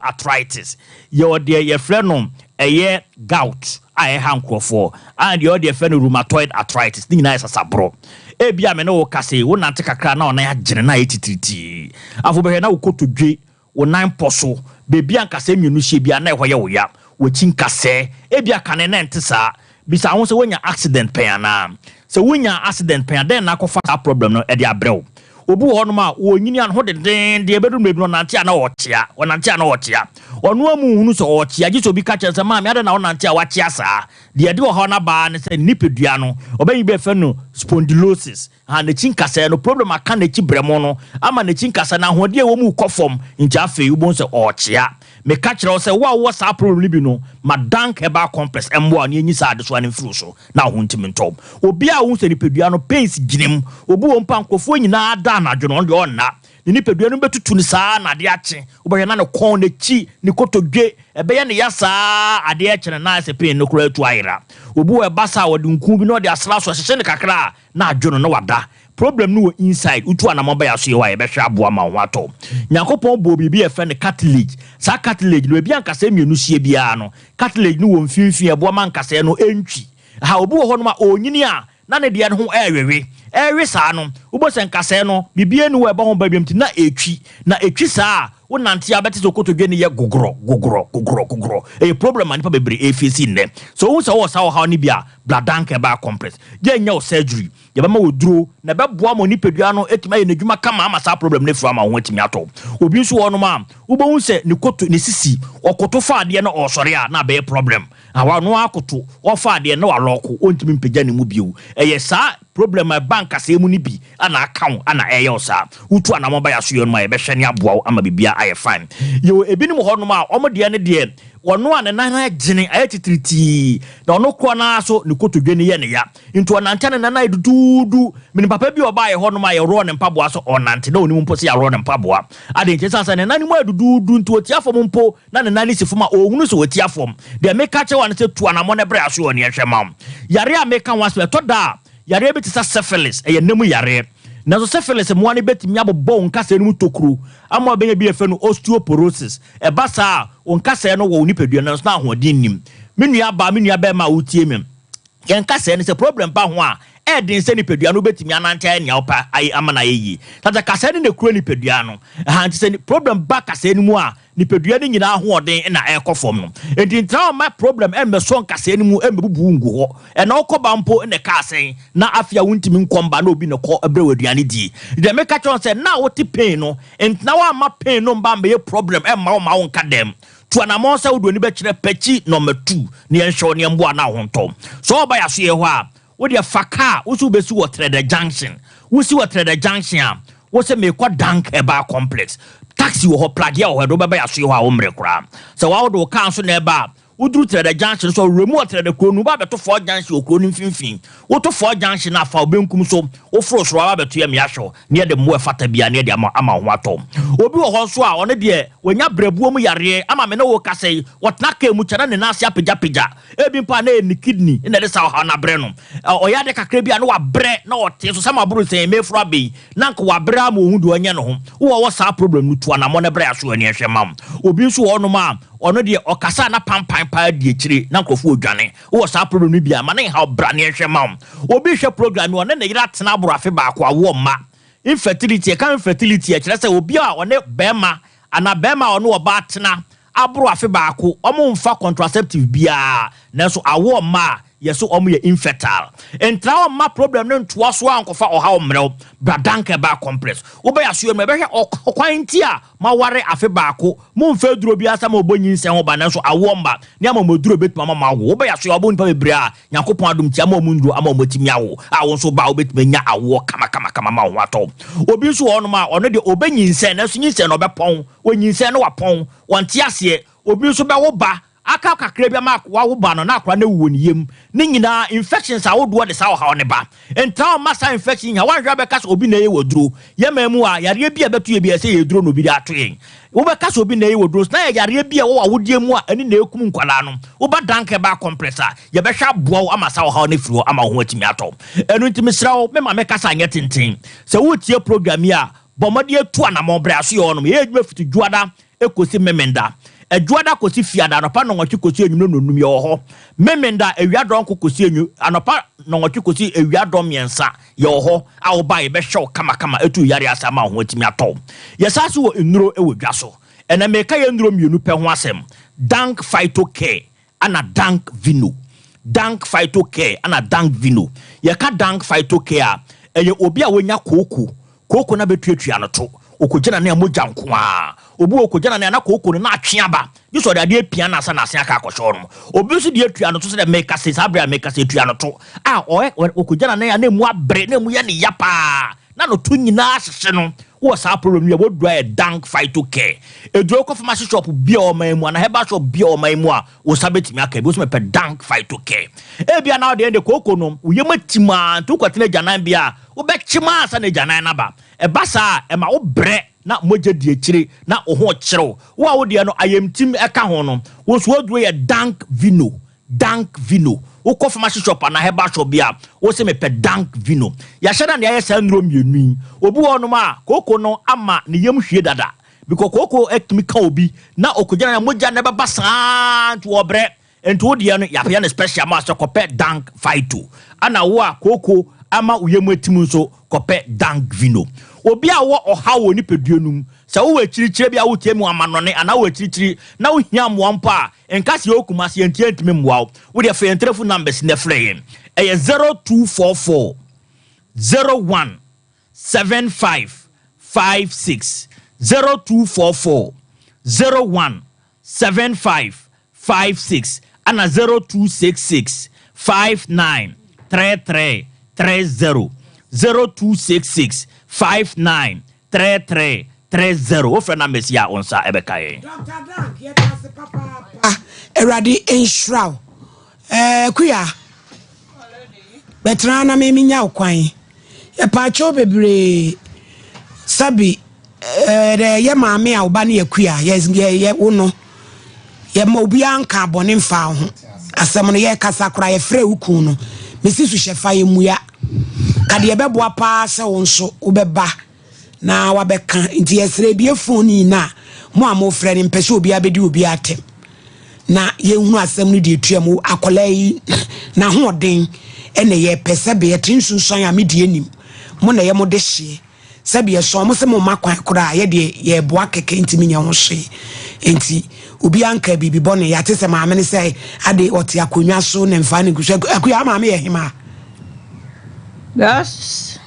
osteoarthritis, yɛwɔ deɛ yɛfrɛ no ɛyɛ gout a ɛha nkurɔfoɔ, a deɛ yɛwɔ deɛ yɛfrɛ no rheumatoid arthritis, ne nyinaa yɛ sasaborɔ. Ebia me ne wo rekasa yi, wonante kakra na wo nan agyene na ayɛ titiritii. Afei wobɛhwɛ na wo kotodwe Wo nan pɔ so, baabi a nkasɛɛ mmienu hyia biara na ɛhɔ yɛ wo ya. W'akyi nkasɛɛ, ebia kane na ɛnte saa. Bisa wo ho sɛ woanya accident pɛn anaa? Sɛ wonyaa accident pɛn a, dɛn na akɔfa saa problem no de abrɛ wo? Obi wɔ hɔnom a, ɔrenyini a ne ho dendeenden, ɛbɛduru baabi no ɔnante a na ɔrekyea, ɔnante a na ɔrekyea. Ɔno ara mu nhunu sɛ ɔrekyea, gye sɛ obi ka kyerɛ no sɛ, Maame, adɛn na wonante a woakyea saa? Deɛ ɛde ɔhaw no aba ara ne sɛ ne nipadua no, ɔbɛnya biribi a yɛfrɛ no spondylosis. Ha n'akyi nkasɛɛ no problem aka n'akyi brɛmo no ama n'akyi nkasɛɛ no ahoɔden a ɛwɔ mu rekɔ fam nti afei wobɛhu sɛ ɔrekyea. Meka kyerɛ wo sɛ wo a wowɔ saa problem no bi no ma Dank Herbal Complex mmoa wo na yɛnyi saa adesoa no mfiri wo so na wo ho ntumi ntɔ wo. Obiara a wohu sɛ nipadua no pains gyina mu, obi wɔ hɔ mpo a nkurɔfoɔ nyinaa da anadwo no ɔno deɛ ɔnna, ne nipadua no bɛtutu no saa na adeɛ akye, wobɛhwɛ na ne kɔn, n'akyi, ne kotodwe ɛbɛyɛ no ya saa adeɛ rekye no na ayɛ sɛ pain no koraa atu ayera. Obi wɔ hɔ ɛba saa a ɔde nku bi na ɔde asra so ɛhyehye no kakra a na adwo no na wada. Problem no wɔ inside, wotu anamɔn ba yɛaso yɛ hɔ a yɛbɛhwɛ aboa ma wo ho atɔ wo. Nyankopɔn bɔɔ biribi a yɛfrɛ no cartilage. Saa cartilage no baabi a nkasɛɛ mmienu hyia biara no, cartilage no wɔ mfimfini a ɛboa ma nkasɛɛ no ntwi. Aha, obi wɔ hɔnom a ɔrenyini a na ne deɛ no ho ɛrewewe. Ɛrewe saa no, wobɛhu sɛ nkasɛɛ no, biribiara nni hɔ a ɛbɔ ho ban biom nti na ɛretwi. Na ɛtwi saa a, wonante a wobɛte sɛ wo kotodwe no yɛ gogorɔ, gogorɔ, gogorɔ, gogorɔ. Ɛyɛ problem a nnipa bebree ɛrefeesi nnɛ. Sɛ wohu sɛ wowɔ saa ɔhaw no bi a, Bra Dank Herbal Complex. Yɛnyɛ wo surgery, yɛbɛma wo aduro na ɛbɛboa ma onipadua no atumi ayɛ n'adwuma kama ama saa problem no afiri hɔ ama wo ho atumi atɔ wo. Obi nso wɔ hɔnom a, wobɛhu sɛ ne koto, ne sisi, ɔkoto fa adeɛ na ɔresɔre a na abɛyɛ problem. Awa, ɔno ara koto, ɔfa adeɛ na walɔɔko, ɔntumi mpagya ne mu bio. Ɛyɛ saa problem a ɛba nkasɛɛ mu no bi na aka wo na ɛreyɛ wo saa. Wotu anamɔn ba yɛn asoɛeɛ no mu a, yɛbɛhwɛ ne aboa wo ama biribiara ayɛ fine. Yɛwɔ ebinom wɔ hɔnom a, wɔn deɛ ne deɛ, ɔno a ne nan agyene, ayɛ titiritii, na ɔno korɔ no ara so ne kotodwe no yɛ no ya. Nti ɔnante a ne nan ayɛ duduudu. Menim papa bi a ɔbaa yɛn hɔnom a yɛworɔɔ ne mpaboa sɛ ɔrenante, na ɔnnim mpo sɛ yɛaworɔ ne mpaboa. Adɛn nti? Ɛsiane sɛ ne nan no mu ayɛ duduudu nti, ɔtia fam mpo na ne nan no si fam a, ɔnhunu sɛ watia fam. Deɛ meka kyerɛ wo ara ne sɛ tu anammɔn na brɛ aso wɔ nea ɛhwɛ ma wo. Yareɛ a meka ho asɛm, ɛtɔ da a, yareɛ bi te sɛ syphilis, ɛyɛ nna mu yareɛ. Nanso syphilis mmoa no bɛtumi abobɔ wo nkasɛɛ no mu tokuro ama wabɛnya bi a yɛfrɛ no osteoporosis. Ɛba saa a, wo nkasɛɛ no wɔ wo nipadua no nanso na ahoɔden nnim. Me nua baa, me nua barima a wotie me, yɛn nkasɛɛ no sɛ problem ba ho a, ɛyɛ den sɛ nipadua no wobɛtumi anante ayɛ nea wopɛ ayɛ ama no ayɛ yie. Sɛ kasɛɛ no na ɛkura nipadua no, ɛha nti sɛ problem ba kasɛɛ no mu a, Nipadua no nyinaa ahoɔden na ɛrekɔ fam no. Enti ntra hɔ mma problem mmɛsɔ nkasɛɛ no mu mmɛbubu wo ngu hɔ. Ɛna wokɔ ba mpo na ɛka asɛn na afei a wontumi nkɔ mba na obi na ɛkɔ brɛ wo aduane die. Deɛ meka kyerɛ wo sɛ nna a wote pain no, ntena hɔ amma pain no mba mmɛyɛ problem mma wo mma wo nka dɛm. Tu anamɔn sɛ wode w'ani bɛkyerɛ Pɛkyi nɔma tu na yɛnhwɛ wo na yɛmboa na wo ho ntɔ wo. Sɛ wɔba yɛasoɛɛ hɔ a, wo deɛ fa car wo so wobɛsi wɔ Trɛdɛ junction. Wosi wɔ Trɛdɛ junction a, Wo se meekɔ Dank Herbal Complex. Taxi wɔ hɔ, pragea wɔ hɔ, ɛde wo bɛba yɛasoɛ hɔ a wo mmere koraa. Sɛ woa wode wo car nso na ɛba a, woduru Trɛdɛ Junction so a, wura mu wɔ Trɛdɛ kuro no mu, woba abɛto Fort Junction wɔ kuro no mfimfini. Woto Fort Junction no a, fa wo benkum so, woforo soro a, woaba abɛto yɛn mmeahwɛ hɔ, na yɛde mmoa a ɛfata biara na yɛde ama ama wo ho atɔ wo. Obi wɔ hɔ nso a, ɔno deɛ, wanya berɛboɔ mu yareɛ ama me ne wo rekasa yi, ɔtena car mu kyɛ na ne nan ase apagyapagya. Ebi mpo a na ɛyɛ ne kidney na ɛde saa ɔhaw no abrɛ no. Ɔyɛ ade kakra bi a na wabrɛ na ɔte so sɛ maboro nsɛn meforo abɛ yi na anka wabrɛ ama ohu deɛ ɔnyɛ ne ho. Wo a ɔwɔ saa problem no tu anammɔn na brɛ aso ani nhwɛ ma wo. Obi nso wɔ hɔnom a ɔno deɛ ɔkasa a na pampan paa di akyire na nkurɔfoɔ redwane. Wowɔ saa problem no bi a ma no nhaw bra na yɛnhwɛ ma wo. Obi rehwɛ program yi ɔne ne yere atena aboro afe baako awoɔ mma. Infertility, yɛka infertility a ɛkyerɛ sɛ obi a ɔne barima anaa barima a ɔne ɔbaa tena aboro afe baako, wɔmfa contraceptive biara, nanso awoɔ mma a, yɛse wɔn yɛ infertile. Ntra hɔ mma problem no ntoa so ara nkɔfa ɔhaw mmerɛ wo. Bra Dank Herbal Complex. Wobɛyɛ asoɛ no, yɛbɛhwɛ ɔkwan nti a moaware afe baako, momfa aduro biara sɛ mobɔ nyinsɛn ho ban, nanso awoɔ mma, ne ama mo aduro a ɛbɛtumi ama moawo. Wobɛyɛ asoɛ a, wobɛhu nnipa bebree a Nyankopɔn adom nti ama wɔn nnuro ama wɔatumi awo, a wo nso woba a wobɛtumi anya awoɔ kamakamakama ma wo ho atɔ wo. Obi nso wɔ hɔnom a, ɔno deɛ ɔbɛnyinsɛn, nanso nyinsɛn no ɔbɛpɔn, ɔnyinsɛn na wapɔn, ɔnte aseɛ. Obi nso bɛwo ba, aka kakra bi ama wawo ba no na akwadaa no awu wɔ ne yam. Ne nyinaa, infections ahodoɔ de saa ɔhaw no ba. Ntra mma saa infection yi nha, woanhwɛ a wobɛka sɛ obi na ɛyɛ wo aduro. Yɛn man mu ha, yareɛ bi a ɛbɛto yɛn biara, ɛsɛ yɛ aduro na obi de ato yɛn. Wobɛka sɛ obi na ɛyɛ wo aduro nso, na yɛ yareɛ bi a ɛwɔ w'awodeɛ mu a ɛno na ɛkum nkwadaa no. Woba Dank Herbal Complex a, yɛbɛhwɛ aboa wo ama saa ɔhaw no afiri hɔ ama wo ho atumi atɔ wo. Ɛno nti mesrɛ wo, me ma me kasa nyɛ tenten. Sɛ woretie program yi a, bɔ mmɔden tu anammɔn brɛ aso yɛ hɔnom. Yɛyɛ adwuma fiti Dwoada kɔsi Memenda. Ɛdwoada kɔsi Fiada anɔpa nnɔnwɔtwe kɔsi anwummerɛ nnɔnnum yɛwɔ hɔ. Memenda awia dɔnko kɔsi anwu anɔpa nnɔnwɔtwe kɔsi awia dɔnmiɛnsa yɛwɔ hɔ a woba a yɛbɛhwɛ wo kamakama atu wo yareɛ ase ama wo ho atumi atɔ wo. Yɛsan nso wɔ nnuro wɔ dwa so. Ɛnnɛ mereka yɛn nnuro mmienu pɛ ho asɛm, Dank Phyto Care Ana Dank Vino. Dank Phyto Care ana Dank Vino. Yɛka Dank Phyto Care a, ɛyɛ obi a wanya kooko. Kooko no abɛtuatua no to. Ɔkɔgyina ne a mogya nko ara. Obi wɔ hɔ ɔkɔgyina ne a na kooko no na atwe aba. Gye sɛ ɔde adeɛ apia no ansa na asen aka akɔhyɛ hɔ nom. Obi nso deɛ atua no to sɛdeɛ meka sei, saa berɛ a meka sei, atua no to a ɔyɛ, ɔkɔgyina ne a na ɛmu abere, na ɛmu yɛ no ya pa ara, na no to nyinaa hyehye no. Wowɔ saa problem yi a, w'aduro ayɛ Dank Phyto Care. Aduro kɔ pharmacy shop bi a ɔman mu anaa herbal shop bi a ɔman mu a, wo nsa bɛtumi aka bi. Wo sɛ mepɛ Dank Phyto Care. Ebia na wodeɛ de kooko nom, wo yam atim ara nti wokɔtena agyananbea a, wobɛkyem ara ansa na agyanan no aba. Ɛba saa a, ɛma wobrɛ na mogya di akyire na wo ho kyere wo. Wo a wo deɛ no ayamtim ka ho no, wo nso w'aduro yɛ Dank Vino. Dank Vino. Wokɔ pharmacy shop anaa herbal shop bi a, wose mepɛ Dank Vino. Yɛahyɛ da na yɛayɛ saa nnuro mmienu yi. Obi wɔ hɔnom a, kooko no ama ne yam hwie dada. Because kooko tumi ka obi na ɔkɔgyina na mogya no bɛba saa nti ɔbrɛ. Nti wo deɛ no yɛayɛ no special ma wo sɛ kɔpɛ Dank Phyto. Ɛna wo a kooko ama wo yam atim nso kɔpɛ Dank Vino. Obi a ɔwɔ ɔhaw wɔ nipadua no mu, sɛ wowɔ akyirikyiri bi a wotie mu amanɔne anaa wowɔ akyirikyiri na wohia mmoa mpo a, Nka sɛ yɛwɔ Kumasi yɛnti yɛntumi mmoa wo. Wo deɛ fa yɛn telephone numbers na frɛ yɛn. Ɛyɛ 0244 01 75 56, 0244 01 75 56 ɛna 0266 59 33 30, 0266 59 33 30. Wofrɛ numbers yi a wo nsa ɛbɛka yɛn. Doctor Dank yɛda ase papaapa awurade nhyira wo ɛɛ kuya bɛtena na me menya wo kwan yɛpaakyɛw bebree sɛbi ɛɛ dɛ yɛ maame a wo ba ne yɛ kuya yɛ yɛ yɛ wo no yɛ ma obiara nka abɔne mfa wo ho asɛm no yɛ kasa koraa yɛfrɛ wo kun no mesi so hyɛ fa yɛ mua ka deɛ ɛbɛboa paa sɛ wo nso wobɛba na wabɛka nti yɛsrɛ ebie fon no nyina a mo a mofrɛ no mpɛ sɛ obiara bɛdi obiara atɛm na yɛnhunu asɛm no deɛ ɛtua mu akwadaa yi n'ahoɔden ɛna yɛpɛ sɛ bɛyɛ te nsunsuan a medeɛ nim mo na ɛyɛ mo de hyeɛ sɛbi ɛsɔn mo sɛ mo ma kwan koraa yɛ deɛ yɛboa kɛkɛ nti menyɛ ho hwee nti obiara nka biribi bɔne yɛate sɛ maame no sɛ ade ɔte akonnwa so ne mfa ne nkusua akuya maame yɛ hema Yes.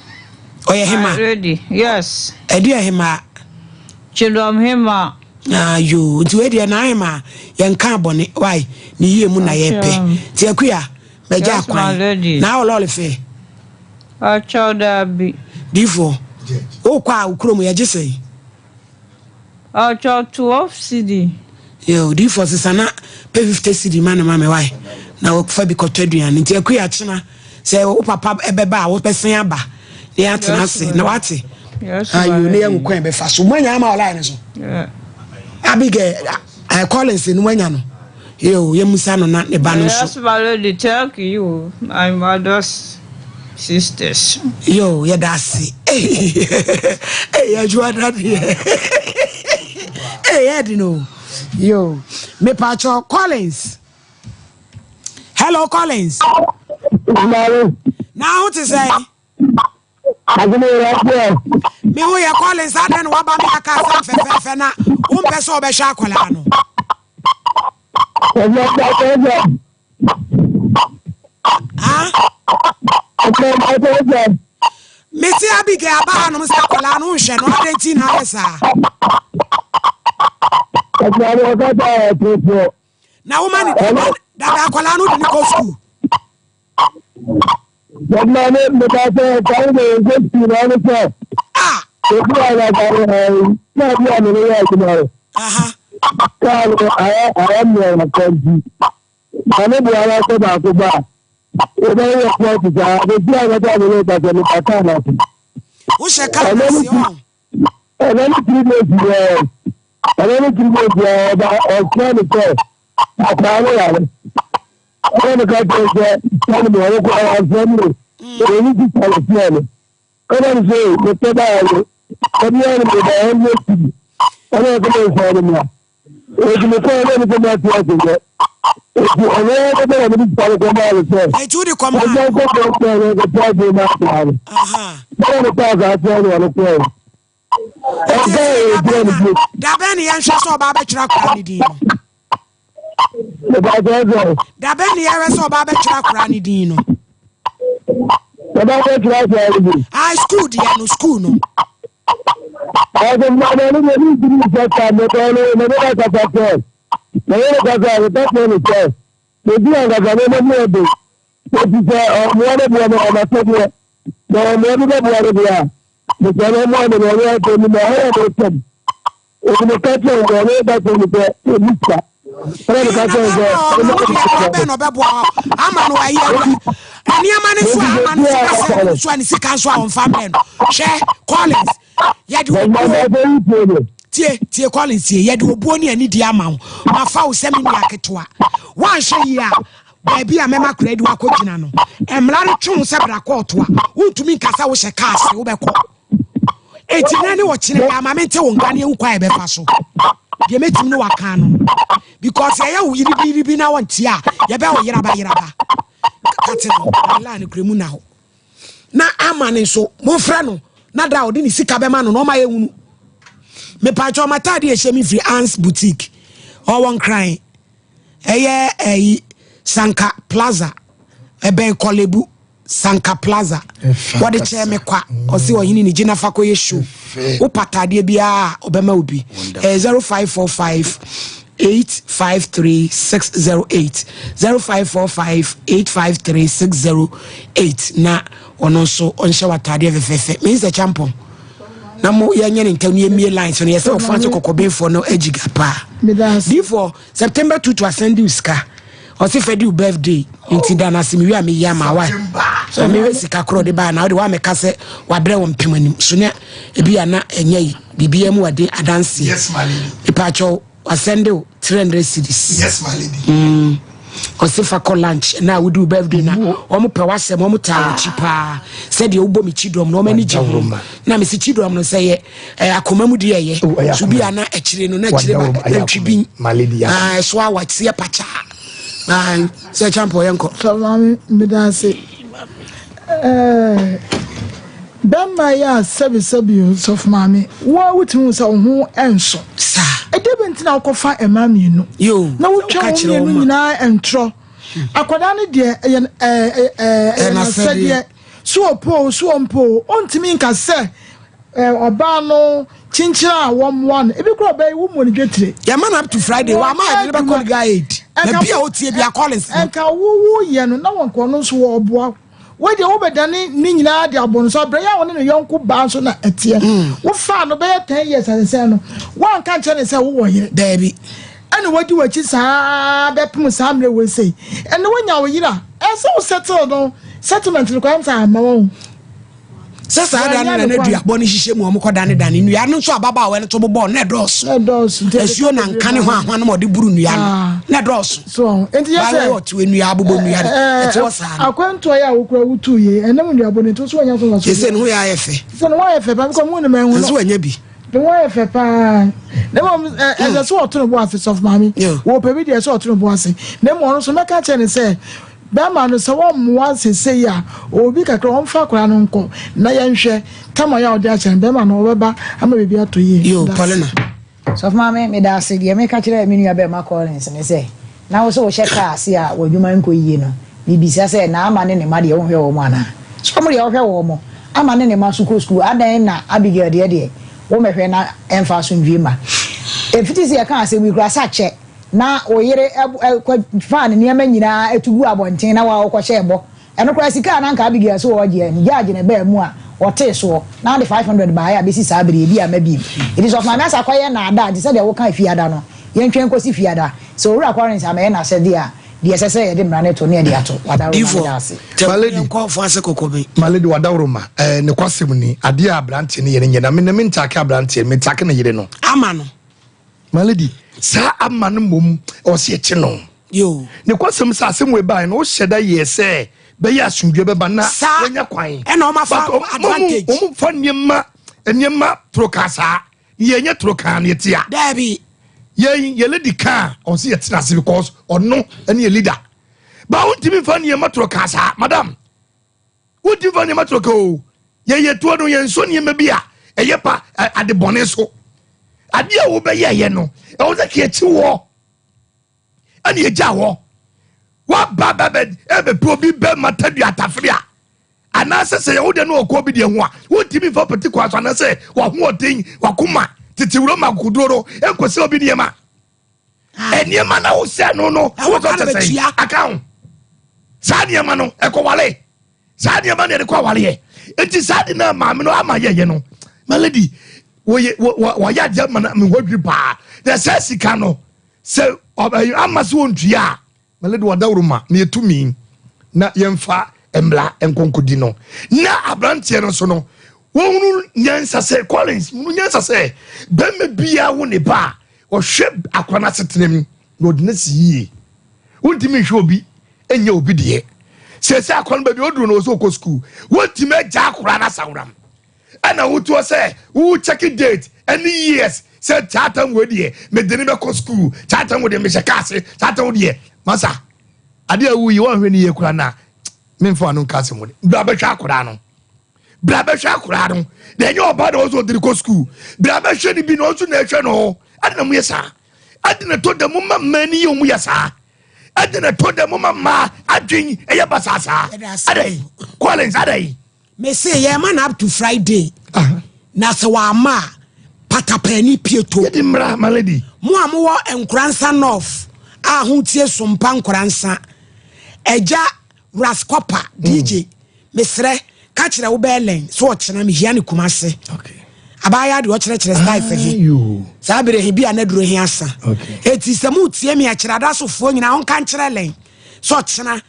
Ɔyɛ hema. Ready. Yes. Ɛde yɛ hema. Chidom hema. Ah yoo nti wei deɛ na hema yɛn ka abɔne why ne yie mu na yɛpɛ nti akuya mɛgya akwan na awɔ lɔɔre fɛ. Ɔkyɛw daabi. Difoɔ. Wokɔ a wo kurom yɛgye sɛn? Ɔkyɛ 12 cedi. Yo, odiyifoɔ sesa na pɛ 50 cedi ma no ma me wae na wɔfa bi kɔtɔ aduane nti akua kyena sɛ wo papa ɛbɛba a wobɛsen aba na yɛatena ase na wate ayo ne yɛhu kwan bɛfa so moanya ama ɔlae no so Abigail uh, Collins no moanya no yo yɛmusa no na ne ba no nso Yes, my lady, thank you, my mother's sisters. Yo, yɛda ase. Hey, adwuma da deɛ. Hey, yɛde no. Yo, mepatwɔ Collins. Hello, Collins. Na ho te sɛ? Me ho yɛ Collins adɛn na waba me aka asɛm fɛfɛɛfɛ na wompɛ sɛ ɔbɛhwɛ akwadaa no. Mese Abigail aba hanom sɛ akwadaa no nhwɛ no adɛn nti na ayɛ saa? Na woma ne dada akwadaa no de ne kɔ sukuu. Kaa no ayɛ ayɛ mmerɛ nti. Maame boa wa sɛ baako ba a, wobɛyɛ yɛ pɔɔte saa, bɛsi a wɔde ame ne kasa nipa kaa no ase. Wohyɛ kaa no ase ɔn. Ɛnɛ ne tiri days yɛ ɛnɛ ne tiri days yɛ ɔba ɔkyerɛ ne sɛ akwaa no yare. Ɛna ne ka kyerɛ sɛ sani mi ɔno kɔ ɔwɔ mi o, ɛni ti sani fiɛ no. Ɛna ne sɛ mepɛ baa no, ɛbi yɛ ne meba ɛnyɛ tiri. Ɛna ɛsɛ mɛ nsɔn ne mia. Eti me kɔɔ na nipa ma te ase yɛ. Eti ɔno ara bɛbɛ na mede sika no kɔmaa no sɛ. Eti wode kɔmaa no. Ɔgya nkɔ kɔ kɔɔ no nkɔtɔ ade ma akwadaa no. Bɛrɛ no kɔɔ saa kyerɛ no ɔno kɔɔ. Ɔka yɛ ebi ɛna bi. Dabɛn ne yɛnhwɛ sɛ ɔbaa bɛtwerɛ akwadaa no din no. Dabɛn ne yɛhwɛ sɛ ɔbaa bɛtwerɛ akwadaa no din no. Ɔbaa bɛtwerɛ akwadaa no din. Ah, school deɛ no, school no. Ɔsɛ mmaa no deɛ ne ntumi nhyɛ saa mmɔtɔ no na ne na kasa sɛ na yɛ ne kasa a wɔka kyerɛ no sɛ ɛdi ankasa nneɛma mu ɔde ɛti sɛ ɔmmoa no boa no ɔmasɛdeɛ na ɔmmoa bi bɛboa no deɛ a mesɛ no ɔmmoa no na ɔyɛ ɛdɛ mu na ɔyɛ ne nsɛm ɛti meka kyerɛ no ɔno ka kyerɛ no sɛ ɛni sika ɛna meka kyerɛ no sɛ ɔno deɛ bɛn na ɔbɛboa ama no ayɛ nneɛma no so a ama no sika sɛ so a ne sika nso a ɔmfa mmerɛ no hwɛ Collins yɛde obuo tie tie Collins tie yɛde obuo ne anidie ama wo mafa wo sɛ me nua ketewa woanhwɛ yie a baabi a mɛma kora de wakɔgyina no mmara no twe wo sɛ bra kɔɔto a wontumi nka sɛ wohyɛ kaa ase wobɛkɔ enti nɛ ne wɔkyerɛ yɛ ama mente wo nka ne ɛwu kwa yɛbɛfa so deɛ mɛtumi ne waka no because yɛyɛ wo yiribiribi na wɔntie a yɛbɛ wo yeraba yeraba kate no la no kura mu na hɔ na ama ne nso momfrɛ no na da a ɔde ne sika bɛma no na ɔma yɛhunu mepatwɛ ɔma ataade ɛhyɛ me firi Ans boutique ɔwɔ nkran ɛyɛ ɛyi Sanka Plaza ɛbɛn Kɔlebu Sanka Plaza wɔde kyɛɛ me kwa ɔse ɔhene ne gyina fa kɔyɛ show wopɛ ataadeɛ biara a ɔbɛma wo bi ɛyɛ 0545 853 608 0545 853 608 na ɔno nso ɔnhyɛ w'ataadeɛ fɛfɛɛfɛ mensa kyampɔn na mo yɛnyɛ ne ntɛm no yɛmmie lines no yɛsɛ ɔfa nso kɔkɔbenfoɔ no agyiga paa difoɔ September 2 to asɛnde wo sika ɔse fɛ di wo birthday nti da no ase mewie a meyi ama wa so mehwɛ sika korɔ de baa na wode woamɛka sɛ wabrɛ wɔ mpem anim so ne ebi a na ɛnyɛ yi biribiara mu ade adanseɛ Yes, my lady. mepaakyɛw wasɛnde wo 300 cedis Yes, my lady. Mm. ɔse fa kɔ lunch na wodi wo birthday na wɔn pɛ w'asɛm wɔn taa w'akyi paa sɛdeɛ wobɔ me kyidɔm na wɔn ani gye ho na mesi kyidɔm no sɛ yɛ eh, akoma mu deɛ ɛyɛ oh, so bi a na akyire no na akyire ba nantwi bin ah, ɛso a wateɛ pakyaa ah, sɛ kyampɔ yɛnkɔ. Sɛ maame meda ase eh, bɛrima yi a sɛbisɛbi o sɔfo maame wo a wotumi hu sɛ wo ho nso ɛdeɛ bɛ nti na wokɔfa mmaa mmienu na wotwa wo mmienu nyinaa ntorɔ akwadaa no deɛ ɛyɛ ɛyɛ n'asɛdeɛ so ɔpɛ o so ɔmpɛ o ɔntumi nka sɛ ɔbaa no kyinkyin a wɔmmoa no ebi kura ɔbaa yi wo mu ne dwetire. yɛma no up to friday wama yɛde no bɛkɔ legal aid na bi a ɔtie bi a collins no. nka wowo yɛ no na wɔn kɔ no nso wɔboa. Wei deɛ wobɛdane ne nyinaa de abɔ no so abrɛ yɛ a ɔne ne yɔnko baa nso na ɛteɛ. Wofaa no bɛyɛ 10 years asesɛn no, woanka nkyerɛ ne sɛ wowɔ yere. Daabi. Ɛna wadi w'akyi saa bɛpem saa mmerɛ wei sei. Ɛnɛ woanya wo yere a, ɛsɛ sɛ wo settle no, settlement no koraa ɛm sɛ amma wahu. Sɛ saa da no na na duabɔ no hyehyɛ mu a wɔkɔdanedane nnua no nso ababaawa no to bobɔɔ na ɛdɔɔso. Asuo na nka ne ho ahoa no ma ɔde buru nnua no ah. na ɛdɔɔso. So nti yɛ sɛ ɔte nnua abobɔ nnua no ɛte hɔ saa no. Akwantuo yɛ a wokura wotu yie ɛnam nnuabɔ no nti so wɔnya so nfa so. Sɛ ne ho yɛ ayɛ fɛ. Sɛ ne ho ayɛ fɛ paa bikɔ mu ne ma ɛho no. Nso wɔnya bi. Ne ho ayɛ fɛ paa na mmom ɛsɛ sɛ ɔto ne bo ase sɔfo maame wɔpɛ bi deɛ sɛ ɔto ne bo ase na mmom ɔno nso mɛka kyerɛ ne sɛ Bɛrima no, sɛ wɔmmoa sesei a, ɔwɔ bi kakra, ɔmfa akwadaa no nkɔ na yɛnhwɛ. Tam a ɔyɛ a ɔde akyɛ no, bɛrima no ɔbɛba ama biribi atɔ yie. Yo, Paulina. Sɔfo Maame, meda ase. Deɛ meka kyerɛ me nua bɛrima Collins ne sɛ, na wo sɛ wohyɛ kaa ase a w'adwuma nkɔ yie no, mebisa sɛ, na Ama ne ne mma deɛ wonhwɛ wɔn anaa? Sɛ wɔn deɛ wohwɛ wɔn, Ama ne ne mma nso kɔ sukuu, adɛn na Abigail deɛ deɛ wommɛhwɛ na ɛmfa asomdwoeɛ mma? Ɛfiti sɛ yɛkaa asɛm yi koraa, sɛ akyɛ. Na wo yere kɔ faa ne nneɛma nyinaa tu guu abɔnten na wa ɔkɔhyɛɛ bɔ. Ɛno koraa sika a na anka Abigail sɛ ɔregyeɛ no, judge na ɛbaa mu a ɔtee soɔ na ɔde 500 baeɛ a bɛsi saa bere yi ebi amma biem. Enti Sɔfo Maame Asa kɔyɛ nnaadaa nti sɛdeɛ woka Fiada no, yɛntwɛn nkɔsi Fiada. Sɛ Owura Collins ammɛyɛ n'asɛdeɛ a, deɛ ɛsɛ sɛ yɛde mmara no to no yɛde ato. Wadaworo ma meda ase. My lady wadaworo ma eh, ne kwasɛm ni adeɛ a aberanteɛ no yɛ no nyɛ na me na mentake aberanteɛ no metake ne yere no. Ama no. My lady, saa ama no mmom ɛwɔ sɛ yɛkye no. Ne kwasɛm sɛ asɛm wei baeɛ no wohyɛ da yɛɛ sɛ bɛyɛ asomdwoeɛ bɛba na wanya kwan. Ɛna wɔn afa advantage. Wɔn fa nneɛma nneɛma toro kaa saa. Yɛnyɛ toro kaa no yɛte a. Daabi. Yɛn yɛ lady kaa ɔsɛ yɛtena ase because ɔno ɛne yɛ leader. Ba wontumi nfa nneɛma toro kaa saa madam. Wodi fa nneɛma toro ka o. Yɛyɛ tuo no yɛnsɔ nneɛma bi a ɛyɛ pa ade bɔne so. Adeɛ a wobɛyɛɛyɛ no ɛwɔ sɛ kɛkyi wɔ ɛne ɛgya hɔ. Waba bɛbɛ ɛbɛpɛ obi bɛma tadua atafere a anaasɛ sɛ yɛwo deɛ no ɔkɔ obi deɛ ho a wontumi mfa pati kwan so anaasɛ wahoɔden wakoma tete wura ma akokoduro no ɛnkɔsɛ obi nneɛma. Nneɛma na wosɛ no no wokɔ sɛ sɛ aka ho saa nneɛma no ɛkɔwale saa nneɛma no yɛde kɔ awareɛ nti saa de na maame no ama yɛyɛ no my lady wɔyɛ wɔyɛ adeɛ ma na mehɔ dwiri paa na sɛ sika no sɛ ama sɛ wɔntua a my lady wɔdaworo ma na yɛtumi na yɛmfa mmara nkonkodi no na aberanteɛ no so no wɔhunu nyansa sɛ Collins hunu nyansa sɛ bɛrima biara wo ne ba a ɔhwɛ akora no asetena mu na ɔde no si yie wontumi nhwɛ obi nyɛ obi deɛ sɛ sɛ akora no baabi ɔduru no wɔ sɛ ɔkɔ sukuu wontumi agya akora no asaworam ɛna wotoɔ sɛ wo check date ɛne years sɛ kyaatan wɔ deɛ mede ne bɛkɔ sukuu kyaatan wɔ deɛ mehyɛ kaase kyaatan wɔ deɛ masa adeɛ a woyi wɔnhwɛ ne yie koraa na memfa ano nka asɛm wɔ bra bɛhwɛ akora no bra bɛhwɛ akora no na ɛnyɛ ɔba na ɔsɛ ɔde kɔ sukuu bra bɛhwɛ no bi na ɔnso na ɛhwɛ no ade na moyɛ saa ade na ɛtɔ da mo ma mmaa ni yɛ ɔmo yɛ saa ade na ɛtɔ da mo ma mmaa adwen ɛyɛ basaa saa adai Collins adai. Mese yɛ ma no up to Friday na sɛ wama a patapani pieto. Yɛde mmra my lady. Mo a mowɔ Nkoransa North a ho tie Sompa Nkoransa agya Ras Copper DJ mesrɛ ka kyerɛ wo bɛɛ lɛn sɛ ɔkyena mehia ne Kumase. Abaayaa deɛ ɔkyerɛkyerɛ styles he saa berɛ he bi a n'aduro he asa. Eti sɛ motie me a kyerɛ adasofoɔ nyinaa ɔnka nkyerɛ lɛn sɛ ɔkyena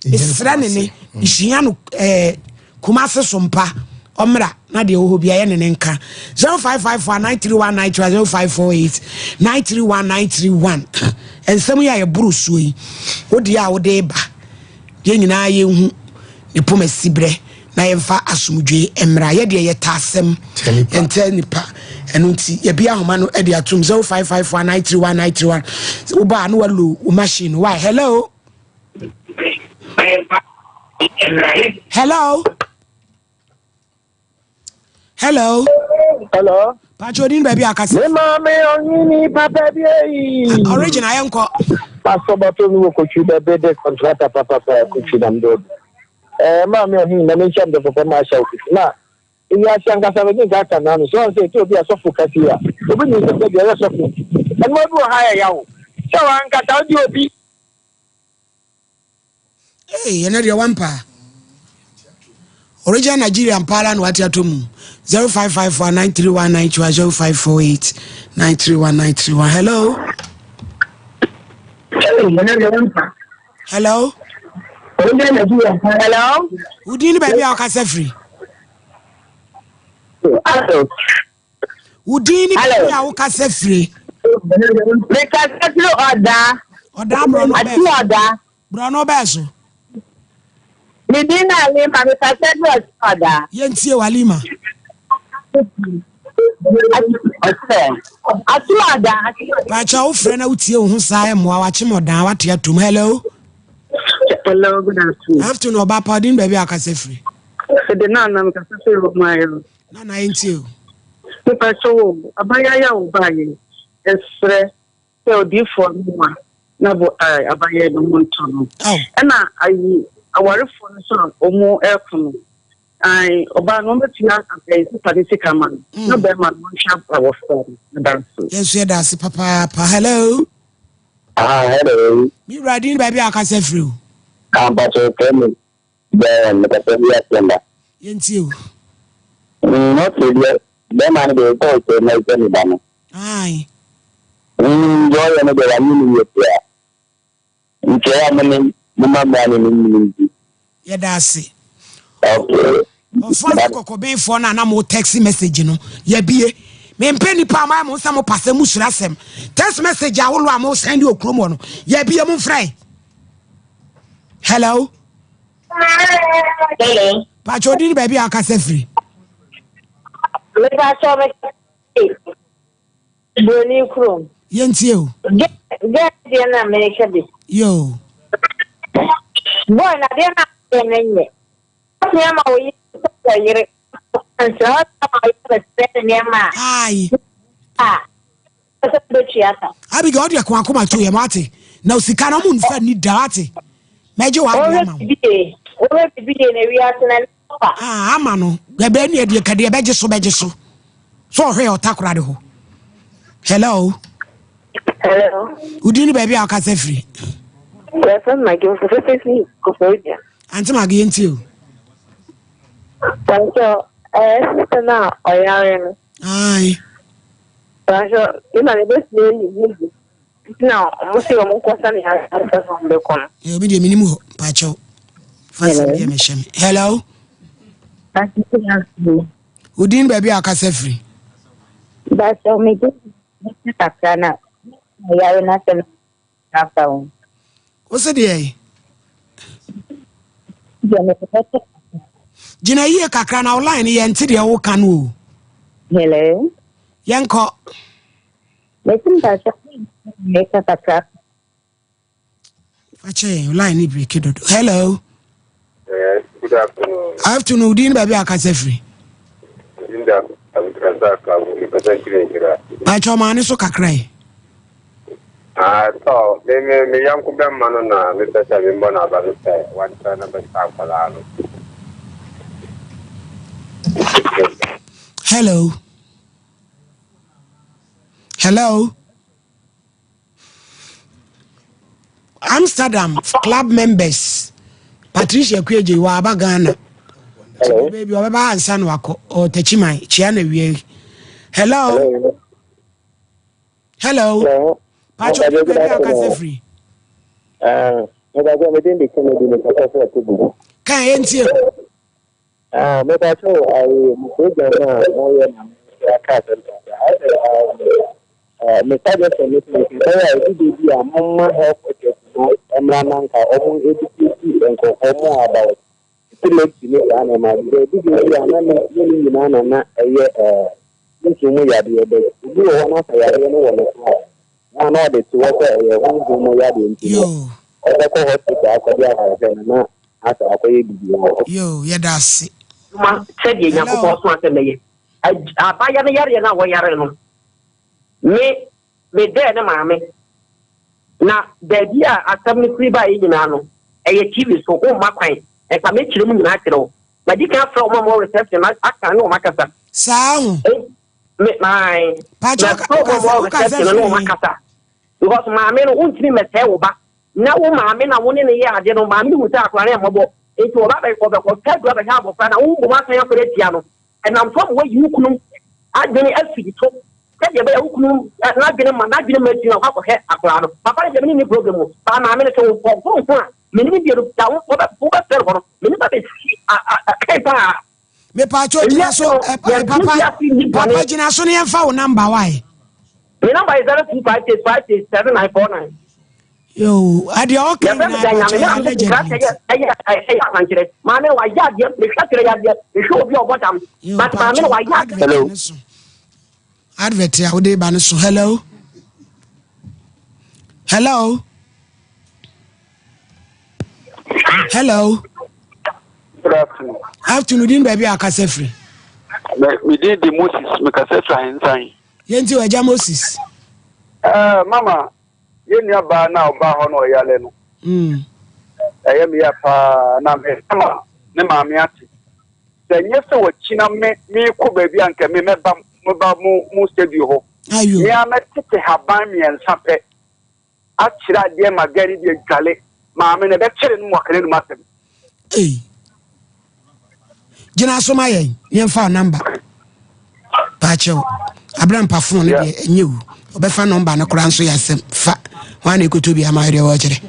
mesrɛ ne ne hyia no ɛɛ Kumase so mpa ɔmmra na deɛ ɔwɔ hɔ bia yɛ ne ne nka 0554 931 931 0548 931 931 nsɛm yi a yɛboro suo yi wo deɛ a wode ba yɛn nyinaa yɛnhu ne poma siberɛ na yɛmfa asomdwe mmra yɛ deɛ yɛta asɛm yɛntɛ nipa ɛno nti yɛbi ahoma no de atom 0554 931 931 wobaa na walo wo machine why hello Hello. Hello. Hello. Pacho din baabi akasa. Me maame ɔnyini papa bi eyi. Origin ayɛ nkɔ. Pastor Bato mi wɔ kotwi bɛ bɛ de kɔntrata papapa kotwi nam do. Ɛɛ maame ɔhene na me nkyɛn dɔ papa ma ahyɛ ofifi na ewiase ankasa bɛ gye nka aka n'ano so ɔn sɛ ɛtɔ obi asɔfo kasi a obi nim sɛ sɛ deɛ ɔyɛ sɔfo nti ɛnoma bi wɔ ha yɛ yawo sɛ wankasa wode obi Hey, ɛnɛ deɛ wampa. Original Nigerian paa na wate atɔ mu. 0554 931 0548 931 931. Hello. Hello. Hello. Wodin ne baabi a wɔkasa firi. Hello. Wodin ne baabi a wokasa firi. Mekasa firi ɔdaa. Ɔdaa borɔno bɛɛ so. Ɔdaa. Borɔno bɛɛ so. Me din na Alima, mekasa firi ɔdaa. Yɛntie wo Alima. Atum ɔdaa. Paakyɛ wofrɛ na wotie wo ho saa ɛmmoa wakyem ɔdaa wate atom. Hello. Hello, good afternoon. Afternoon, ɔba pa ɔdin baabi a wakasa firi. Ɛde na anam kasa firi hɔ mu ayɛ. Na na yɛntie o. Mepa kyɛ wo, abayaya a wobaayɛ, ɛsrɛ sɛ odiifoɔ no ma na bo abayɛ no ho ntɔ no. Ɛna ayi awarefoɔ no so a wɔn ɛko no, ayi ɔbaa no wɔbɛtua ɛyi sista ne sika ma no, na bɛrima no wɔnhwɛ awɔfra no. Ɛda ase. Yɛn nso yɛda ase papaapa. Hello. Ah, hello. Me wura din baabi a akasa firi o. Ah, mpatsɔ fɛ mi bɛn mekasa bi asɛm ba. Yɛntie o. Mm, ɔte deɛ bɛrima no deɛ ɛkɔɔ sɛ na ɛsɛ ne ba no. Ae. Mm, deɛ ɔyɛ no deɛ wanyɛ ne yie koraa. Nti ɛyɛ a mo ne mo ma mmara no ne nyini nti. Yɛda ase. Okay. Ɔfoɔ sɛ kɔkɔbenfoɔ no a na mo text message no yɛbie. Mempɛ nipa a moayɛ mo nsa mo pasɛ mo suro asɛm. Text message ahorow a mo send wɔ kurom hɔ no yɛbie mo mfrɛ. Hello. Hello. Pakyɛ odi ne baabi a akasa firi. Mepakyɛ me Broni kurom. Yɛntie o. Gɛɛ deɛ na meka bi. Yoo. Boy na deɛ na deɛ na nyɛ. Ɔtumi ama wo yere sɛ wɔ yere. Nsɛ ɔtumi ama wo yere bɛsɛ ne nneɛma a. Ayi. A. Sɛ bɛtua ka. Abigail ɔde ɛko akoma to yɛ mo ate. Na osika no ɔmo nfa ni da ate. Mɛgye wa adi ama wo. Wɔhwɛ bibi yie na wiase na pa. Ah, ama no. Ɛbɛn ne ɛdeɛ kadeɛ bɛgye so bɛgye so. So ɔhwɛ yɛ ɔtakora de hɔ. Hello. Hello. Wodin ne baabi a ɔkasa firi. Yɛfrɛ me Magi mfofo fi Koforidua. Ante Magi yɛn ti o. Pàṣọ ɛyɛ sista no a ɔyare no. Ayi. Pàṣọ ne ma ne bɛtumi ayi ne bi. Nti na ɔmo se ɔmo nkɔ sa ne yare ansa na ɔmo bɛkɔ no. Ɛɛ obi deɛ menim hɔ mpakyɛw. Fa sɛm deɛ mehyɛ me. Hello. Wodin baabi a akasa firi. Bakyɛw me de me kakra na yare na asɛm afa ho. Wo se deɛ yi? Gyina yie kakra na wo line yɛnte deɛ woka no o. Hello. Yɛnkɔ. Mesi mpakyɛ meka kakra. Fakyɛ yɛn line ne break dodo. Hello. Yes, good afternoon. Afternoon, wodin ne baabi a akasa firi. Linda Abdulrazak Awo, mekasa firi Nhyira. Pakyɛ ɔmaa ne so kakra yi. Ah, tɔ, me me me yɔnko bɛmma no na mepɛ sɛ memmɔ no aba no sɛ wantra na bɛsa akwadaa no. Hello. Hello. Amsterdam club members Patricia Kweje wɔ aba Ghana. Hello. Baby ɔbɛba ansa na wakɔ ɔtakyiman kyia na wie. Hello. Hello. Hello. Patricia Kweje akasa firi. Ah, mepatwa me din de Kennedy mekasa firi Atugu. Kan yɛntie. Ah, mepatwa ayi mo program a moyɛ na mo aka asɛm kakra. Ayɛ sɛ um, me suggestion ne sɛ ɛbɛyɛ a ɛdu baabi a momma health workers no mmra na nka ɔmo educate nkurɔfoɔ mo about epilepsy ne saa nneɛma bi. Ɛdu baabi a na ne ne ne nyinaa na na ɛyɛ ɛɛ sunsum mu yadeɛ but obi wɔ hɔ na sɛ yadeɛ no wɔ ne so a na na ɔde te hɔ sɛ ɛyɛ honhom mu yadeɛ nti no ɔbɛkɔ hospital akɔgye ayarehwɛ no na asɛ akɔyɛ biribi wɔ hɔ. Yoo, yɛda ase. Adwuma sɛdeɛ Nyankopɔn somaa sɛ mɛyɛ. Abaayewa no yareɛ no a wɔyare no, me, medɛɛ ne maame. Na baabi a asɛm no firi baeɛ nyinaa no, ɛyɛ TV so, womma kwan, nka mɛkyerɛ mu nyinaa akyerɛ wo. Madi kan afrɛ wɔn a wɔwɔ reception no aka ne wɔn akasa. Saa ho. Me, mae. Pakyɛ, Mafrɛ wɔn a wɔwɔ reception no ne wɔn akasa. Because maame no, wontumi mmɛsɛe wo ba. Na wo maame na wo ne no yɛ ade no, maame no hu sɛ akwadaa no yɛ mmɔbɔ. Enti wɔba bɛ, wɔbɛkɔtwa aduru abɛhwɛ abɔfra no a, wo mmom asan asɔre atia no. Ɛnam so ama woayi wo kunu adwene afi ne so sɛdeɛ ɛbɛyɛ a wo kunu n'adwene ma n'adwene ma agyina hɔ akɔhwɛ akwadaa no. Papa no deɛ me ne nni problem o, but maame no sɛ ɔgoro ho a, me ne no deɛ no da wo wɔbɛ wobɛfrɛ no hɔ no, me ne ba bɛsi a a a paa. Mepatwo gyina so eh, eh, papa papa gyina so ne yɛmfa wo namba wae. Me namba yɛ 0256 56 7949. Yoo, adeɛ ɔka Yɛfrɛ me nyinaa da nyame pakyɛ na yɛ mede allegedly nkrasɛ nti. yɛ ɛyɛ ɛyɛ akwankyerɛ. Maame no wayɛ adeɛ mehwɛ kyerɛ yɛ adeɛ mehwɛ obi a ɔbɔ dam. Yoo, But maame no pakyɛ wayɛ adeɛ. advert ne so. Advert a wode ba no so. Hello. Hello. Hello. Good afternoon. Afternoon din baabi a akasa firi. Me din de Moses, mekasa firi Ahensan. Yɛnti wɔ agya Moses. Uh, mama, yɛn nua baa na ɔbaa hɔ na ɔyale no. Mm. Ɛyɛ me ya paa na mama ne maame ate. Sɛ nyɛ sɛ wɔkyi na me mekɔ baabi a nka me mɛba mɛba mo mo studio hɔ. Ayo. Me a mɛtete haban mmiɛnsa pɛ. Akyerɛ adeɛ ma gari de adwale maame no ɛbɛkyere no mu aka n'anum asɛm. Ei. Gyina so ma yɛn yɛmfa namba. Paakyɛw. Abrampa phone no deɛ ɛnyɛ wu. Ɔbɛfa nɔmba no koraa nso yɛ asɛm. Fa. Wɔn a na ekoto bi ama deɛ wɔkyerɛ.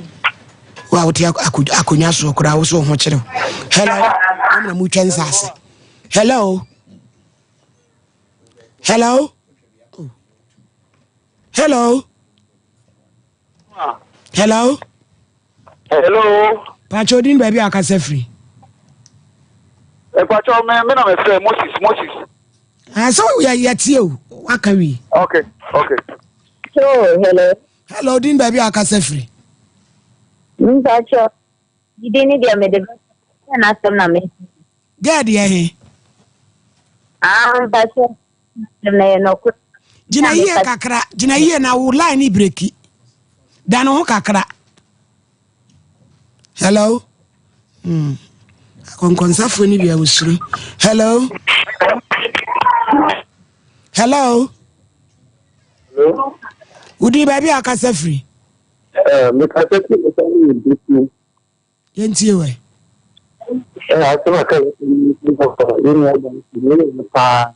Wo a wote akonnwa soɔ koraa wo so wo ho kyerɛ wo. Hello. Wɔn na mutwa nsaase. Hello. Hello. Hello. Hello. Hello. Pacho din baabi a akasa firi. Eh, Pacho me me na me frɛ Moses Moses. Ah, so yɛ yɛ tie o waka wi. Okay okay. So hello. Hello din baabi a akasa firi. Mpacho didi ne deɛ mede bɛ n'asɛm na me. Gɛɛ deɛ he. Ah mpacho na yɛ nɔkorɛ. Gyina yie kakra gyina yie na wo line ne breki da ne ho kakra. Hello. Hmm. Akɔnkɔnsafoɔ no bi a wɔsuro. Hello. Hello. Hello. Wodi baabi a akasa firi. Eh, mekasa firi mekasa firi Yɛntie wɛ. Asɛm a ka yɛn nua ba no yɛ no paa.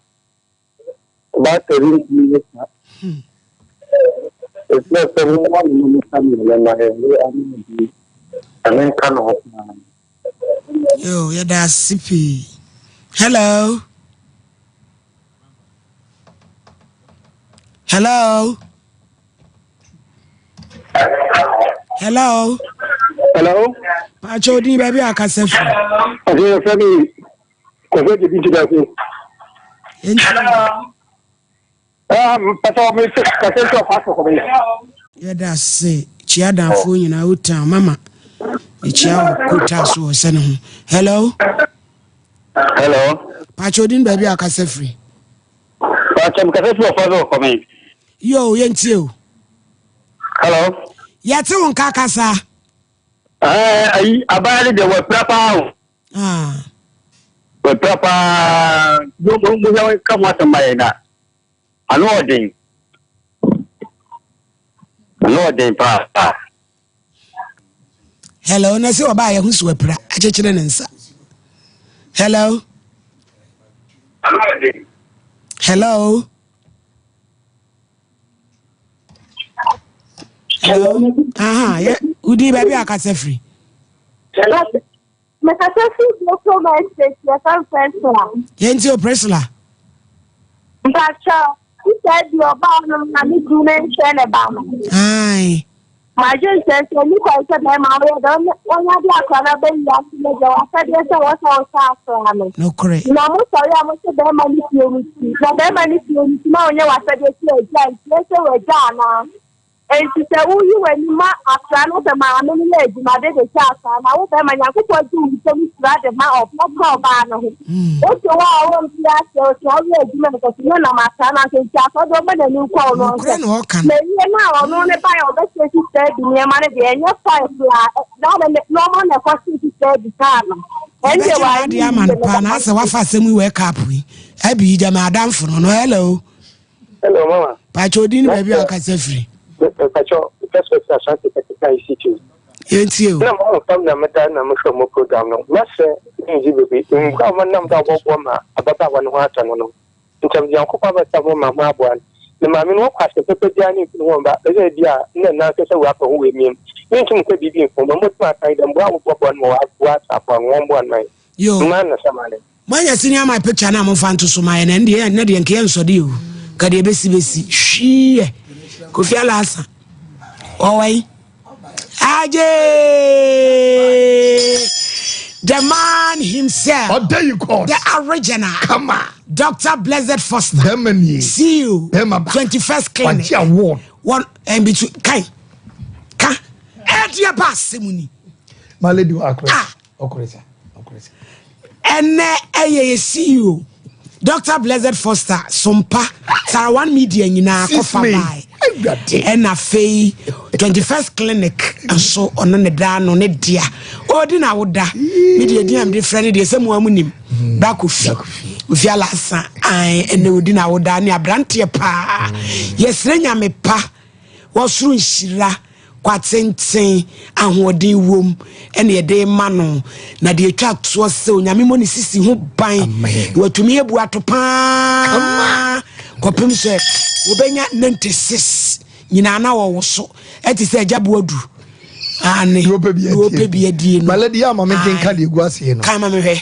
Ɔbaata bi ntumi nyɛ saa. Ɛsɛ sɛ mo ma no mo ka ne yɛ na ɛyɛ ano bi. Ɛne nka no ho paa. Yo, yɛda ase pii. Hello. Hello. Hello. Hello. Pacho odin baabi a akasa firi. Ɔsɛ yɛ fɛ mi kɔfɛ de bi ti da so. Hello. Pàtó mi sɛ kasa sɛ ɔfa so kɔbɛ. Yɛda ase kyia danfoɔ nyinaa o town mama mekyia wɔ kota so wɔ sɛ ne ho. Hello. Hello. Pacho odin baabi a akasa firi. Pacho mi kasa sɛ ɔfa so kɔbɛ. Yo, yɛntie o. Hello. Yɛte wo nka kasa. Ɛɛ ayi abaya ne deɛ wɔapira paa o. Ah. Wɔapira paa. Mo mo mo yɛ ka ho asɛm ma yɛn na ano ɔden. Ano ɔden paa. Hello, na sɛ ɔbaa yɛ ho so apira akyekyere ne nsa. Hello. Hello. Hello. Aha, yɛ wodi baabi a akasa firi. Mekasa firi Brooklyn Estate, yɛfrɛ me Priscilla. Yɛnti o Priscilla. Mpakyɛw, sista bi ɔbaa no na ne kunu ne nhyɛ ne ba no. Ae. Madwen sɛ sɛ ni kwan sɛ bɛrima woyɛ dɛ wɔnya de akora no aba wiase no deɛ wasɛdeɛ sɛ wɔsɛ wɔsɛ akora no. Nokorɛ. Na mo sɔre a mo sɛ bɛrima ne fie no ti na bɛrima ne fie no ti na ɔnyɛ wasɛdeɛ sɛ agya nti ɛsɛ wagya anaa. Enti sɛ woyi w'ani ma akora no sɛ maame no yɛ adwumade de hwɛ akora no a, wo bɛrima, Nyankopɔn gye wo nsam hyira de ma ɔbea ka ɔbaa no ho. Wote hɔ a wonte aseɛ, wote hɔ woyɛ adwuma no kɛse, no nam akora no ase, nti akora deɛ ɔma n'ani nkɔ ɔno Nokorɛ nso. na ɔka no. Na wie no a ɔno ne baeɛ a ɔbɛhyɛ sista bi nneɛma no deɛ, ɛnyɛ fine koraa, na nneɛma na ɛkɔhye sista bi kaa no. Ɛndeɛ Yɛbɛgye wanyɛ n'adeɛ ama yie, no paa na asɛ wafa asɛm yi wɔ cup yi. Abi yi gyama adamfo no no hello. Hello, mama. Pacho odin baabi a akasa firi. Pacho, first person Ashanti Katika ICT. Yɛntie o. Na mo fam na meda na mehwɛ mo program no. Mɛsrɛ ne ndzi bebree. Mboa a wɔnam do a wɔboa ma ababaawa no ho atɔ no no, nkyɛ medze Nyankopɔn abɛsa ho ma ho aboa no. Ne maame no wɔkɔ asɛm papa biara ne mfir ho mmba, ɔyɛ bi a nna nankasa ɔapɛ ho oemia mu. Menntum nnkã biribi mmfa ho, ma motum akã nye dɛ mboa a wɔboaboa no ma wɔato aboa no, wɔmboa no ma hɛn. Yo. Mma na samane. Moanya sini ama picture no a momfa nto so ma yɛn ɛno deɛ ɛnɛ deɛ nka yɛnsɔ deɛ o nka deɛ bɛsi bɛsi hwiiɛ Kofi Alasa ɔwɔ yi agye the man himself ɔda yi kɔ the original kama Dr. Blessed Foster bɛrima nie CEO bɛrima ba 21st clinic wagye award one and between kai ka ɛdeɛ ba asɛm ni my lady wa akora ah Ɔkoresa, ɔkoresa. Ɛnɛ ɛyɛ yɛ CEO Dr. Blessed Foster Sompa Sarawan Media nyinaa kɔfa bae. Ɛna afei 21st Clinic nso ɔno ne daa no ne dea. Ɔdi na woda. Me deɛ din a mede frɛ no deɛ sɛ mo amu nim. Hmm. Bra Kofi. Kofi Alasa. Ɛnɛ ɔdi na woda ne aberanteɛ paa. Yɛsrɛ nyame pa. Wɔsoro nhyira kwa tenten ahoɔden wom ɛna yɛde rema no na deɛ ɛtwa toɔ sɛ onyame mmɔ ne sisi ho ban na watumi abu ato paa kɔpem sɛ wɔbɛnya 96 nyinaa na wɔwo so ɛte sɛ agya boadu ane deɛ ɔpɛ bi adie no maladi yɛ ama me nkenka deɛ ɛgu aseɛ no kan ma mehwɛ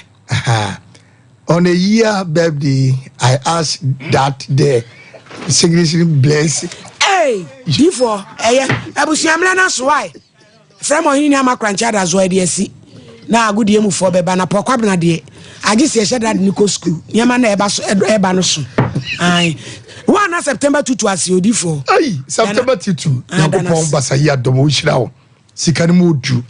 On a year birthday, I ask that the signature bless. Hey, difoɔ ɛyɛ abusua mmerɛ no aso ae frɛ ma ɔhene ni ama korankye adazoa ɛde asi na agodie mufoɔ bɛba na pɔkwabena deɛ agye sɛ ɛhyɛ dade ne kɔ sukuu nneɛma na ɛba so ɛba no so ae wɔn na September tutu ase odifoɔ. Ayi September tutu nyankopɔn basa yi adɔm ɔnhyira wo. Sika no mu odu.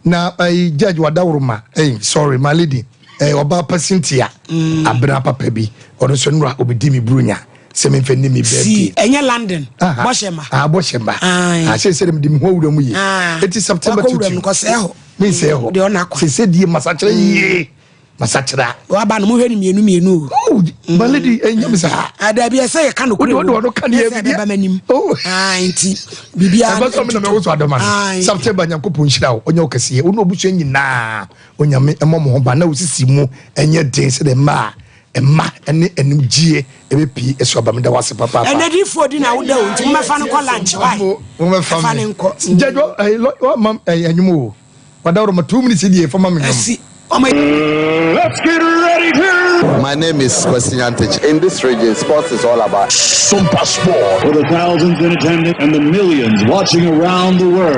Na ɛyi judge wadaworoma ɛyi sorry my lady ɛyi ɔbaa pa Cynthia mm. abena papa bi ɔno nso nura obedi mi buronya sɛ mi nfɛ ni mi bɛɛ bi. ɛnyɛ London bɔhyɛ ma. Ah bɔhyɛ ma. Ah sɛ sɛ de mi ho awura mu yie. Eti September tutu mi nsɛ hɔ sɛ sɛ die masakyerɛ yie. Masakyera. Waba no mohwɛ no mmienu mmienu o. Oh, my lady, ɛnyɛ mi saa. Adabi ɛsɛ yɛ ka no kure wo. Wode ɔno ka deɛ ɛsɛ ɛbɛba m'anim. Oh. Ah, nti biribiara. Ɛbɛ sɔ mi na mɛ woso adɔma no. September Nyankopɔn nhyira wo, ɔnyɛ wo kɛseɛ, wo ne obusua nyinaa, Onyame ɛmɔ mo ho ban na osisi mu ɛnyɛ den sɛdeɛ mmaa mma ɛne anigyeɛ ɛbɛpie ɛso aba meda wase papaapa. Ɛnɛ difoɔ di na woda o nti momɛfa no nkɔ lunch why? Momɛfa no nkɔ. Gyadwo ɛyi wama ɛyi ɛnwom o. Wadaworo 2 minutes deɛ fa ma me nwom. Let's get ready to. My name is Kwesi Nyantakyi. In this region, sports is all about. Sumpa Sport. For the thousands in attendance and the millions watching around the world.